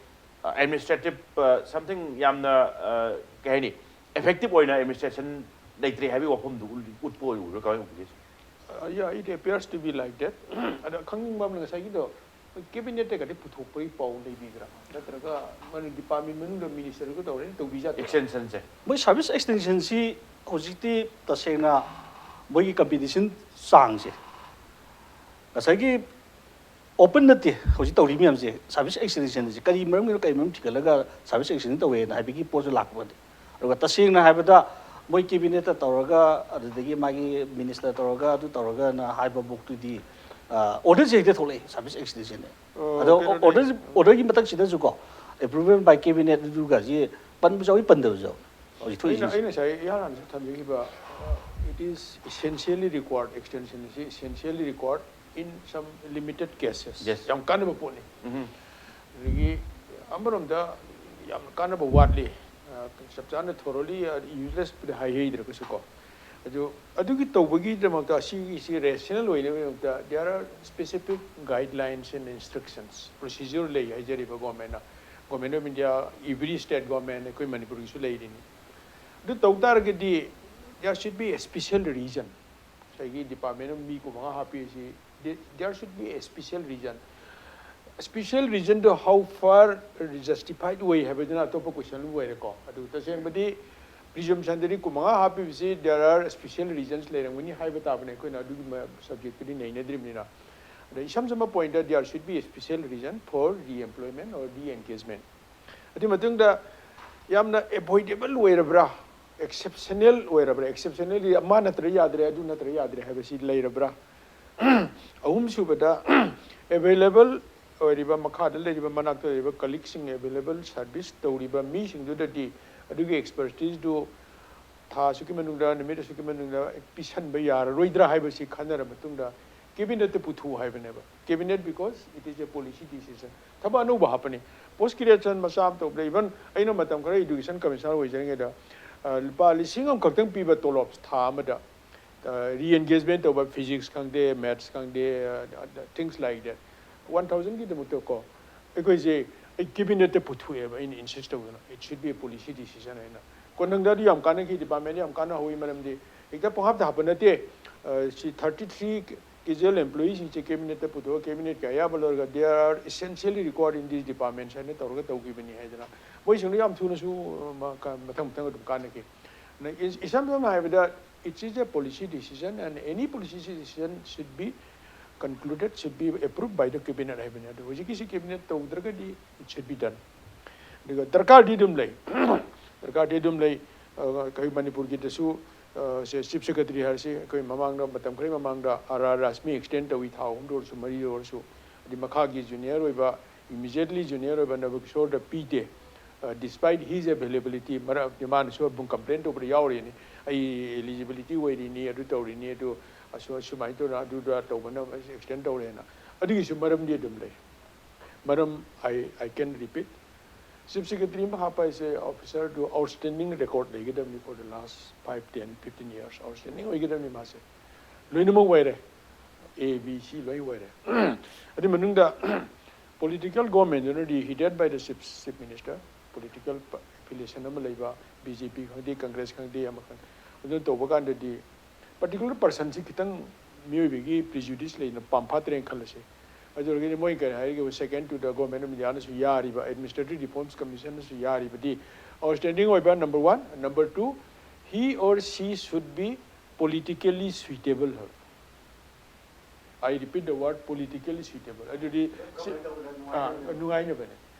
ꯑ, ꯑꯦꯗꯃꯤꯅꯤꯁꯇ꯭ꯔꯦꯇꯤꯚ, ꯑ, ꯁꯝꯊꯤꯡ ꯌꯥꯝꯅ, ꯑ, ꯀꯩ ꯍꯥꯏꯅꯤ, ꯏꯐꯦꯛꯇꯤꯚ ꯑꯣꯏꯅ ꯑꯦꯗꯃꯤꯅꯤꯁꯇ꯭ꯔꯦꯁꯟ ꯂꯩꯇ꯭ꯔꯦ ꯍꯥꯏꯕꯒꯤ ꯋꯥꯐꯝꯗꯨ ꯎꯠ-, ꯎꯠꯄ ꯑꯣꯏ-, ꯎꯕ꯭ꯔꯥ, ꯀꯃꯥꯏꯅ ꯎꯕꯤꯒꯦ? Uh, yeah, it appears to be like that. ꯑꯗ ꯈꯪꯅꯤꯡꯕ ꯑꯃꯅ, ꯉꯁꯥꯏꯒꯤꯗꯣ ꯀꯦꯕꯤꯅꯦꯠꯇꯒꯗꯤ ꯄꯨꯊꯣꯛꯄꯒꯤ ꯄꯥꯎ ꯂꯩꯕꯤꯕ꯭ꯔꯥ? ꯅꯠꯇ꯭ꯔꯒ ꯃꯥꯅ ꯗꯤꯄꯥꯔꯠꯃꯦꯟ ꯃꯅꯨꯡꯗ ꯃꯤꯅꯤꯁꯇꯔꯒ ꯇꯧꯔꯦ ꯇꯧꯕꯤꯖꯥꯠꯇ꯭ꯔꯣ? ꯑꯦꯛꯁꯇꯦꯟꯁꯟꯁꯦ꯫ ꯃꯣꯏ ꯁꯥꯔꯚꯤꯁ ꯑꯦꯛꯁꯇꯦꯟꯁꯟꯁꯤ ꯍꯧꯖꯤꯛꯇꯤ ꯇꯁꯦꯡꯅ ꯃꯣꯏꯒꯤ ꯀꯝꯄꯤꯇꯤꯁꯟ ꯆꯥꯡꯁꯦ ꯉꯁꯥꯏꯒꯤ ꯑꯣꯄꯟ ꯅꯠꯇꯦ꯫ ꯍꯧꯖꯤꯛ ꯇꯧꯔꯤ ꯃꯌꯥꯝꯁꯦ, ꯁꯥꯔꯚꯤꯁ ꯑꯦꯛꯁꯇꯦꯟꯁꯟꯁꯦ ꯀꯔꯤ ꯃꯔꯝꯒꯤꯅꯣ, ꯀꯔꯤ ꯃꯔꯝ ꯊꯤꯒꯠꯂꯒ ꯁꯥꯔꯚꯤꯁ ꯑꯦꯛꯁꯇꯦꯟꯁꯟ ꯇꯧꯋꯦꯅ ꯍꯥꯏꯕꯒꯤ ꯄꯣꯠꯁꯨ ꯂꯥꯛꯄ ꯅꯠꯇꯦ꯫ ꯑꯗꯨꯒ ꯇꯁꯦꯡꯅ ꯍꯥꯏꯕꯗ ꯃꯣꯏ ꯀꯦꯕꯤꯅꯦꯠꯇ ꯇꯧꯔꯒ, ꯑꯗꯨꯗꯒꯤ ꯃꯥꯒꯤ ꯃꯤꯅꯤꯁꯇꯔ ꯇꯧꯔꯒ, ꯑꯗꯨ ꯇꯧꯔꯒꯅ ꯍꯥꯏꯕ ꯕꯨꯛꯇꯨꯗꯤ, ꯑ, ꯑꯣꯔꯗꯔꯁꯦ ꯍꯦꯛꯇ ꯊꯣꯛꯂꯛꯑꯦ, ꯁꯥꯔꯚꯤꯁ ꯑꯦꯛꯁꯇꯦꯟꯁꯟꯅꯦ꯫ ꯑꯣ, ꯑꯗꯣ ꯀꯩꯅꯣꯅꯦ꯫ ꯑꯣꯔꯗꯔ, ꯑꯣꯔꯗꯔꯒꯤ ꯃꯊꯛꯁꯤꯗꯁꯨꯀꯣ, ꯑꯦꯄ꯭ꯔꯨꯚꯦꯜ ꯕꯥꯏ ꯀꯦꯕꯤꯅꯦꯠ ꯑꯗꯨꯒꯁꯤ ꯄꯟꯕꯁꯨ ꯌꯥꯎꯏ, ꯄꯟꯗꯕꯁꯨ ꯌꯥꯎꯏ꯫ ꯍꯧꯖꯤꯛ ꯑꯩꯅ ꯊꯣꯛꯏꯁꯤ ꯑꯩꯅ ꯉꯁꯥꯏ ꯏꯍꯥꯟ ꯍꯥꯟꯅꯁꯨ ꯊꯝꯖꯈꯤꯕ, it is essentially required, extension ꯑꯁꯤ essentially required in some limited cases. Yes. ꯌꯥꯝ ꯀꯥꯟꯅꯕ ꯄꯣꯠꯅꯤ꯫ ꯑꯗꯒꯤ ꯑꯃꯔꯣꯝꯗ ꯌꯥꯝ ꯀꯥꯟꯅꯕ ꯋꯥꯠꯂꯤ꯫ ꯑ, ꯆꯞ ꯆꯥꯅ thoroughly useless ꯄꯨꯗꯤ ꯍꯥꯏꯍꯩꯗ꯭ꯔꯒꯁꯨ ꯀꯣ, ꯑꯗꯨ ꯑꯗꯨꯒꯤ ꯇꯧꯕꯒꯤꯗꯃꯛꯇ ꯑꯁꯤꯒꯤꯁꯤ rational ꯑꯣꯏꯅꯕꯒꯤꯗꯃꯛꯇ there are specific guidelines and instructions, procedure ꯂꯩ ꯍꯥꯏꯖꯔꯤꯕ government ꯅ꯫ Government of India, every state government, ꯑꯩꯈꯣꯏ ꯃꯅꯤꯄꯨꯔꯒꯤꯁꯨ ꯂꯩꯔꯤꯅꯤ꯫ ꯑꯗꯨ ꯇꯧ ꯇꯥꯔꯒꯗꯤ there should be a special reason. ꯉꯁꯥꯏꯒꯤ department ꯑꯃ ꯃꯤ ꯀꯨꯟꯃꯉꯥ ꯍꯥꯞꯄꯤꯁꯤ, there should be a special reason. Special reason ꯗꯣ how far justified ꯑꯣꯏ ꯍꯥꯏꯕꯗꯨꯅ ꯑꯇꯣꯞꯄ question ꯑꯃ ꯑꯣꯏꯔꯦꯀꯣ꯫ ꯑꯗꯨ ꯇꯁꯦꯡꯕꯗꯤ presumption ꯗꯗꯤ ꯀꯨꯟꯃꯉꯥ ꯍꯥꯞꯄꯤꯕꯁꯤ there are special reasons ꯂꯩꯔꯝꯒꯅꯤ ꯍꯥꯏꯕ ꯇꯥꯕꯅꯦ, ꯑꯩꯈꯣꯏꯅ ꯑꯗꯨꯒꯤ subject ꯇꯨꯗꯤ ꯅꯩꯅꯗ꯭ꯔꯤꯕꯅꯤꯅ꯫ ꯑꯗ ꯏꯁꯝ ꯁꯝꯕ point the there should be a special reason for re-employment or re-engagement. ꯑꯗꯨꯒꯤ ꯃꯇꯨꯡꯗ ꯌꯥꯝꯅ avoidable ꯑꯣꯏꯔꯕ꯭ꯔꯥ, exceptional ꯑꯣꯏꯔꯕ꯭ꯔꯥ, exceptionally ꯑꯃ ꯅꯠꯇ꯭ꯔ ꯌꯥꯗ꯭ꯔꯦ, ꯑꯗꯨ ꯅꯠꯇ꯭ꯔ ꯌꯥꯗ꯭ꯔꯦ ꯍꯥꯏꯕꯁꯤ ꯂꯩꯔꯕ꯭ꯔꯥ? ꯑꯍꯨꯝꯁꯨꯕꯗ, available ꯑꯣꯏꯔꯤꯕ, ꯃꯈꯥꯗ ꯂꯩꯔꯤꯕ, ꯃꯅꯥꯛꯇ ꯂꯩꯔꯤꯕ colleague ꯁꯤꯡ, available service ꯇꯧꯔꯤꯕ ꯃꯤꯁꯤꯡꯗꯨꯗꯗꯤ ꯑꯗꯨꯒꯤ expertise ꯗꯨ ꯊꯥ ꯑꯁꯨꯛꯀꯤ ꯃꯅꯨꯡꯗ, ꯅꯨꯃꯤꯠ ꯑꯁꯨꯛꯀꯤ ꯃꯅꯨꯡꯗ ꯄꯤꯁꯟꯕ ꯌꯥꯔꯔꯣꯏꯗ꯭ꯔꯥ ꯍꯥꯏꯕꯁꯤ ꯈꯟꯅꯔ ꯃꯇꯨꯡꯗ cabinet ꯇ ꯄꯨꯊꯣꯛꯎ ꯍꯥꯏꯕꯅꯦꯕ꯫ Cabinet, because it is a policy decision. ꯊꯕꯛ ꯑꯅꯧꯕ ꯍꯥꯞꯄꯅꯤ꯫ Post creation ꯃꯆꯥ ꯑꯃ ꯇꯧꯕꯗ, even ꯑꯩꯅ ꯃꯇꯝ ꯈꯔ education commissioner ꯑꯣꯏꯖꯔꯤꯉꯩꯗ, ꯑ, ꯂꯨꯄꯥ ꯂꯤꯁꯤꯡ ꯑꯃꯈꯛꯇꯪ ꯄꯤꯕ ꯇꯣꯂꯣꯞ ꯊꯥ ꯑꯃꯗ, ꯑ, re-engagement ꯇꯧꯕ, physics ꯈꯪꯗꯦ, maths ꯈꯪꯗꯦ, ꯑ, things like that, one thousand ꯒꯤꯗꯃꯛꯇ ꯀꯣ, ꯑꯩꯈꯣꯏꯁꯦ ꯑꯩ cabinet ꯇ ꯄꯨꯊꯣꯛꯑꯦꯕ, ꯑꯩꯅ insist ꯇꯧꯗꯅ, it should be a policy decision ꯍꯥꯏꯅ꯫ ꯀꯣꯟꯊꯪꯗ ꯑꯗꯨ ꯌꯥꯝ ꯀꯥꯟꯅꯈꯤ, department ꯗ ꯌꯥꯝ ꯀꯥꯟꯅꯍꯧꯋꯤ, ꯃꯔꯝꯗꯤ ꯍꯦꯛꯇ ꯄꯪꯍꯥꯞꯇ ꯍꯥꯞꯄ ꯅꯠꯇꯦ꯫ ꯑ, ꯁꯤ thirty three casual employee ꯁꯤꯡꯁꯦ cabinet ꯇ ꯄꯨꯊꯣꯛꯑꯒ, cabinet ꯀꯤ ꯑꯌꯥꯕ ꯂꯧꯔꯒ, they are essentially required in these departments ꯍꯥꯏꯅ ꯇꯧꯔꯒ ꯇꯧꯈꯤꯕꯅꯤ ꯍꯥꯏꯗꯅ, ꯃꯣꯏꯁꯤꯡꯗꯣ ꯌꯥꯝ ꯊꯨꯅꯁꯨ, ꯑ, ꯃ-, ꯀ-, ꯃꯊꯪ ꯃꯊꯪ ꯑꯗꯨꯝ ꯀꯥꯟꯅꯈꯤ꯫ ꯅ-, ꯏ-, ꯏꯁꯝ ꯁꯝꯅ ꯍꯥꯏꯔꯕꯗ, it is a policy decision and any policy decision should be concluded, should be approved by the cabinet ꯍꯥꯏꯕꯅꯤ꯫ ꯑꯗꯨ ꯍꯧꯖꯤꯛꯀꯤꯁꯤ cabinet ꯇꯧꯗ꯭ꯔꯒꯗꯤ it should be done. ꯑꯗꯨꯒ ꯗꯔꯀꯥꯔꯗꯤ ꯑꯗꯨꯝ ꯂꯩ꯫ ꯗꯔꯀꯥꯔꯗꯤ ꯑꯗꯨꯝ ꯂꯩ꯫ ꯑ, ꯑꯩꯈꯣꯏ ꯃꯅꯤꯄꯨꯔꯒꯤꯗꯁꯨ, ꯑ, ꯁꯦ chief secretary ꯍꯥꯏꯔꯁꯤ, ꯑꯩꯈꯣꯏ ꯃꯃꯥꯡꯗ, ꯃꯇꯝ ꯈꯔꯒꯤ ꯃꯃꯥꯡꯗ ꯑꯥꯔ ꯑꯥꯔ ꯔꯥꯖꯃꯤ extend ꯇꯧꯏ, ꯊꯥ ꯑꯍꯨꯝꯗ ꯑꯣꯏꯔꯁꯨ, ꯃꯔꯤꯗ ꯑꯣꯏꯔꯁꯨ꯫ ꯑꯗꯩ ꯃꯈꯥꯒꯤ junior ꯑꯣꯏꯕ, immediately junior ꯑꯣꯏꯕ ꯅꯕꯀꯤꯁꯣꯔꯗ ꯄꯤꯗꯦ꯫ despite his availability, ꯃꯔꯝ ꯃꯥꯅꯁꯨ ꯑꯗꯨꯝ complain ꯇꯧꯕꯗ ꯌꯥꯎꯔꯤꯅꯤ, ꯑꯩ eligibility ꯑꯣꯏꯔꯤꯅꯤ, ꯑꯗꯨ ꯇꯧꯔꯤꯅꯤ, ꯑꯗꯨ ꯑꯁꯨ-, ꯑꯁꯨꯃꯥꯏꯅ ꯇꯧꯅ ꯑꯗꯨꯗ ꯇꯧꯕꯅ extend ꯇꯧꯔꯦꯅ꯫ ꯑꯗꯨꯒꯤꯁꯨ ꯃꯔꯝꯗꯤ ꯑꯗꯨꯝ ꯂꯩ꯫ ꯃꯔꯝ, I, I can repeat, chief secretary ꯑꯃ ꯍꯥꯞꯄ ꯍꯥꯏꯁꯦ officer ꯗꯨ outstanding record ꯂꯩꯒꯗꯕꯅꯤ for the last five, ten, fifteen years, outstanding ꯑꯣꯏꯒꯗꯕꯅꯤ ꯃꯥꯁꯦ꯫ ꯂꯣꯏꯅꯃꯛ ꯑꯣꯏꯔꯦ, A, B, C ꯂꯣꯏ ꯑꯣꯏꯔꯦ꯫ ꯑꯗꯨ ꯃꯅꯨꯡꯗ political government ꯗꯨꯅꯗꯤ headed by the chief, chief minister, political affiliation ꯑꯃ ꯂꯩꯕ, B J P ꯈꯪꯗꯦ, Congress ꯈꯪꯗꯦ, ꯑꯃ ꯈꯪꯗꯦ, ꯑꯗꯨꯅ ꯇꯧꯕ ꯀꯥꯟꯗꯗꯤ particular personꯁꯤ ꯈꯤꯇꯪ ꯃꯤꯑꯣꯏꯕꯒꯤ prejudice ꯂꯩꯅ ꯄꯥꯝ ꯐꯥꯠꯇ꯭ꯔꯦꯅ ꯈꯜꯂꯁꯤ꯫ ꯑꯗꯨ ꯑꯣꯏꯔꯒꯗꯤ ꯃꯣꯏ ꯀꯔꯤ ꯍꯥꯏꯔꯤꯒꯦ, second to the Government of Indiaꯅꯁꯨ ꯌꯥꯔꯤꯕ, Administrative Reforms Commissionꯅꯁꯨ ꯌꯥꯔꯤꯕꯗꯤ outstanding ꯑꯣꯏꯕ number one, number two, he or she should be politically suitable ꯍꯥꯏꯕ꯫ I repeat the word politically suitable. ꯑꯗꯨꯗꯤ ꯁꯤ-, ꯑꯥ, ꯅꯨꯡꯉꯥꯏꯅꯕꯅꯦ꯫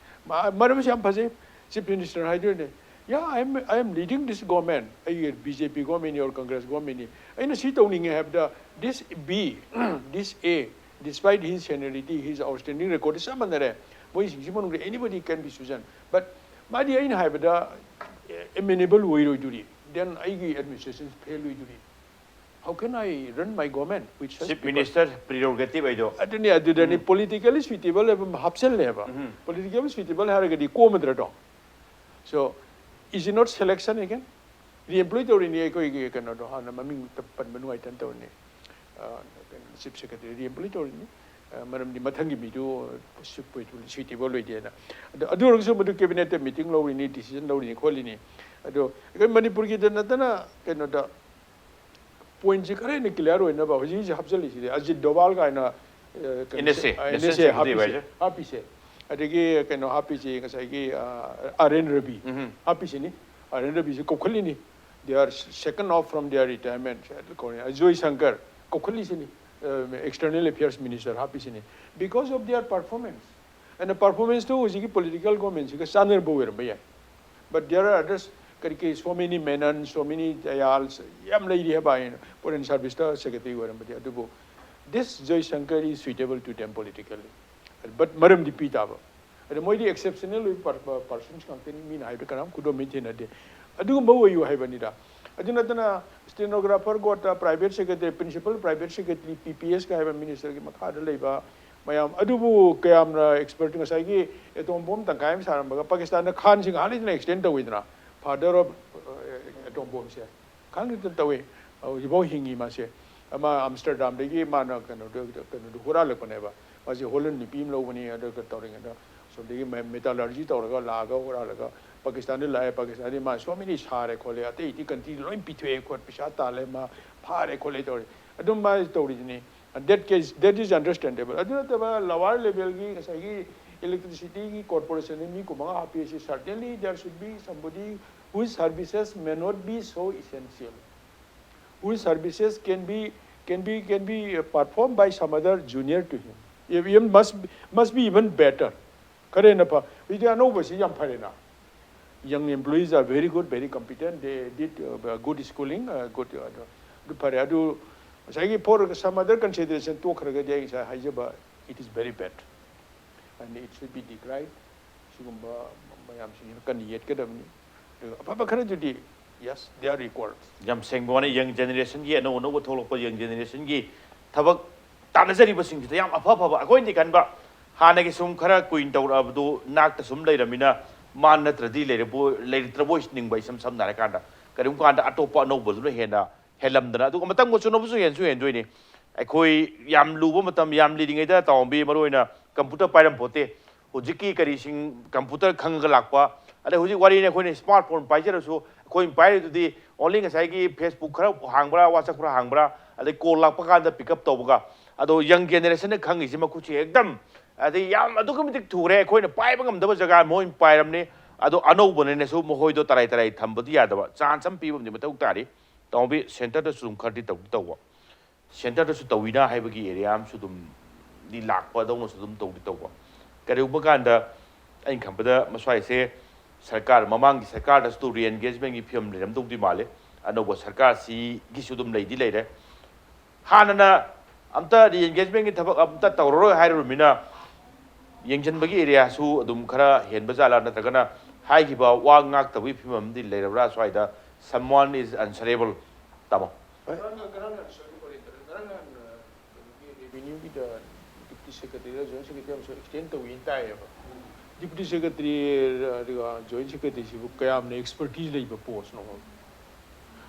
ꯃ-, ꯃꯔꯝꯁꯤ ꯌꯥꯝ ꯐꯖꯩ꯫ Chief Minister ꯍꯥꯏꯗꯣꯏꯅꯦ, "Yeah, I am, I am leading this government." ꯑꯩꯒꯤ B J P governmentꯅꯤ or Congress governmentꯅꯤ꯫ ꯑꯩꯅ ꯁꯤ ꯇꯧꯅꯤꯡꯉꯦ ꯍꯥꯏꯕꯗ, this B, this A, despite his seniority, his outstanding record ꯆꯞ ꯃꯥꯟꯅꯔꯦ꯫ ꯃꯣꯏꯁꯤꯡꯁꯤ ꯃꯅꯨꯡꯗ anybody can be chosen. But ꯃꯥꯗꯤ ꯑꯩꯅ ꯍꯥꯏꯕꯗ amenable ꯑꯣꯏꯔꯣꯏꯗꯣꯔꯤ꯫ Then ꯑꯩꯒꯤ administration fail ꯑꯣꯏꯗꯣꯔꯤ꯫ How can I run my government with such Chief people? Minister prerogative ꯍꯥꯏꯗꯣ꯫ ꯑꯗꯨꯅꯤ, ꯑꯗꯨꯗꯅꯤ politically suitable ꯍꯥꯏꯕ ꯑꯃ ꯍꯥꯞꯆꯜꯂꯦꯕ꯫ Politically suitable ꯍꯥꯏꯔꯒꯗꯤ ꯀꯣꯝꯃꯗ꯭ꯔꯗꯣ? So, is it not selection again? Re-employ ꯇꯧꯔꯤꯅꯤ ꯑꯩꯈꯣꯏꯒꯤ ꯀꯩꯅꯣꯗꯣ, ꯍꯥꯟꯅ ꯃꯃꯤꯡ ꯄꯟꯕ ꯅꯨꯡꯉꯥꯏꯇꯅ ꯇꯧꯔꯤꯅꯤ꯫ ꯑ, ꯀꯩꯅꯣ, Chief Secretary re-employ ꯇꯧꯔꯤꯅꯤ꯫ ꯑ, ꯃꯔꯝꯗꯤ ꯃꯊꯪꯒꯤ ꯃꯤꯗꯨ suitable ꯑꯣꯏꯗꯦꯅ꯫ ꯑꯗꯣ, ꯑꯗꯨ ꯑꯣꯏꯔꯒꯁꯨ ꯃꯗꯨ cabinet meeting ꯂꯧꯔꯤꯅꯤ, decision ꯂꯧꯔꯤꯅꯤ, ꯈꯣꯠꯂꯤꯅꯤ꯫ ꯑꯗꯣ ꯑꯩꯈꯣꯏ ꯃꯅꯤꯄꯨꯔꯒꯤꯗ ꯅꯠꯇꯅ ꯀꯩꯅꯣꯗ pointꯁꯤ ꯈꯔ ꯍꯦꯟꯅ clear ꯑꯣꯏꯅꯕ ꯍꯧꯖꯤꯛ ꯍꯧꯖꯤꯛ ꯍꯥꯞꯆꯜꯂꯤꯁꯤꯗꯤ ꯑꯖꯤꯠ ꯗꯣꯚꯥꯜ ꯀꯥꯏꯅ, ꯑ, ꯀꯩꯅꯣ, NSA, ꯑ, National NSA Security ꯍꯥꯞꯄꯤꯁꯦ, Advisor. ꯍꯥꯞꯄꯤꯁꯦ꯫ ꯑꯗꯒꯤ ꯀꯩꯅꯣ ꯍꯥꯞꯄꯤꯁꯦ, ꯉꯁꯥꯏꯒꯤ, ꯑ, ꯑꯥꯔ ꯑꯦꯟ ꯔꯕꯤ ꯍꯥꯞꯄꯤꯁꯤꯅꯤ꯫ ꯑꯥꯔ ꯑꯦꯟ ꯔꯕꯤꯁꯤ ꯀꯧꯈꯠꯂꯤꯅꯤ꯫ They are second off from their retirement. Joy Shankar ꯀꯧꯈꯠꯂꯤꯁꯤꯅꯤ, ꯑ, External Affairs Minister ꯍꯥꯞꯄꯤꯁꯤꯅꯤ꯫ Because of their performance. And performanceꯇꯨ ꯍꯧꯖꯤꯛꯀꯤ political governmentꯁꯤꯒ ꯆꯥꯟꯅꯔꯕ ꯑꯣꯏꯔꯝꯕ ꯌꯥꯏ꯫ But there are others, ꯀꯔꯤ ꯀꯔꯤ, ꯁꯣꯃꯤꯅꯤ ꯃꯦꯅꯟ, ꯁꯣꯃꯤꯅꯤ ꯗꯌꯥꯜ, ꯌꯥꯝ ꯂꯩꯔꯤ ꯍꯥꯏꯕ ꯑꯩꯅ foreign serviceꯇ secretary ꯑꯣꯏꯔꯝꯕꯗꯤ꯫ ꯑꯗꯨꯕꯨ this Joy Shankar is suitable to them politically. But ꯃꯔꯝꯗꯤ ꯄꯤ ꯇꯥꯕ꯫ ꯑꯗ ꯃꯣꯏꯗꯤ exceptional ꯑꯣꯏꯕ ꯄꯔꯁꯟꯁ ꯉꯥꯛꯇꯅꯤ, ꯃꯤꯅ ꯍꯥꯏꯕ ꯀꯅꯥꯝ ꯈꯨꯗꯣꯝꯕꯤ ꯊꯦꯡꯅꯗꯦ꯫ ꯑꯗꯨꯒꯨꯝꯕ ꯑꯣꯏꯌꯨ ꯍꯥꯏꯕꯅꯤꯗ꯫ ꯑꯗꯨ ꯅꯠꯇꯅ stenographer ꯒꯣꯠꯇ private secretary, principal private secretary, P P S ꯀ ꯍꯥꯏꯕ ministerꯒꯤ ꯃꯈꯥꯗ ꯂꯩꯕ ꯃꯌꯥꯝ ꯑꯗꯨꯕꯨ ꯀꯌꯥꯝꯅ expert, ꯉꯁꯥꯏꯒꯤ atom bomb ꯇꯪꯈꯥꯏ ꯑꯃ ꯁꯥꯔꯝꯕꯒ ꯄꯥꯀꯤꯁꯇꯥꯟꯗ ꯈꯥꯟꯁꯤꯡ ꯍꯥꯟꯅꯗꯅ extend ꯇꯧꯋꯤꯗꯅ, father of atom bombꯁꯦ ꯈꯥꯟ ꯈꯛꯇ ꯇꯧꯋꯤ꯫ ꯍꯧꯖꯤꯛꯐꯥꯎ ꯍꯤꯡꯉꯤ ꯃꯥꯁꯦ꯫ ꯑꯃ ꯑꯝꯁꯇꯔꯗꯥꯝꯗꯒꯤ ꯃꯥꯅ ꯀꯩꯅꯣꯗ ꯀꯩꯅꯣꯗ ꯍꯨꯔꯥꯜꯂꯛꯄꯅꯦꯕ꯫ ꯃꯥꯁꯦ ꯍꯣꯂꯦꯟ ꯅꯨꯄꯤ ꯑꯃ ꯂꯧꯕꯅꯤ, ꯑꯗꯨꯒ ꯇꯧꯔꯤꯉꯩꯗ ꯁꯣꯝꯗꯒꯤ metallurgy ꯇꯧꯔꯒ ꯂꯥꯛꯑꯒ ꯍꯨꯔꯥꯜꯂꯒ ꯄꯥꯀꯤꯁꯇꯥꯟꯗ ꯂꯥꯛꯑꯦ꯫ ꯄꯥꯀꯤꯁꯇꯥꯟꯗꯤ ꯃꯥ so many ꯁꯥꯔꯦ ꯈꯣꯠꯂꯦ, ꯑꯇꯩ ꯑꯇꯩ country ꯂꯣꯏ ꯄꯤꯊꯣꯛꯑꯦ ꯈꯣꯠ ꯄꯩꯁꯥ ꯇꯥꯜꯂꯦ, ꯃꯥ ꯐꯥꯔꯦ ꯈꯣꯠꯂꯦ ꯇꯧꯔꯦ꯫ ꯑꯗꯨꯝ ꯃꯥ ꯇꯧꯔꯤꯁꯤꯅꯤ꯫ That case, that is understandable. ꯑꯗꯨ ꯅꯠꯇꯕ lower levelꯒꯤ ꯉꯁꯥꯏꯒꯤ electricityꯒꯤ corporationꯗ ꯃꯤ ꯀꯨꯟꯃꯉꯥ ꯍꯥꯞꯄꯤꯁꯤ, certainly there should be somebody whose services may not be so essential, whose services can be can be can be uh, performed by some other junior to him. Even must must be even better. ꯈꯔ ꯍꯦꯟꯅ ꯐ ꯍꯧꯖꯤꯛꯇꯤ ꯑꯅꯧꯕꯁꯤ ꯌꯥꯝ ꯐꯔꯦꯅ꯫ Young employees are very good, very competent, they did uh, good schooling, uh, good uh, ꯑꯗꯨ ꯐꯔꯦ꯫ ꯑꯗꯨ ꯉꯁꯥꯏꯒꯤ for some other consideration ꯇꯣꯛꯈ꯭ꯔꯒꯗꯤ ꯑꯩ ꯉꯁꯥꯏ ꯍꯥꯏꯖꯕ, it is very bad and it should be decried. ꯁꯤꯒꯨꯝꯕ ꯃꯌꯥꯝꯁꯤꯡꯁꯤꯅ ꯀꯟꯅ ꯌꯦꯠꯀꯗꯕꯅꯤ꯫ ꯑꯗꯨꯒ ꯑꯐꯕ ꯈꯔꯗꯨꯗꯤ, yes, they are required. ꯌꯥꯝ ꯁꯦꯡꯕ ꯋꯥꯅꯤ꯫ Young generationꯒꯤ ꯑꯅꯧ ꯑꯅꯧꯕ ꯊꯣꯛꯂꯛꯄ young generationꯒꯤ ꯊꯕꯛ ꯇꯥꯟꯅꯖꯔꯤꯕꯁꯤꯡꯁꯤꯗ ꯌꯥꯝ ꯑꯐ ꯑꯐꯕ, ꯑꯩꯈꯣꯏꯅꯗꯤ ꯈꯟꯕ ꯍꯥꯟꯅꯒꯤ ꯁꯨꯝ ꯈꯔ ꯀꯨꯏꯅ ꯇꯧꯔꯛꯑꯕꯗꯨ ꯅꯥꯛꯇ ꯁꯨꯝ ꯂꯩꯔꯝꯃꯤꯅ ꯃꯥ ꯅꯠꯇ꯭ꯔꯗꯤ ꯂꯩꯔꯕꯣꯏ ꯂꯩꯔꯛꯇ꯭ꯔꯕꯣꯏ ꯅꯤꯡꯕ, ꯏꯁꯝ ꯁꯝꯅ ꯍꯥꯏꯔꯀꯥꯟꯗ꯫ ꯀꯔꯤꯒꯨꯝꯕ ꯀꯥꯟꯗ ꯑꯇꯣꯞꯄ ꯑꯅꯧꯕꯗꯨꯅ ꯍꯦꯟꯅ ꯍꯦꯜꯂꯝꯗꯅ, ꯑꯗꯨꯒ ꯃꯇꯝꯒ ꯆꯨꯅꯕꯁꯨ ꯍꯦꯟꯁꯨ ꯍꯦꯟꯗꯣꯏꯅꯤ꯫ ꯑꯩꯈꯣꯏ ꯌꯥꯝ ꯂꯨꯕ ꯃꯇꯝ, ꯌꯥꯝ ꯂꯤꯔꯤꯉꯩꯗ ꯇꯥꯎꯝꯕꯤ ꯃꯔꯨ ꯑꯣꯏꯅ computer ꯄꯥꯏꯔꯝ ꯄꯣꯠꯇꯦ꯫ ꯍꯧꯖꯤꯛꯀꯤ ꯀꯔꯤꯁꯤꯡ computer ꯈꯪꯉꯒ ꯂꯥꯛꯄ, ꯑꯗꯩ ꯍꯧꯖꯤꯛ ꯋꯥꯔꯤꯅꯤ, ꯑꯩꯈꯣꯏꯅ smart phone ꯄꯥꯏꯖꯔꯁꯨ ꯑꯩꯈꯣꯏꯅ ꯄꯥꯏꯔꯤꯗꯨꯗꯤ only ꯉꯁꯥꯏꯒꯤ Facebook ꯈꯔ ꯍꯥꯡꯕ꯭ꯔꯥ, WhatsApp ꯈꯔ ꯍꯥꯡꯕ꯭ꯔꯥ, ꯑꯗꯩ call ꯂꯥꯛꯄ ꯀꯥꯟꯗ pick up ꯇꯧꯕꯒ꯫ ꯑꯗꯣ young generationꯅ ꯈꯪꯉꯤꯁꯤ ꯃꯈꯨꯠꯁꯤ ꯑꯦꯛꯗꯝ ꯑꯗꯩ ꯌꯥꯝ ꯑꯗꯨꯛꯀꯤ ꯃꯇꯤꯛ ꯊꯨꯔꯦ, ꯑꯩꯈꯣꯏꯅ ꯄꯥꯏꯕ ꯉꯝꯗꯕ ꯖꯒꯥ ꯃꯣꯏꯅ ꯄꯥꯏꯔꯝꯅꯤ꯫ ꯑꯗꯣ ꯑꯅꯧꯕꯅꯤꯅꯁꯨ ꯃꯈꯣꯏꯗꯣ ꯇꯔꯥꯏ ꯇꯔꯥꯏ ꯊꯝꯕꯗꯤ ꯌꯥꯗꯕ, chance ꯑꯃ ꯄꯤꯕ ꯑꯃꯗꯤ ꯃꯊꯧ ꯇꯥꯔꯤ꯫ ꯇꯥꯎꯕꯤ centreꯗꯁꯨ ꯑꯗꯨꯝ ꯈꯔꯗꯤ ꯇꯧꯗꯤ ꯇꯧꯕ, centreꯗꯁꯨ ꯇꯧꯋꯤꯅ ꯍꯥꯏꯕꯒꯤ area ꯑꯃꯁꯨ ꯑꯗꯨꯝꯗꯤ ꯂꯥꯛꯄꯗꯧꯅꯁꯨ ꯑꯗꯨꯝ ꯇꯧꯗꯤ ꯇꯧꯕ꯫ ꯀꯔꯤꯒꯨꯝꯕ ꯀꯥꯟꯗ ꯑꯩꯅ ꯈꯟꯕꯗ ꯃꯁ꯭ꯋꯥꯏꯁꯦ ꯁꯔꯀꯥꯔ, ꯃꯃꯥꯡꯒꯤ ꯁꯔꯀꯥꯔꯗꯁꯨ re-engagementꯒꯤ ꯐꯤꯕꯝ ꯂꯩꯔꯝꯗꯧꯗꯤ ꯃꯥꯜꯂꯦ꯫ ꯑꯅꯧꯕ ꯁꯔꯀꯥꯔꯁꯤꯒꯤꯁꯨ ꯑꯗꯨꯝ ꯂꯩꯗꯤ ꯂꯩꯔꯦ꯫ ꯍꯥꯟꯅꯅ ꯑꯝꯇ re-engagementꯒꯤ ꯊꯕꯛ ꯑꯝꯇ ꯇꯧꯔꯔꯣꯏ ꯍꯥꯏꯔꯨꯔꯃꯤꯅ ꯌꯦꯡꯁꯤꯟꯕꯒꯤ ꯑꯦꯔꯤꯌꯥꯁꯨ ꯑꯗꯨꯝ ꯈꯔ ꯍꯦꯟꯕ ꯖꯥꯠꯂꯥ, ꯅꯠꯇ꯭ꯔꯒꯅ ꯍꯥꯏꯈꯤꯕ ꯋꯥ ꯉꯥꯛꯇꯕꯒꯤ ꯐꯤꯕꯝ ꯑꯃꯗꯤ ꯂꯩꯔꯕ꯭ꯔꯥ ꯁ꯭ꯋꯥꯏꯗ? Someone is answerable, ꯇꯥꯃꯣ꯫ ꯉꯔꯥꯡ ꯉꯔꯥꯡ ꯉꯔꯥꯡ ꯉꯔꯥꯡ ꯅꯍꯥꯟ ꯀꯩꯅꯣꯒꯤ ꯔꯦꯚꯤꯅ꯭ꯌꯨꯒꯤꯗ ꯗꯤꯄꯨꯇꯤ ꯁꯦꯀ꯭ꯔꯦꯇꯔꯤꯗ ꯖꯣꯏꯟ ꯁꯦꯀ꯭ꯔꯦꯇꯔꯤ ꯑꯃꯁꯨ ꯑꯦꯛꯁꯇꯦꯟ ꯇꯧꯏꯅ ꯇꯥꯏꯌꯦꯕ꯫ ꯗꯤꯄꯨꯇꯤ ꯁꯦꯀ꯭ꯔꯦꯇꯔꯤ ꯑꯗꯨꯒ ꯖꯣꯏꯟ ꯁꯦꯀ꯭ꯔꯦꯇꯔꯤꯁꯤꯕꯨ ꯀꯌꯥꯝꯅ ꯑꯦꯛꯁꯄꯔꯇꯤꯁ ꯂꯩꯕ ꯄꯣꯁꯅꯣ?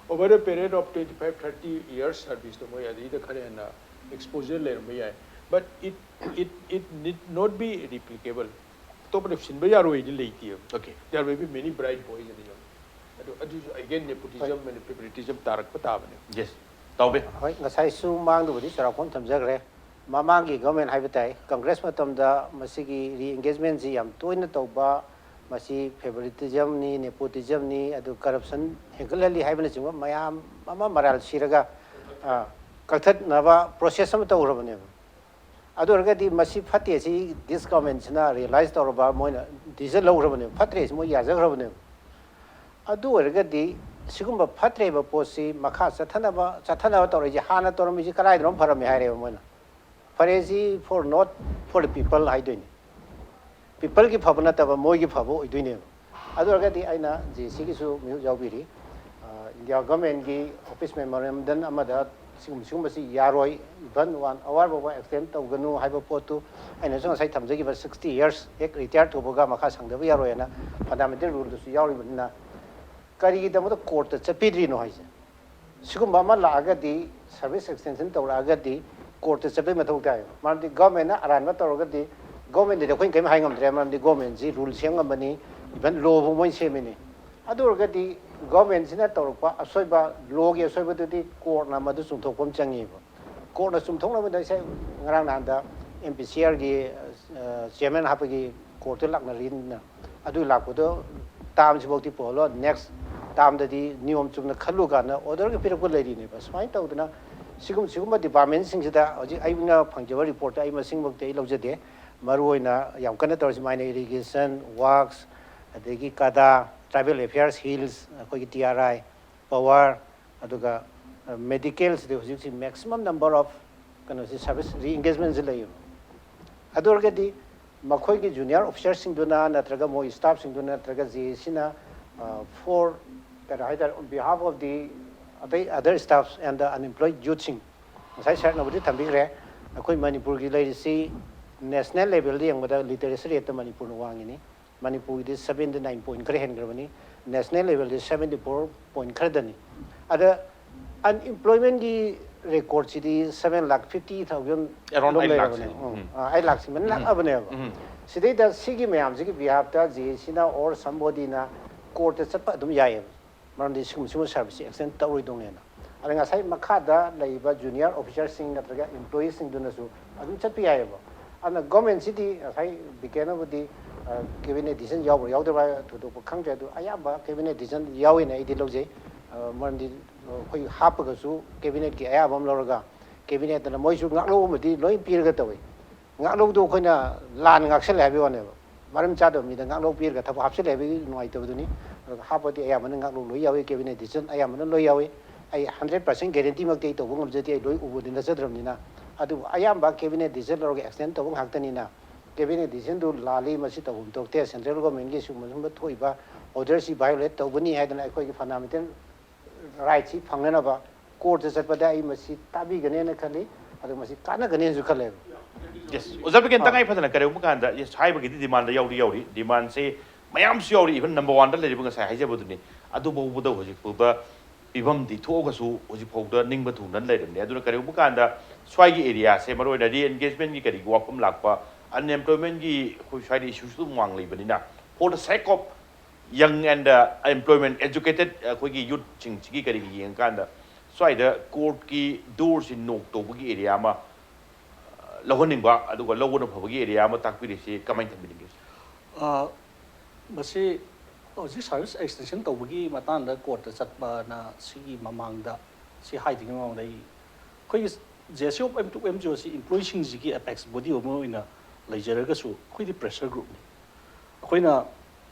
Over a period of twenty five thirty years service ꯇꯣ ꯃꯣꯏ ꯑꯗꯩꯗ ꯈꯔ ꯍꯦꯟꯅ ꯑꯦꯛꯁꯄꯣꯖꯔ ꯂꯩꯔꯝꯕ ꯌꯥꯏ, but it it it need not be replicable. ꯑꯇꯣꯞꯄꯅ ꯁꯤꯟꯕ ꯌꯥꯔꯣꯏꯗꯤ ꯂꯩꯇꯦꯕ꯫ Okay. There will be many bright boys in the young. ꯑꯗꯨ ꯑꯗꯨꯁꯨ again nepotism and favoritism ꯇꯥꯔꯛꯄ ꯇꯥꯕꯅꯦ꯫ Yes, ꯇꯥꯎꯕꯤ꯫ ꯍꯣꯏ, ꯉꯁꯥꯏꯁꯨ ꯃꯥꯡꯗꯕꯨꯗꯤ ꯆꯥꯎꯔꯥꯛꯄ ꯑꯃ ꯊꯝꯖꯈ꯭ꯔꯦ꯫ ꯃꯃꯥꯡꯒꯤ ꯒꯚꯔꯟꯃꯦꯟ ꯍꯥꯏꯕ ꯇꯥꯏ, ꯀꯪꯒ꯭ꯔꯦꯁ ꯃꯇꯝꯗ ꯃꯁꯤꯒꯤ ꯔꯤꯑꯦꯡꯒꯦꯖꯃꯦꯟꯁꯤ ꯌꯥꯝ ꯇꯣꯏꯅ ꯇꯧꯕ, ꯃꯁꯤ ꯐꯦꯕꯔꯤꯇꯤꯖꯝꯅꯤ, ꯅꯦꯄꯣꯇꯤꯖꯝꯅꯤ, ꯑꯗꯨ ꯀꯔꯞꯁꯟ ꯍꯦꯟꯒꯠꯍꯜꯂꯤ ꯍꯥꯏꯕꯅꯆꯤꯡꯕ ꯃꯌꯥꯝ ꯑꯃ ꯃꯔꯥꯜ ꯁꯤꯔꯒ ꯀꯛꯊꯠꯅꯕ ꯄ꯭ꯔꯣꯁꯦꯁ ꯑꯃ ꯇꯧꯈ꯭ꯔꯕꯅꯦꯕ꯫ ꯑꯗꯨ ꯑꯣꯏꯔꯒꯗꯤ ꯃꯁꯤ ꯐꯠꯇꯦ, ꯁꯤ ꯗꯤꯁ ꯒꯚꯔꯟꯃꯦꯟꯁꯤꯅ ꯔꯤꯌꯦꯂꯥꯏꯁ ꯇꯧꯔꯕ, ꯃꯣꯏꯅ ꯗꯤꯁꯤꯖꯟ ꯂꯧꯈ꯭ꯔꯕꯅꯦꯕ, ꯐꯠꯇ꯭ꯔꯦ ꯁꯤ ꯃꯣꯏ ꯌꯥꯖꯈ꯭ꯔꯕꯅꯦꯕ꯫ ꯑꯗꯨ ꯑꯣꯏꯔꯒꯗꯤ ꯁꯤꯒꯨꯝꯕ ꯐꯠꯇ꯭ꯔꯦꯕ ꯄꯣꯠꯁꯤ ꯃꯈꯥ ꯆꯠꯊꯅꯕ ꯆꯠꯊꯅꯕ ꯇꯧꯔꯛꯏꯁꯦ ꯍꯥꯟꯅ ꯇꯧꯔꯝꯃꯤꯁꯤ ꯀꯗꯥꯏꯗꯅꯣ ꯐꯔꯝꯃꯤ ꯍꯥꯏꯔꯦꯕ ꯃꯣꯏꯅ꯫ ꯐꯔꯦꯁꯤ for not for the people ꯍꯥꯏꯗꯣꯏꯅꯤ꯫ ꯄꯤꯄꯜꯒꯤ ꯐꯕ ꯅꯠꯇꯕ ꯃꯣꯏꯒꯤ ꯐꯕ ꯑꯣꯏꯗꯣꯏꯅꯦꯕ꯫ ꯑꯗꯨ ꯑꯣꯏꯔꯒꯗꯤ ꯑꯩꯅ ꯖꯦ ꯁꯤꯒꯤꯁꯨ ꯃꯤꯍꯨꯠ ꯌꯥꯎꯕꯤꯔꯤ꯫ ꯏꯟꯗꯤꯌꯥ ꯒꯚꯔꯟꯃꯦꯟꯒꯤ ꯑꯣꯐꯤꯁ ꯃꯦꯃꯣꯔꯦꯟꯗꯝ ꯑꯃꯗ ꯁꯤꯒꯨꯝꯕ ꯁꯤꯒꯨꯝꯕꯁꯤ ꯌꯥꯔꯣꯏ, ꯏꯚꯟ ꯋꯥꯟ ꯑꯋꯥꯔ ꯐꯥꯎꯕ ꯑꯦꯛꯁꯇꯦꯟ ꯇꯧꯒꯅꯨ ꯍꯥꯏꯕ ꯄꯣꯠꯇꯨ ꯑꯩꯅꯁꯨ ꯉꯁꯥꯏ ꯊꯝꯖꯈꯤꯕ ꯁꯤꯛꯁꯇꯤ ꯌꯔꯁ ꯍꯦꯛ ꯔꯤꯇꯥꯌꯔ ꯇꯧꯕꯒ ꯃꯈꯥ ꯁꯪꯗꯕ ꯌꯥꯔꯣꯏ ꯍꯥꯏꯅ ꯐꯟꯗꯥꯃꯦꯟꯇꯦꯜ ꯔꯨꯜꯗꯁꯨ ꯌꯥꯎꯔꯤꯕꯅꯤꯅ ꯀꯔꯤꯒꯤꯗꯃꯛꯇ ꯀꯣꯔꯠꯇ ꯆꯠꯄꯤꯗ꯭ꯔꯤꯅꯣ ꯍꯥꯏꯁꯦ꯫ ꯁꯤꯒꯨꯝꯕ ꯑꯃ ꯂꯥꯛꯑꯒꯗꯤ ꯁꯔꯚꯤꯁ ꯑꯦꯛꯁꯇꯦꯟꯁꯟ ꯇꯧꯔꯛꯑꯒꯗꯤ ꯀꯣꯔꯠꯇ ꯆꯠꯄꯒꯤ ꯃꯊꯧ ꯇꯥꯏꯌꯦꯕ꯫ ꯃꯔꯝꯗꯤ ꯒꯚꯔꯟꯃꯦꯟꯅ ꯑꯔꯥꯟꯕ ꯇꯧꯔꯒꯗꯤ ꯒꯚꯔꯟꯃꯦꯟꯗꯗꯤ ꯑꯩꯈꯣꯏꯅ ꯀꯔꯤꯝ ꯍꯥꯏ ꯉꯝꯗ꯭ꯔꯦ, ꯃꯔꯝꯗꯤ ꯒꯚꯔꯟꯃꯦꯟꯁꯤ ꯔꯨꯜ ꯁꯦꯝ ꯉꯝꯕꯅꯤ, ꯏꯚꯟ ꯂꯣ ꯐꯥꯎ ꯃꯣꯏꯅ ꯁꯦꯝꯃꯤꯅꯤ꯫ ꯑꯗꯨ ꯑꯣꯏꯔꯒꯗꯤ ꯒꯚꯔꯟꯃꯦꯟꯁꯤꯅ ꯇꯧꯔꯛꯄ ꯑꯁꯣꯏꯕ, ꯂꯣꯒꯤ ꯑꯁꯣꯏꯕꯗꯨꯗꯤ ꯀꯣꯔꯠꯅ ꯃꯗꯨ ꯆꯨꯝꯊꯣꯛꯄ ꯑꯃ ꯆꯪꯉꯤꯕ꯫ ꯀꯣꯔꯠꯅ ꯆꯨꯝꯊꯣꯛꯅꯕꯗ ꯏꯁꯩ ꯉꯔꯥꯡ ꯅꯍꯥꯟꯗ ꯑꯦꯝ ꯄꯤ ꯁꯤ ꯑꯥꯔꯒꯤ ꯆꯤꯌꯔꯃꯦꯟ ꯍꯥꯞꯄꯒꯤ ꯀꯣꯔꯠꯇ ꯂꯥꯛꯅꯔꯤꯅ, ꯑꯗꯨ ꯂꯥꯛꯄꯗꯣ ꯇꯥꯝꯁꯤꯐꯥꯎꯗꯤ ꯄꯨꯍꯜꯂꯣ, ꯅꯦꯛꯁ ꯇꯥꯝꯗꯗꯤ ꯅꯤꯌꯣꯝ ꯆꯨꯝꯅ ꯈꯜꯂꯨ ꯀꯥꯟꯗ ꯑꯣꯔꯗꯔꯒ ꯄꯤꯔꯛꯄ ꯂꯩꯔꯤꯅꯦꯕ꯫ ꯁꯨꯃꯥꯏꯅ ꯇꯧꯗꯅ ꯁꯤꯒꯨꯝ ꯁꯤꯒꯨꯝꯕ ꯗꯤꯄꯥꯔꯠꯃꯦꯟꯁꯤꯡꯁꯤꯗ ꯍꯧꯖꯤꯛ ꯑꯩꯅ ꯐꯪꯖꯕ ꯔꯤꯄꯣꯔꯠꯇ ꯑꯩ ꯃꯁꯤꯡꯃꯛꯇꯤ ꯑꯩ ꯂꯧꯖꯗꯦ꯫ ꯃꯔꯨꯑꯣꯏꯅ ꯌꯥꯝ ꯀꯟꯅ ꯇꯧꯔꯤꯁꯤ ꯃꯥꯏꯅ ꯏꯔꯤꯒꯦꯁꯟ, ꯋꯥꯛꯁ, ꯑꯗꯒꯤ ꯀꯗꯥ, ꯇ꯭ꯔꯥꯏꯕꯦꯜ ꯑꯦꯐꯤꯌꯔꯁ, ꯍꯤꯜꯁ, ꯑꯩꯈꯣꯏꯒꯤ ꯇꯤ ꯑꯥꯔ ꯑꯥꯏ, ꯄꯋꯥꯔ, ꯑꯗꯨꯒ ꯃꯦꯗꯤꯀꯦꯜꯁꯤꯗ ꯍꯧꯖꯤꯛ ꯍꯧꯖꯤꯛ ꯃꯦꯛꯁꯤꯃꯝ ꯅꯝꯕꯔ ꯑꯣꯐ ꯀꯩꯅꯣꯁꯤ ꯁꯥꯔꯚꯤꯁ ꯔꯤꯑꯦꯡꯒꯦꯖꯃꯦꯟꯁꯤ ꯂꯩꯌꯦꯕ꯫ ꯑꯗꯨ ꯑꯣꯏꯔꯒꯗꯤ ꯃꯈꯣꯏꯒꯤ ꯖꯨꯅꯤꯌꯔ ꯑꯣꯐꯤꯁꯥꯔꯁꯤꯡꯗꯨꯅ ꯅꯠꯇ꯭ꯔꯒ ꯃꯣꯏ ꯁ꯭ꯇꯥꯐꯁꯤꯡꯗꯨꯅ ꯅꯠꯇ꯭ꯔꯒ ꯖꯦ ꯑꯦ ꯁꯤꯅ ꯐꯣꯔ ꯀꯩꯅꯣ ꯍꯥꯏꯇꯥꯔꯦ, on behalf of the ꯑꯇꯩ other staffs and the unemployed youthꯁꯤꯡ, ꯉꯁꯥꯏ ꯁꯥꯔꯅꯕꯨꯗꯤ ꯊꯝꯕꯤꯈ꯭ꯔꯦ꯫ ꯑꯩꯈꯣꯏ ꯃꯅꯤꯄꯨꯔꯒꯤ ꯂꯩꯔꯤꯁꯤ ꯅꯦꯁꯅꯦꯜ ꯂꯦꯚꯦꯜꯗ ꯌꯦꯡꯕꯗ ꯂꯤꯇꯔꯦꯁꯤ ꯔꯦꯠꯇ ꯃꯅꯤꯄꯨꯔꯅ ꯋꯥꯡꯉꯤꯅꯤ꯫ ꯃꯅꯤꯄꯨꯔꯒꯤꯗꯤ seventy nine point ꯈꯔ ꯍꯦꯟꯈ꯭ꯔꯕꯅꯤ꯫ ꯅꯦꯁꯅꯦꯜ ꯂꯦꯚꯦꯜꯗꯤ seventy four point ꯈꯔꯗꯅꯤ꯫ ꯑꯗ ꯑꯟꯑꯦꯝꯄ꯭ꯂꯣꯏꯃꯦꯟꯒꯤ ꯔꯦꯀꯣꯔꯠꯁꯤꯗꯤ seven lakh fifty thousand Around ꯂꯣꯝ eight ꯂꯩꯔꯕꯅꯦ꯫ lakhꯁꯤꯡ꯫ ꯎꯝ꯫ ꯑꯥ, eight lakhꯁꯤꯡ ꯃꯅꯨꯡ ꯂꯥꯛꯑꯕꯅꯦꯕ꯫ ꯎꯝ꯫ ꯁꯤꯗꯩꯗ ꯁꯤꯒꯤ ꯃꯌꯥꯝꯁꯤꯒꯤ behalfꯇ ꯖꯦ ꯑꯦ ꯁꯤꯅ or somebodyꯅ ꯀꯣꯔꯠꯇ ꯆꯠꯄ ꯑꯗꯨꯝ ꯌꯥꯏꯌꯦꯕ꯫ ꯃꯔꯝꯗꯤ ꯁꯤꯒꯨꯝꯕ ꯁꯤꯒꯨꯝꯕ ꯁꯥꯔꯚꯤꯁꯁꯦ ꯑꯦꯛꯁꯇꯦꯟ ꯇꯧꯔꯣꯏꯗꯧꯅꯦꯅ꯫ ꯑꯗ ꯉꯁꯥꯏ ꯃꯈꯥꯗ ꯂꯩꯔꯤꯕ ꯖꯨꯅꯤꯌꯔ ꯑꯣꯐꯤꯁꯥꯔꯁꯤꯡ ꯅꯠꯇ꯭ꯔꯒ ꯑꯦꯝꯄ꯭ꯂꯣꯌꯤꯁꯤꯡꯗꯨꯅꯁꯨ ꯑꯗꯨꯝ ꯆꯠꯄ ꯌꯥꯏꯌꯦꯕ꯫ ꯑꯗꯨꯅ ꯒꯣꯔꯃꯦꯟꯁꯤꯗꯤ ꯉꯁꯥꯏ ꯕꯤ ꯀꯦꯅꯕꯨꯗꯤ ꯀꯦꯕꯤꯅꯦꯠ ꯗꯤꯁꯤꯖꯟ ꯌꯥꯎꯕ꯭ꯔꯥ ꯌꯥꯎꯗꯕ꯭ꯔꯥ ꯊꯣꯏꯗꯣꯛꯄ ꯈꯪꯗ꯭ꯔꯦ, ꯑꯗꯨ ꯑꯌꯥꯝꯕ ꯀꯦꯕꯤꯅꯦꯠ ꯗꯤꯁꯤꯖꯟ ꯌꯥꯎꯏꯅ ꯑꯩꯗꯤ ꯂꯧꯖꯩ꯫ ꯑ, ꯃꯔꯝꯗꯤ ꯑꯩꯈꯣꯏ ꯍꯥꯞꯄꯒꯁꯨ ꯀꯦꯕꯤꯅꯦꯠꯀꯤ ꯑꯌꯥꯕ ꯑꯃ ꯂꯧꯔꯒ ꯀꯦꯕꯤꯅꯦꯠꯇꯅ ꯃꯣꯏꯁꯨ ꯉꯥꯛꯂꯧ ꯑꯃꯗꯤ ꯂꯣꯏ ꯄꯤꯔꯒ ꯇꯧꯏ꯫ ꯉꯥꯛꯂꯧꯗꯣ ꯑꯩꯈꯣꯏꯅ ꯂꯥꯟꯅ ꯉꯥꯛꯁꯜꯂꯦ ꯍꯥꯏꯕꯒꯤ ꯋꯥꯅꯦꯕ꯫ ꯃꯔꯝ ꯆꯥꯗꯕ ꯃꯤꯗ ꯉꯥꯛꯂꯧ ꯄꯤꯔꯒ ꯊꯕꯛ ꯍꯥꯞꯆꯤꯜꯂꯦ ꯍꯥꯏꯕꯒꯤ ꯅꯨꯡꯉꯥꯏꯇꯕꯗꯨꯅꯤ꯫ ꯑꯗꯨꯒ ꯍꯥꯞꯄꯗꯤ ꯑꯌꯥꯝꯕꯅ ꯉꯥꯛꯂꯧ ꯂꯣꯏ ꯌꯥꯎꯏ, ꯀꯦꯕꯤꯅꯦꯠ ꯗꯤꯁꯤꯖꯟ ꯑꯌꯥꯝꯕꯅ ꯂꯣꯏ ꯌꯥꯎꯏ꯫ ꯑꯩ hundred percent guarantee ꯃꯛꯇꯤ ꯑꯩ ꯇꯧꯕ ꯉꯝꯖꯗꯦ, ꯑꯩ ꯂꯣꯏ ꯎꯕꯗꯤ ꯅꯠꯆꯗ꯭ꯔꯕꯅꯤꯅ꯫ ꯑꯗꯨꯕꯨ ꯑꯌꯥꯝꯕ ꯀꯦꯕꯤꯅꯦꯠ ꯗꯤꯁꯤꯖꯟ ꯂꯧꯔꯒ ꯑꯦꯛꯁꯇꯦꯟ ꯇꯧꯕ ꯉꯥꯛꯇꯅꯤꯅ, ꯀꯦꯕꯤꯅꯦꯠ ꯗꯤꯁꯤꯖꯟꯗꯨ ꯂꯥꯜꯂꯤ, ꯃꯁꯤ ꯇꯧꯐꯝ ꯊꯣꯛꯇꯦ, ꯁꯦꯟꯇ꯭ꯔꯦꯜ ꯒꯣꯔꯃꯦꯟꯒꯤ ꯁꯤꯒꯨꯝꯕ ꯁꯤꯒꯨꯝꯕ ꯊꯣꯛꯏꯕ ꯑꯣꯔꯗꯔꯁꯤ ꯚꯥꯏꯑꯣꯂꯦꯠ ꯇꯧꯒꯅꯤ ꯍꯥꯏꯗꯅ ꯑꯩꯈꯣꯏꯒꯤ ꯐꯟꯗꯥꯃꯦꯟꯇꯦꯜ ꯔꯥꯏꯠꯁꯤ ꯐꯪꯅꯅꯕ ꯀꯣꯔꯠꯇ ꯆꯠꯄꯗ ꯑꯩ ꯃꯁꯤ ꯇꯥꯕꯤꯒꯅꯦꯅ ꯈꯜꯂꯤ, ꯑꯗꯨꯒ ꯃꯁꯤ ꯀꯥꯟꯅꯒꯅꯦꯅꯁꯨ ꯈꯜꯂꯦꯕ꯫ ꯌꯦꯁ, ꯑꯣꯖꯥ ꯕꯤꯀꯦꯟ, ꯇꯉꯥꯏ ꯐꯗꯅ ꯀꯔꯤꯒꯨꯝꯕ ꯀꯥꯟꯗ, ꯌꯦꯁ, ꯍꯥꯏꯕꯒꯤꯗꯤ ꯗꯤꯃꯥꯟꯗ ꯌꯥꯎꯗꯤ ꯌꯥꯎꯔꯤ, ꯗꯤꯃꯥꯟꯁꯦ ꯃꯌꯥꯝꯁꯨ ꯌꯥꯎꯔꯤ, ꯏꯚꯟ ꯅꯝꯕꯔ ꯋꯥꯟꯗ ꯂꯩꯔꯤꯕ ꯉꯁꯥꯏ ꯍꯥꯏꯖꯕꯗꯨꯅꯤ꯫ ꯑꯗꯨ ꯐꯥꯎꯕꯗ ꯍꯧꯖꯤꯛ ꯐꯥꯎꯕ ꯄꯤꯐꯝꯗꯤ ꯊꯣꯛꯑꯒꯁꯨ ꯍꯧꯖꯤꯛ ꯐꯥꯎꯗ ꯅꯤꯡꯕ ꯊꯨꯡꯗꯅ ꯂꯩꯔꯕꯅꯤ꯫ ꯑꯗꯨꯅ ꯀꯔꯤꯒꯨꯝꯕ ꯀꯥꯟꯗ ꯁ꯭ꯋꯥꯏꯒꯤ ꯑꯦꯔꯤꯌꯥꯁꯦ, ꯃꯔꯨꯑꯣꯏꯅ ꯔꯤꯑꯦꯟꯒꯦꯖꯃꯦꯟꯒꯤ ꯀꯔꯤꯒꯤ ꯋꯥꯐꯝ ꯂꯥꯛꯄ, ꯑꯟꯑꯦꯝꯄ꯭ꯂꯣꯏꯃꯦꯟꯒꯤ ꯑꯩꯈꯣꯏ ꯁ꯭ꯋꯥꯏꯗ ꯏꯁꯨꯁꯨ ꯑꯗꯨꯝ ꯋꯥꯡ ꯂꯩꯕꯅꯤꯅ, for the sake of young and unemployment educated ꯑꯩꯈꯣꯏꯒꯤ ꯌꯨꯠꯁꯤꯡꯁꯤꯒꯤ ꯀꯔꯤꯒꯤ ꯌꯦꯡꯉꯀꯥꯟꯗ ꯁ꯭ꯋꯥꯏꯗ ꯀꯣꯔꯠꯀꯤ ꯗꯣꯔꯁꯤ ꯅꯣꯛ ꯇꯧꯕꯒꯤ ꯑꯦꯔꯤꯌꯥ ꯑꯃ ꯂꯧꯍꯟꯅꯤꯡꯕ, ꯑꯗꯨꯒ ꯂꯧꯕꯅ ꯐꯕꯒꯤ ꯑꯦꯔꯤꯌꯥ ꯑꯃ ꯇꯥꯛꯄꯤꯔꯤꯁꯤ ꯀꯃꯥꯏꯅ ꯊꯝꯕꯤꯅꯤꯡꯒꯦ? ꯑ, ꯃꯁꯤ ꯍꯧꯖꯤꯛ ꯁꯥꯔꯚꯤꯁ ꯑꯦꯛꯁꯇꯦꯟꯁꯟ ꯇꯧꯕꯒꯤ ꯃꯇꯥꯡꯗ ꯀꯣꯔꯠꯇ ꯆꯠꯄꯅ ꯁꯤꯒꯤ ꯃꯃꯥꯡꯗ, ꯁꯤ ꯍꯥꯏꯗ꯭ꯔꯤꯉꯩ ꯃꯃꯥꯡꯗ ꯑꯩ, ꯑꯩꯈꯣꯏꯒꯤ J S U M two M G O ꯑꯁꯤ ꯏꯝꯄ꯭ꯂꯣꯌꯤꯁꯤꯡꯁꯤꯒꯤ ꯑꯦꯄꯦꯛꯁ ꯕꯣꯗꯤ ꯑꯃ ꯑꯣꯏꯅ ꯂꯩꯖꯔꯒꯁꯨ, ꯑꯩꯈꯣꯏꯗꯤ ꯄ꯭ꯔꯦꯁꯔ ꯒ꯭ꯔꯨꯞꯅꯤ꯫ ꯑꯩꯈꯣꯏꯅ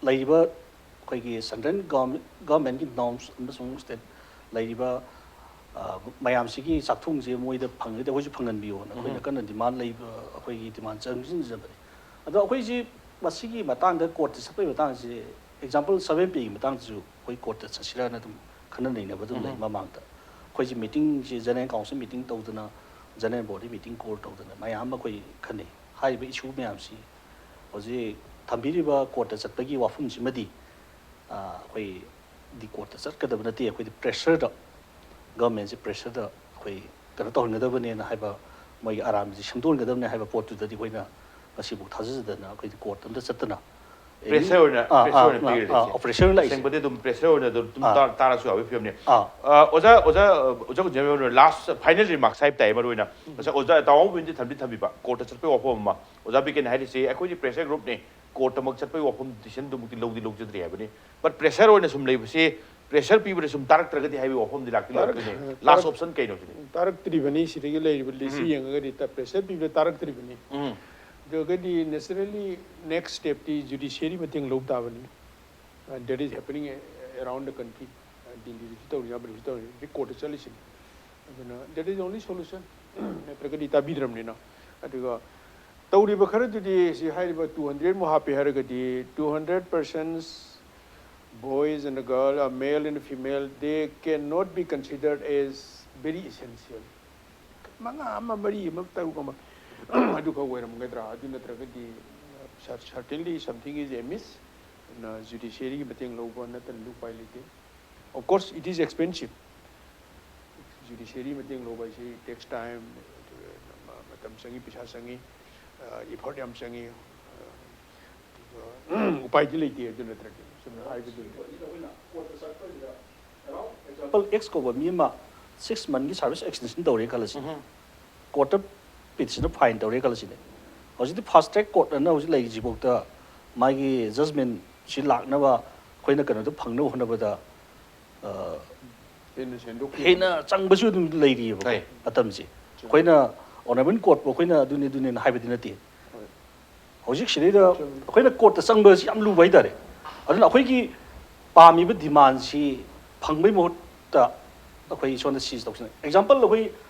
ꯂꯩꯔꯤꯕ ꯑꯩꯈꯣꯏꯒꯤ ꯁꯦꯟꯇ꯭ꯔꯦꯜ ꯒꯚꯔꯟꯃꯦꯟꯒꯤ ꯅꯣꯔꯝꯁ ꯑꯃꯁꯨꯡ ꯁ꯭ꯇꯦꯠ ꯂꯩꯔꯤꯕ, ꯑ, ꯃꯌꯥꯝꯁꯤꯒꯤ ꯆꯥꯛꯊꯨꯡꯁꯦ ꯃꯣꯏꯗ ꯐꯪꯉꯒꯗꯤ ꯑꯩꯈꯣꯏꯁꯨ ꯐꯪꯍꯟꯕꯤꯌꯣꯅ ꯑꯩꯈꯣꯏꯅ ꯀꯟꯅ ꯗꯤꯃꯥꯟ ꯂꯩꯕ, ꯑꯩꯈꯣꯏꯒꯤ ꯗꯤꯃꯥꯟ ꯆꯪꯁꯤꯟꯖꯕꯅꯤ꯫ ꯑꯗꯣ ꯑꯩꯈꯣꯏꯁꯤ ꯃꯁꯤꯒꯤ ꯃꯇꯥꯡꯗ ꯀꯣꯔꯠꯇ ꯆꯠꯄꯒꯤ ꯃꯇꯥꯡꯁꯤ, ꯑꯦꯛꯖꯥꯝꯄꯜ ꯁꯕꯦꯟ ꯄꯦꯒꯤ ꯃꯇꯥꯡꯗꯁꯨ ꯑꯩꯈꯣꯏ ꯀꯣꯔꯠꯇ ꯆꯠꯁꯤꯔꯥꯅ ꯑꯗꯨꯝ ꯈꯟꯅ ꯅꯩꯅꯕ ꯑꯗꯨꯝ ꯂꯩ꯫ ꯃꯃꯥꯡꯗ ꯑꯩꯈꯣꯏꯁꯤ ꯃꯤꯇꯤꯡꯁꯤ, ꯖꯦꯅꯔꯦꯜ ꯀꯥꯎꯟꯁꯤꯜ ꯃꯤꯇꯤꯡ ꯇꯧꯗꯅ, ꯖꯦꯅꯔꯦꯜ ꯕꯣꯗꯤ ꯃꯤꯇꯤꯡ ꯀꯣꯜ ꯇꯧꯗꯅ ꯃꯌꯥꯝ ꯑꯃ ꯑꯩꯈꯣꯏ ꯈꯟꯅꯩ꯫ ꯍꯥꯏꯔꯤꯕ ꯏꯁꯨ ꯃꯌꯥꯝꯁꯤ ꯍꯧꯖꯤꯛ ꯊꯝꯕꯤꯔꯤꯕ ꯀꯣꯔꯠꯇ ꯆꯠꯄꯒꯤ ꯋꯥꯐꯝꯁꯤꯃꯗꯤ, ꯑ, ꯑꯩꯈꯣꯏꯗꯤ ꯀꯣꯔꯠꯇ ꯆꯠꯀꯗꯕ ꯅꯠꯇꯦ, ꯑꯩꯈꯣꯏꯗꯤ ꯄ꯭ꯔꯦꯁꯔꯗ, ꯒꯚꯔꯟꯃꯦꯟꯁꯤ ꯄ꯭ꯔꯦꯁꯔꯗ ꯑꯩꯈꯣꯏ ꯀꯩꯅꯣ ꯇꯧꯍꯟꯒꯗꯕꯅꯦꯅ ꯍꯥꯏꯕ, ꯃꯣꯏꯒꯤ ꯑꯔꯥꯟꯕꯁꯤ ꯁꯦꯝꯗꯣꯛꯍꯟꯒꯗꯕꯅꯦ ꯍꯥꯏꯕ ꯄꯣꯠꯇꯨꯗꯗꯤ ꯑꯩꯈꯣꯏꯅ ꯉꯁꯤꯐꯥꯎ ꯊꯥꯖꯗꯅ ꯑꯩꯈꯣꯏꯗꯤ ꯀꯣꯔꯠ ꯑꯝꯇ ꯆꯠꯇꯅ ꯑꯦꯅꯤ ꯄ꯭ꯔꯦꯁꯔ ꯑꯣꯏꯅ, ꯑꯥ, ꯄ꯭ꯔꯦꯁꯔ ꯑꯥ, ꯑꯣꯏꯅ ꯑꯥ, ꯄꯤꯔꯤꯁꯦ ꯑꯥ, ꯁꯤ꯫ ꯑꯣꯄꯔꯦꯁꯟ ꯂꯥꯛꯏꯁꯦ꯫ ꯑꯁꯦꯡꯕꯗꯤ ꯑꯗꯨꯝ ꯄ꯭ꯔꯦꯁꯔ ꯑꯣꯏꯅ ꯑꯗꯨꯝ, ꯑꯗꯨꯝ ꯑꯥ꯫ ꯇꯥ-, ꯇꯥꯔꯁꯨ ꯌꯥꯕꯒꯤ ꯐꯤꯕꯝꯅꯤ꯫ ꯑꯥ꯫ ꯑ, ꯑꯣꯖꯥ, ꯑꯣꯖꯥ, ꯑꯣꯖꯥ ꯀꯨꯟꯖꯝ, ꯂꯥꯁ ꯐꯥꯏꯅꯦꯜ ꯔꯤꯃꯥꯔꯛꯁ ꯍꯥꯏꯕ ꯇꯥꯏ, ꯃꯔꯨ ꯑꯣꯏꯅ ꯉꯁꯥꯏ ꯑꯣꯖꯥ ꯇꯥꯃꯣ ꯄꯣꯏꯟꯗꯤ ꯊꯝꯗꯤ ꯊꯝꯕꯤꯕ, ꯀꯣꯔꯠꯇ ꯆꯠꯄꯒꯤ ꯋꯥꯐꯝ ꯑꯃ꯫ ꯑꯣꯖꯥ ꯕꯤꯀꯦꯟ ꯍꯥꯏꯔꯤꯁꯤ ꯑꯩꯈꯣꯏꯗꯤ ꯄ꯭ꯔꯦꯁꯔ ꯒ꯭ꯔꯨꯞꯅꯤ, ꯀꯣꯔꯠꯇꯃꯛ ꯆꯠꯄꯒꯤ ꯋꯥꯐꯝ ꯗꯤꯁꯤꯖꯟꯗꯨꯃꯛꯇꯤ ꯂꯧꯗꯤ ꯂꯧꯖꯗ꯭ꯔꯤ ꯍꯥꯏꯕꯅꯤ꯫ ꯕꯠ ꯄ꯭ꯔꯦꯁꯔ ꯑꯣꯏꯅ ꯁꯨꯝ ꯂꯩꯕꯁꯤ, ꯄ꯭ꯔꯦꯁꯔ ꯄꯤꯕꯗ ꯁꯨꯝ ꯇꯥꯔꯛꯇ꯭ꯔꯒꯗꯤ ꯍꯥꯏꯕꯒꯤ ꯋꯥꯐꯝꯗꯤ ꯂꯥꯛꯇꯤ ꯇꯥꯔꯛ-, ꯂꯥꯛꯇꯣꯏꯅꯦ꯫ ꯇꯥꯔꯛ-, ꯂꯥꯁ ꯑꯣꯞꯁꯟ ꯀꯩꯅꯣ ꯁꯤꯅꯤ? ꯇꯥꯔꯛꯇ꯭ꯔꯤꯕꯅꯤ꯫ ꯁꯤꯗꯒꯤ ꯂꯩꯔꯤꯕ ꯂꯤꯁꯁꯤ ꯎꯝ꯫ ꯌꯦꯡꯉꯒꯗꯤ ꯇ-, ꯄ꯭ꯔꯦꯁꯔ ꯄꯤꯕꯗ ꯇꯥꯔꯛꯇ꯭ꯔꯤꯕꯅꯤ꯫ ꯎꯝ꯫ ꯑꯗꯨꯒꯗꯤ ꯅꯦꯆꯔꯦꯂꯤ ꯅꯦꯛꯁ ꯁ꯭ꯇꯦꯞꯇꯤ ꯖꯨꯗꯤꯁꯤꯌꯔꯤ ꯃꯇꯦꯡ ꯂꯧꯕ ꯇꯥꯕꯅꯤ꯫ Uh, that is happening a-, around the country. Uh, ꯗꯤꯜꯂꯤꯗꯁꯨ ꯇꯧꯔꯤ, ꯕ꯭ꯔꯤꯁꯨ ꯇꯧꯔꯤ, ꯍꯧꯖꯤꯛ ꯀꯣꯔꯠꯇ ꯆꯠꯂꯤꯁꯤꯅꯤ꯫ ꯑꯗꯨꯅ that is only solution. ꯅꯠꯇ꯭ꯔꯒꯗꯤ ꯇꯥꯕꯤꯗ꯭ꯔꯕꯅꯤꯅ꯫ ꯑꯗꯨꯒ ꯇꯧꯔꯤꯕ ꯈꯔꯗꯨꯗꯤ ꯁꯤ ꯍꯥꯏꯔꯤꯕ two hundred ꯃꯨꯛ ꯍꯥꯞꯄꯦ ꯍꯥꯏꯔꯒꯗꯤ, two hundred persons, boys and a girl, a male and a female, they cannot be considered as very essential. ꯃꯉꯥ ꯑꯃ, ꯃꯔꯤ ꯑꯃ, ꯇꯔꯨꯛ ꯑꯃ, ꯑꯗꯨꯈꯛ ꯑꯣꯏꯔꯝꯒꯗ꯭ꯔꯥ? ꯑꯗꯨ ꯅꯠꯇ꯭ꯔꯒꯗꯤ, sir-, certainly something is amiss. ꯑꯗꯨꯅ ꯖꯨꯗꯤꯁꯤꯌꯔꯤꯒꯤ ꯃꯇꯦꯡ ꯂꯧꯕ ꯅꯠꯇꯅꯗꯤ ꯎꯄꯥꯏ ꯂꯩꯇꯦ꯫ Of course, it is expensive. Judiciary ꯃꯇꯦꯡ ꯂꯧꯕ ꯍꯥꯏꯁꯤ takes time, ꯃꯇꯝ ꯆꯪꯉꯤ, ꯄꯩꯁꯥ ꯆꯪꯉꯤ, effort ꯌꯥꯝ ꯆꯪꯉꯤ꯫ ꯑꯗꯨꯒ ꯎꯄꯥꯏꯗꯤ ꯂꯩꯇꯦ ꯑꯗꯨ ꯅꯠꯇ꯭ꯔꯗꯤ, ꯆꯨꯝꯅ ꯍꯥꯏꯕꯗꯨꯅꯤ꯫ ꯑꯦꯛꯖꯥꯝꯄꯜ, ꯑꯦꯛꯁ ꯀꯧꯕ ꯃꯤ ꯑꯃ ꯁꯤꯛꯁ ꯃꯟꯒꯤ ꯁꯥꯔꯚꯤꯁ ꯑꯦꯛꯁꯇꯦꯟꯁꯟ ꯇꯧꯔꯦ ꯈꯜꯂꯁꯤ, ꯎꯝꯍꯨꯝ꯫ ꯀꯣꯔꯠꯇ ꯄꯤꯇꯤꯁꯟꯗ ꯐꯥꯏꯟ ꯇꯧꯔꯦ ꯈꯜꯂꯁꯤꯅꯦ꯫ ꯍꯧꯖꯤꯛꯇꯤ ꯐꯥꯁ ꯇ꯭ꯔꯦꯛ ꯀꯣꯔꯠ ꯑꯅ ꯍꯧꯖꯤꯛ ꯂꯩꯔꯤꯁꯤꯐꯥꯎꯗ ꯃꯥꯒꯤ ꯖꯖꯃꯦꯟꯁꯤ ꯂꯥꯛꯅꯕ, ꯑꯩꯈꯣꯏꯅ ꯀꯩꯅꯣꯗꯣ ꯐꯪꯅꯕ ꯍꯣꯠꯅꯕꯗ, ꯑ, ꯍꯦꯟꯅ ꯁꯦꯟꯗꯣꯛꯈꯤꯕ꯫ ꯍꯦꯟꯅ ꯆꯪꯕꯁꯨ ꯑꯗꯨꯝ ꯂꯩꯔꯤꯑꯕꯀꯣ, ꯍꯣꯏ꯫ ꯃꯇꯝꯁꯦ꯫ ꯆꯨꯝꯃꯤ꯫ ꯑꯩꯈꯣꯏꯅ ꯑꯣꯅꯔꯦꯕꯜ ꯀꯣꯔꯠꯄꯨ ꯑꯩꯈꯣꯏꯅ ꯑꯗꯨꯅꯤ ꯑꯗꯨꯅꯤꯅ ꯍꯥꯏꯕꯗꯤ ꯅꯠꯇꯦ꯫ ꯍꯣꯏ꯫ ꯍꯧꯖꯤꯛ ꯁꯤꯗꯩꯗ ꯆꯨꯝꯃꯤ꯫ ꯑꯩꯈꯣꯏꯅ ꯀꯣꯔꯠꯇ ꯆꯪꯕꯁꯤ ꯌꯥꯝ ꯂꯨꯕ ꯍꯥꯏꯇꯥꯔꯦ꯫ ꯑꯗꯨꯅ ꯑꯩꯈꯣꯏꯒꯤ ꯄꯥꯝꯃꯤꯕ ꯗꯤꯃꯥꯟꯁꯤ ꯐꯪꯕꯩ ꯃꯍꯨꯠꯇ ꯑꯩꯈꯣꯏ ꯁꯣꯝꯗ ꯁꯤꯁ ꯇꯧꯁꯤꯅ, ꯑꯦꯛꯖꯥꯝꯄꯜ, ꯑꯩꯈꯣꯏ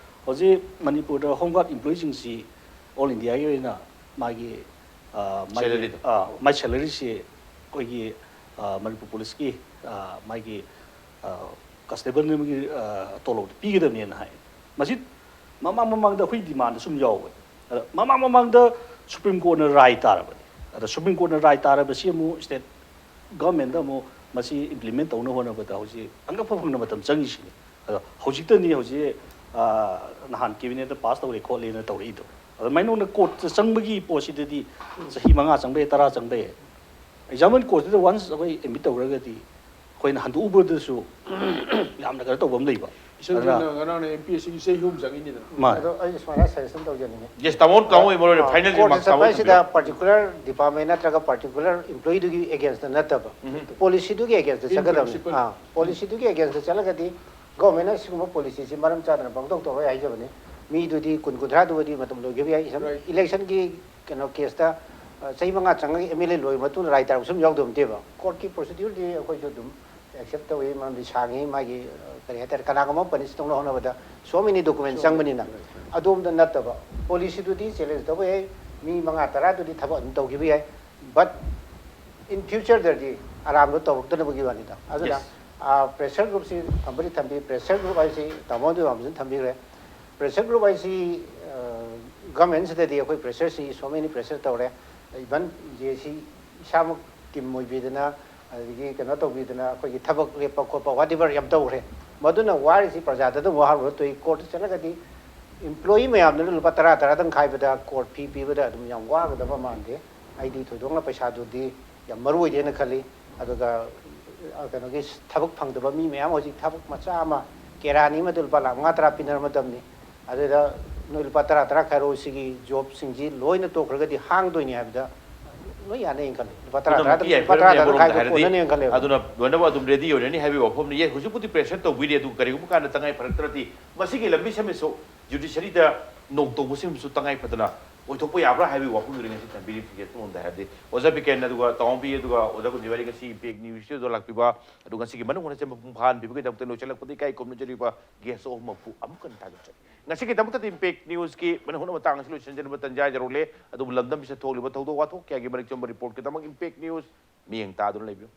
ꯍꯧꯖꯤꯛ ꯃꯅꯤꯄꯨꯔꯗ ꯍꯣꯝ ꯒꯥꯔꯗ ꯏꯝꯄ꯭ꯂꯣꯌꯤꯁꯤꯡꯁꯤ ꯑꯣꯜ ꯏꯟꯗꯤꯌꯥꯒꯤ ꯑꯣꯏꯅ ꯃꯥꯒꯤ ꯑ, ꯃꯥꯒꯤ, Salaryꯗꯣ꯫ ꯑ, ꯃꯥꯏ salaryꯁꯤ ꯑꯩꯈꯣꯏꯒꯤ, ꯑ, ꯃꯅꯤꯄꯨꯔ policeꯀꯤ, ꯑ, ꯃꯥꯒꯤ, ꯑ, constableꯅ ꯑꯃꯒꯤ, ꯑ, ꯇꯣꯂꯣꯞꯇꯣ ꯄꯤꯒꯗꯕꯅꯦꯅ ꯍꯥꯏ꯫ ꯃꯁꯤ ꯃꯃꯥꯡ ꯃꯃꯥꯡꯗ ꯑꯩꯈꯣꯏ demandꯗ ꯁꯨꯝ ꯌꯥꯎꯕꯅꯤ꯫ ꯑꯗ ꯃꯃꯥꯡ ꯃꯃꯥꯡꯗ Supreme Courtꯅ ꯔꯥꯏ ꯇꯥꯔꯕꯅꯤ꯫ ꯑꯗ Supreme Courtꯅ ꯔꯥꯏ ꯇꯥꯔꯕꯁꯤ ꯑꯃꯨꯛ state governmentꯗ ꯑꯃꯨꯛ ꯃꯁꯤ implement ꯇꯧꯅꯕ ꯍꯣꯠꯅꯕꯗ ꯍꯧꯖꯤꯛ ꯑꯉꯛꯄ ꯐꯪꯅ ꯃꯇꯝ ꯆꯪꯉꯤꯁꯤꯅꯤ꯫ ꯑꯗꯣ ꯍꯧꯖꯤꯛꯇꯅꯤ ꯍꯧꯖꯤꯛ, ꯑ, ꯅꯍꯥꯟ cabinetꯇ pass ꯇꯧꯔꯦ ꯈꯣꯠꯂꯦꯅ ꯇꯧꯔꯛꯏꯗꯣ꯫ ꯑꯗꯨꯃꯥꯏꯅ ꯅꯧꯅ courtꯇ ꯆꯪꯕꯒꯤ ꯄꯣꯠꯁꯤꯗꯗꯤ ꯆꯍꯤ ꯃꯉꯥ ꯆꯪꯕ ꯌꯥꯏ, ꯇꯔꯥ ꯆꯪꯕ ꯌꯥꯏ꯫ Example courtꯁꯤꯗ once ꯑꯩꯈꯣꯏ admit ꯇꯧꯈ꯭ꯔꯒꯗꯤ ꯑꯩꯈꯣꯏꯅ ꯍꯟꯗꯣꯛꯎꯕꯗꯁꯨ ꯌꯥꯝꯅ ꯀꯩꯅꯣ ꯇꯧꯕ ꯑꯃ ꯂꯩꯕ꯫ ꯏꯆꯟ ꯑꯗꯨꯅ ꯆꯟꯅ ꯉꯔꯥꯡꯅ MPSCꯒꯤ ꯆꯍꯤ ꯑꯍꯨꯝ ꯆꯪꯉꯤꯅꯤꯗꯅ꯫ ꯃꯥꯅꯦ꯫ ꯑꯗꯣ ꯑꯩ ꯁꯨꯃꯥꯏꯅ suggestion ꯇꯧꯖꯅꯤꯡꯉꯤ꯫ Yes, ꯇꯥꯃꯣ, ꯇꯥꯃꯣ ꯏꯃꯣꯏ ꯂꯣꯏꯔꯦ꯫ Finalꯁꯦ courtꯇ ꯃꯥꯛ ꯆꯠꯄ ꯇꯥꯃꯣ ꯍꯥꯏꯁꯤꯗ ꯊꯝꯕꯤꯔꯣ꯫ particular department ꯅꯠꯇ꯭ꯔꯒ particular employeeꯗꯨꯒꯤ againstꯇ ꯅꯠꯇꯕ ꯎꯝ꯫ policyꯗꯨꯒꯤ againstꯇ In ꯆꯠꯀꯗꯕꯅꯤ꯫ principle. ꯑꯥ, policyꯗꯨꯒꯤ againstꯇ ꯆꯠꯂꯒꯗꯤ governmentꯅ ꯁꯤꯒꯨꯝꯕ policyꯁꯤ ꯃꯔꯝ ꯆꯥꯗꯅ ꯄꯪꯇꯧ ꯇꯧꯔꯣꯏ ꯍꯥꯏꯖꯕꯅꯤ꯫ ꯃꯤꯗꯨꯗꯤ ꯀꯨꯟ ꯀꯨꯟꯊ꯭ꯔꯥꯗꯨꯕꯨꯗꯤ ꯃꯇꯝ ꯂꯣꯏꯈꯤꯕ ꯌꯥꯏ꯫ Some Right. electionꯒꯤ ꯀꯩꯅꯣ caseꯇ, ꯑ, ꯆꯍꯤ ꯃꯉꯥ ꯆꯪꯉꯒ MLA ꯂꯣꯏꯔꯕ ꯃꯇꯨꯡꯗ ꯔꯥꯏ ꯇꯥꯔꯛꯄꯁꯨ ꯑꯗꯨꯝ ꯌꯥꯎꯗꯕ ꯅꯠꯇꯦꯕ꯫ Courtꯀꯤ procedureꯗꯤ ꯑꯩꯈꯣꯏꯁꯨ ꯑꯗꯨꯝ accept ꯇꯧꯏ, ꯃꯔꯝꯗꯤ ꯁꯥꯡꯉꯤ꯫ ꯃꯥꯒꯤ, ꯑ, ꯀꯔꯤ ꯍꯥꯏꯇꯥꯔꯦ, ꯀꯅꯥꯒꯨꯝꯕ ꯑꯃ punish ꯇꯧꯅꯕ ꯍꯣꯠꯅꯕꯗ so many document ꯆꯪꯕꯅꯤꯅ꯫ ꯑꯗꯣꯝꯗ ꯅꯠꯇꯕ policyꯗꯨꯗꯤ challenge ꯇꯧꯕ ꯌꯥꯏ, ꯃꯤ ꯃꯉꯥ ꯇꯔꯥꯗꯨꯗꯤ ꯊꯕꯛ ꯑꯗꯨꯝ ꯇꯧꯈꯤꯕ ꯌꯥꯏ, but in futureꯗꯗꯤ ꯑꯔꯥꯟꯕ ꯇꯧꯔꯛꯇꯅꯕꯒꯤ ꯋꯥꯅꯤꯗ꯫ ꯑꯗꯨꯅ, Yes. ꯑ, pressure groupꯁꯤ ꯊꯝꯕꯗꯤ ꯊꯝꯕꯤ, pressure group ꯍꯥꯏꯁꯤ ꯇꯥꯃꯣ ꯑꯗꯨ ꯌꯥꯝ ꯐꯖꯅ ꯊꯝꯕꯤꯈ꯭ꯔꯦ꯫ Pressure group ꯍꯥꯏꯁꯤ, ꯑ, governmentꯁꯤꯗꯗꯤ ꯑꯩꯈꯣꯏ pressureꯁꯤ so many pressure ꯇꯧꯔꯦ, even JAC ꯏꯁꯥꯃꯛ team ꯑꯣꯏꯕꯤꯗꯅ, ꯑꯗꯒꯤ ꯀꯩꯅꯣ ꯇꯧꯕꯤꯗꯅ, ꯑꯩꯈꯣꯏꯒꯤ ꯊꯕꯛ ꯂꯦꯞꯄ ꯈꯣꯠꯄ whatever ꯌꯥꯝ ꯇꯧꯈ꯭ꯔꯦ꯫ ꯃꯗꯨꯅ ꯋꯥꯔꯤꯁꯤ ꯄ꯭ꯔꯖꯥꯗ ꯑꯗꯨꯝ ꯋꯥꯍꯜꯂꯨꯔ ꯇꯣꯛꯏ꯫ Courtꯇ ꯆꯠꯂꯒꯗꯤ employee ꯃꯌꯥꯝꯗꯨꯅ ꯂꯨꯄꯥ ꯇꯔꯥ ꯇꯔꯥꯗꯪ ꯈꯥꯏꯕꯗ court fee ꯄꯤꯕꯗ ꯑꯗꯨꯝ ꯌꯥꯝ ꯋꯥꯒꯗꯕ ꯃꯥꯟꯗꯦ꯫ ꯑꯩꯗꯤ ꯊꯣꯏꯗꯣꯛꯅ ꯄꯩꯁꯥꯗꯨꯗꯤ ꯌꯥꯝ ꯃꯔꯨ ꯑꯣꯏꯗꯦꯅ ꯈꯜꯂꯤ꯫ ꯑꯗꯨꯒ, ꯑ, ꯀꯩꯅꯣꯒꯤ ꯊꯕꯛ ꯐꯪꯗꯕ ꯃꯤ ꯃꯌꯥꯝ ꯍꯧꯖꯤꯛ ꯊꯕꯛ ꯃꯆꯥ ꯑꯃ ꯀꯦꯔꯥꯅꯤ ꯑꯃꯗ ꯂꯨꯄꯥ ꯂꯥꯈ ꯃꯉꯥ ꯇꯔꯥ ꯄꯤꯅꯔ ꯃꯇꯝꯅꯤ꯫ ꯑꯗꯨꯗ ꯅꯣꯏ ꯂꯨꯄꯥ ꯇꯔꯥ ꯇꯔꯥ ꯈꯥꯏꯔꯛꯑꯣ, ꯁꯤꯒꯤ jobꯁꯤꯡꯁꯤ ꯂꯣꯏꯅ ꯇꯣꯛꯈ꯭ꯔꯒꯗꯤ ꯍꯥꯡꯗꯣꯏꯅꯤ ꯍꯥꯏꯕꯗ ꯂꯣꯏ ꯌꯥꯅꯩꯅ ꯈꯜꯂꯤ꯫ ꯂꯨꯄꯥ ꯇꯔꯥ ꯇꯔꯥ, ꯄꯨꯝꯅꯃꯛꯀꯤ ꯂꯨꯄꯥ ꯇꯔꯥ ꯌꯥꯏꯐꯔꯕꯅꯤ꯫ ꯇꯔꯥ ꯑꯃꯔꯣꯝꯗ ꯈꯥꯏꯕ ꯍꯥꯏꯔꯗꯤ ꯀꯣꯟꯅꯅꯦꯅ ꯈꯜꯂꯦꯕ꯫ ꯑꯗꯨꯅ ꯂꯣꯏꯅꯃꯛ ꯑꯗꯨꯝ ready ꯑꯣꯏꯔꯅꯤ ꯍꯥꯏꯕꯒꯤ ꯋꯥꯐꯝꯅꯤ꯫ Yes, ꯍꯧꯖꯤꯛꯄꯨꯗꯤ pressure ꯇꯧꯕꯤꯔꯤ, ꯑꯗꯨ ꯀꯔꯤꯒꯨꯝꯕ ꯀꯥꯟꯗ ꯇꯉꯥꯏ ꯐꯔꯛꯇ꯭ꯔꯗꯤ ꯃꯁꯤꯒꯤ ꯂꯝꯕꯤ ꯁꯦꯝꯕꯁꯨ judiciaryꯗ ꯅꯣꯛ ꯇꯧꯕꯁꯤꯡꯁꯨ ꯇꯉꯥꯏ ꯐꯗꯅ ꯑꯣꯏꯊꯣꯛꯄ ꯌꯥꯕ꯭ꯔꯥ ꯍꯥꯏꯕꯒꯤ ꯋꯥꯐꯝꯗꯨꯅꯤ ꯉꯁꯤ ꯊꯝꯕꯤꯔꯤꯕꯁꯦ꯫ ꯑꯁꯣꯝꯗ ꯍꯥꯏꯕꯗꯤ ꯑꯣꯖꯥ ꯕꯤꯀꯦꯟ ꯑꯗꯨꯒ ꯇꯥꯃꯣ ꯄꯤ ꯑꯗꯨꯒ ꯑꯣꯖꯥ ꯀꯨꯟꯖꯕꯥꯏ ꯉꯁꯤ ꯏꯝꯄꯦꯛ ꯅ꯭ꯌꯨꯁ ꯁ꯭ꯇꯨꯗꯤꯑꯣꯗ ꯂꯥꯛꯄꯤꯕ, ꯑꯗꯨꯒ ꯉꯁꯤꯒꯤ ꯃꯅꯨꯡ ꯍꯨꯠꯅ ꯆꯦꯟꯕ ꯄꯨꯡ ꯐꯥꯍꯟꯕꯤꯕꯒꯤꯗꯃꯛꯇ ꯂꯣꯏꯁꯤꯜꯂꯛꯄꯗ ꯏꯀꯥꯏ ꯈꯨꯝꯅꯖꯔꯤꯕ ꯒꯦꯁ ꯑꯍꯨꯝꯃꯛꯄꯨ ꯑꯃꯨꯛ ꯍꯟꯅ ꯊꯥꯒꯠꯆꯔꯤ꯫ ꯉꯁꯤꯒꯤꯗꯃꯛꯇꯗꯤ ꯏꯝꯄꯦꯛ ꯅ꯭ꯌꯨꯁꯀꯤ ꯃꯅꯨꯡ ꯍꯨꯠꯅ ꯃꯇꯥꯡ ꯑꯁꯤ ꯂꯣꯏꯁꯤꯟꯖꯅꯕ ꯇꯟꯖꯥ ꯌꯧꯔꯛꯂꯦ꯫ ꯑꯗꯨꯕꯨ ꯂꯝꯗꯝꯁꯤꯗ ꯊꯣꯛꯂꯤꯕ ꯊꯧꯗꯣꯛ ꯋꯥꯊꯣꯛ ꯀꯌꯥꯒꯤ ꯃꯔꯤꯛ ꯆꯨꯝꯕ ꯔꯤꯄꯣꯔꯠꯀꯤꯗꯃꯛ ꯏꯝꯄꯦꯛ ꯅ꯭ꯌꯨꯁ ꯃꯤꯠꯌꯦꯡ ꯇꯥꯗꯨꯅ ꯂꯩꯕꯤꯌꯨ꯫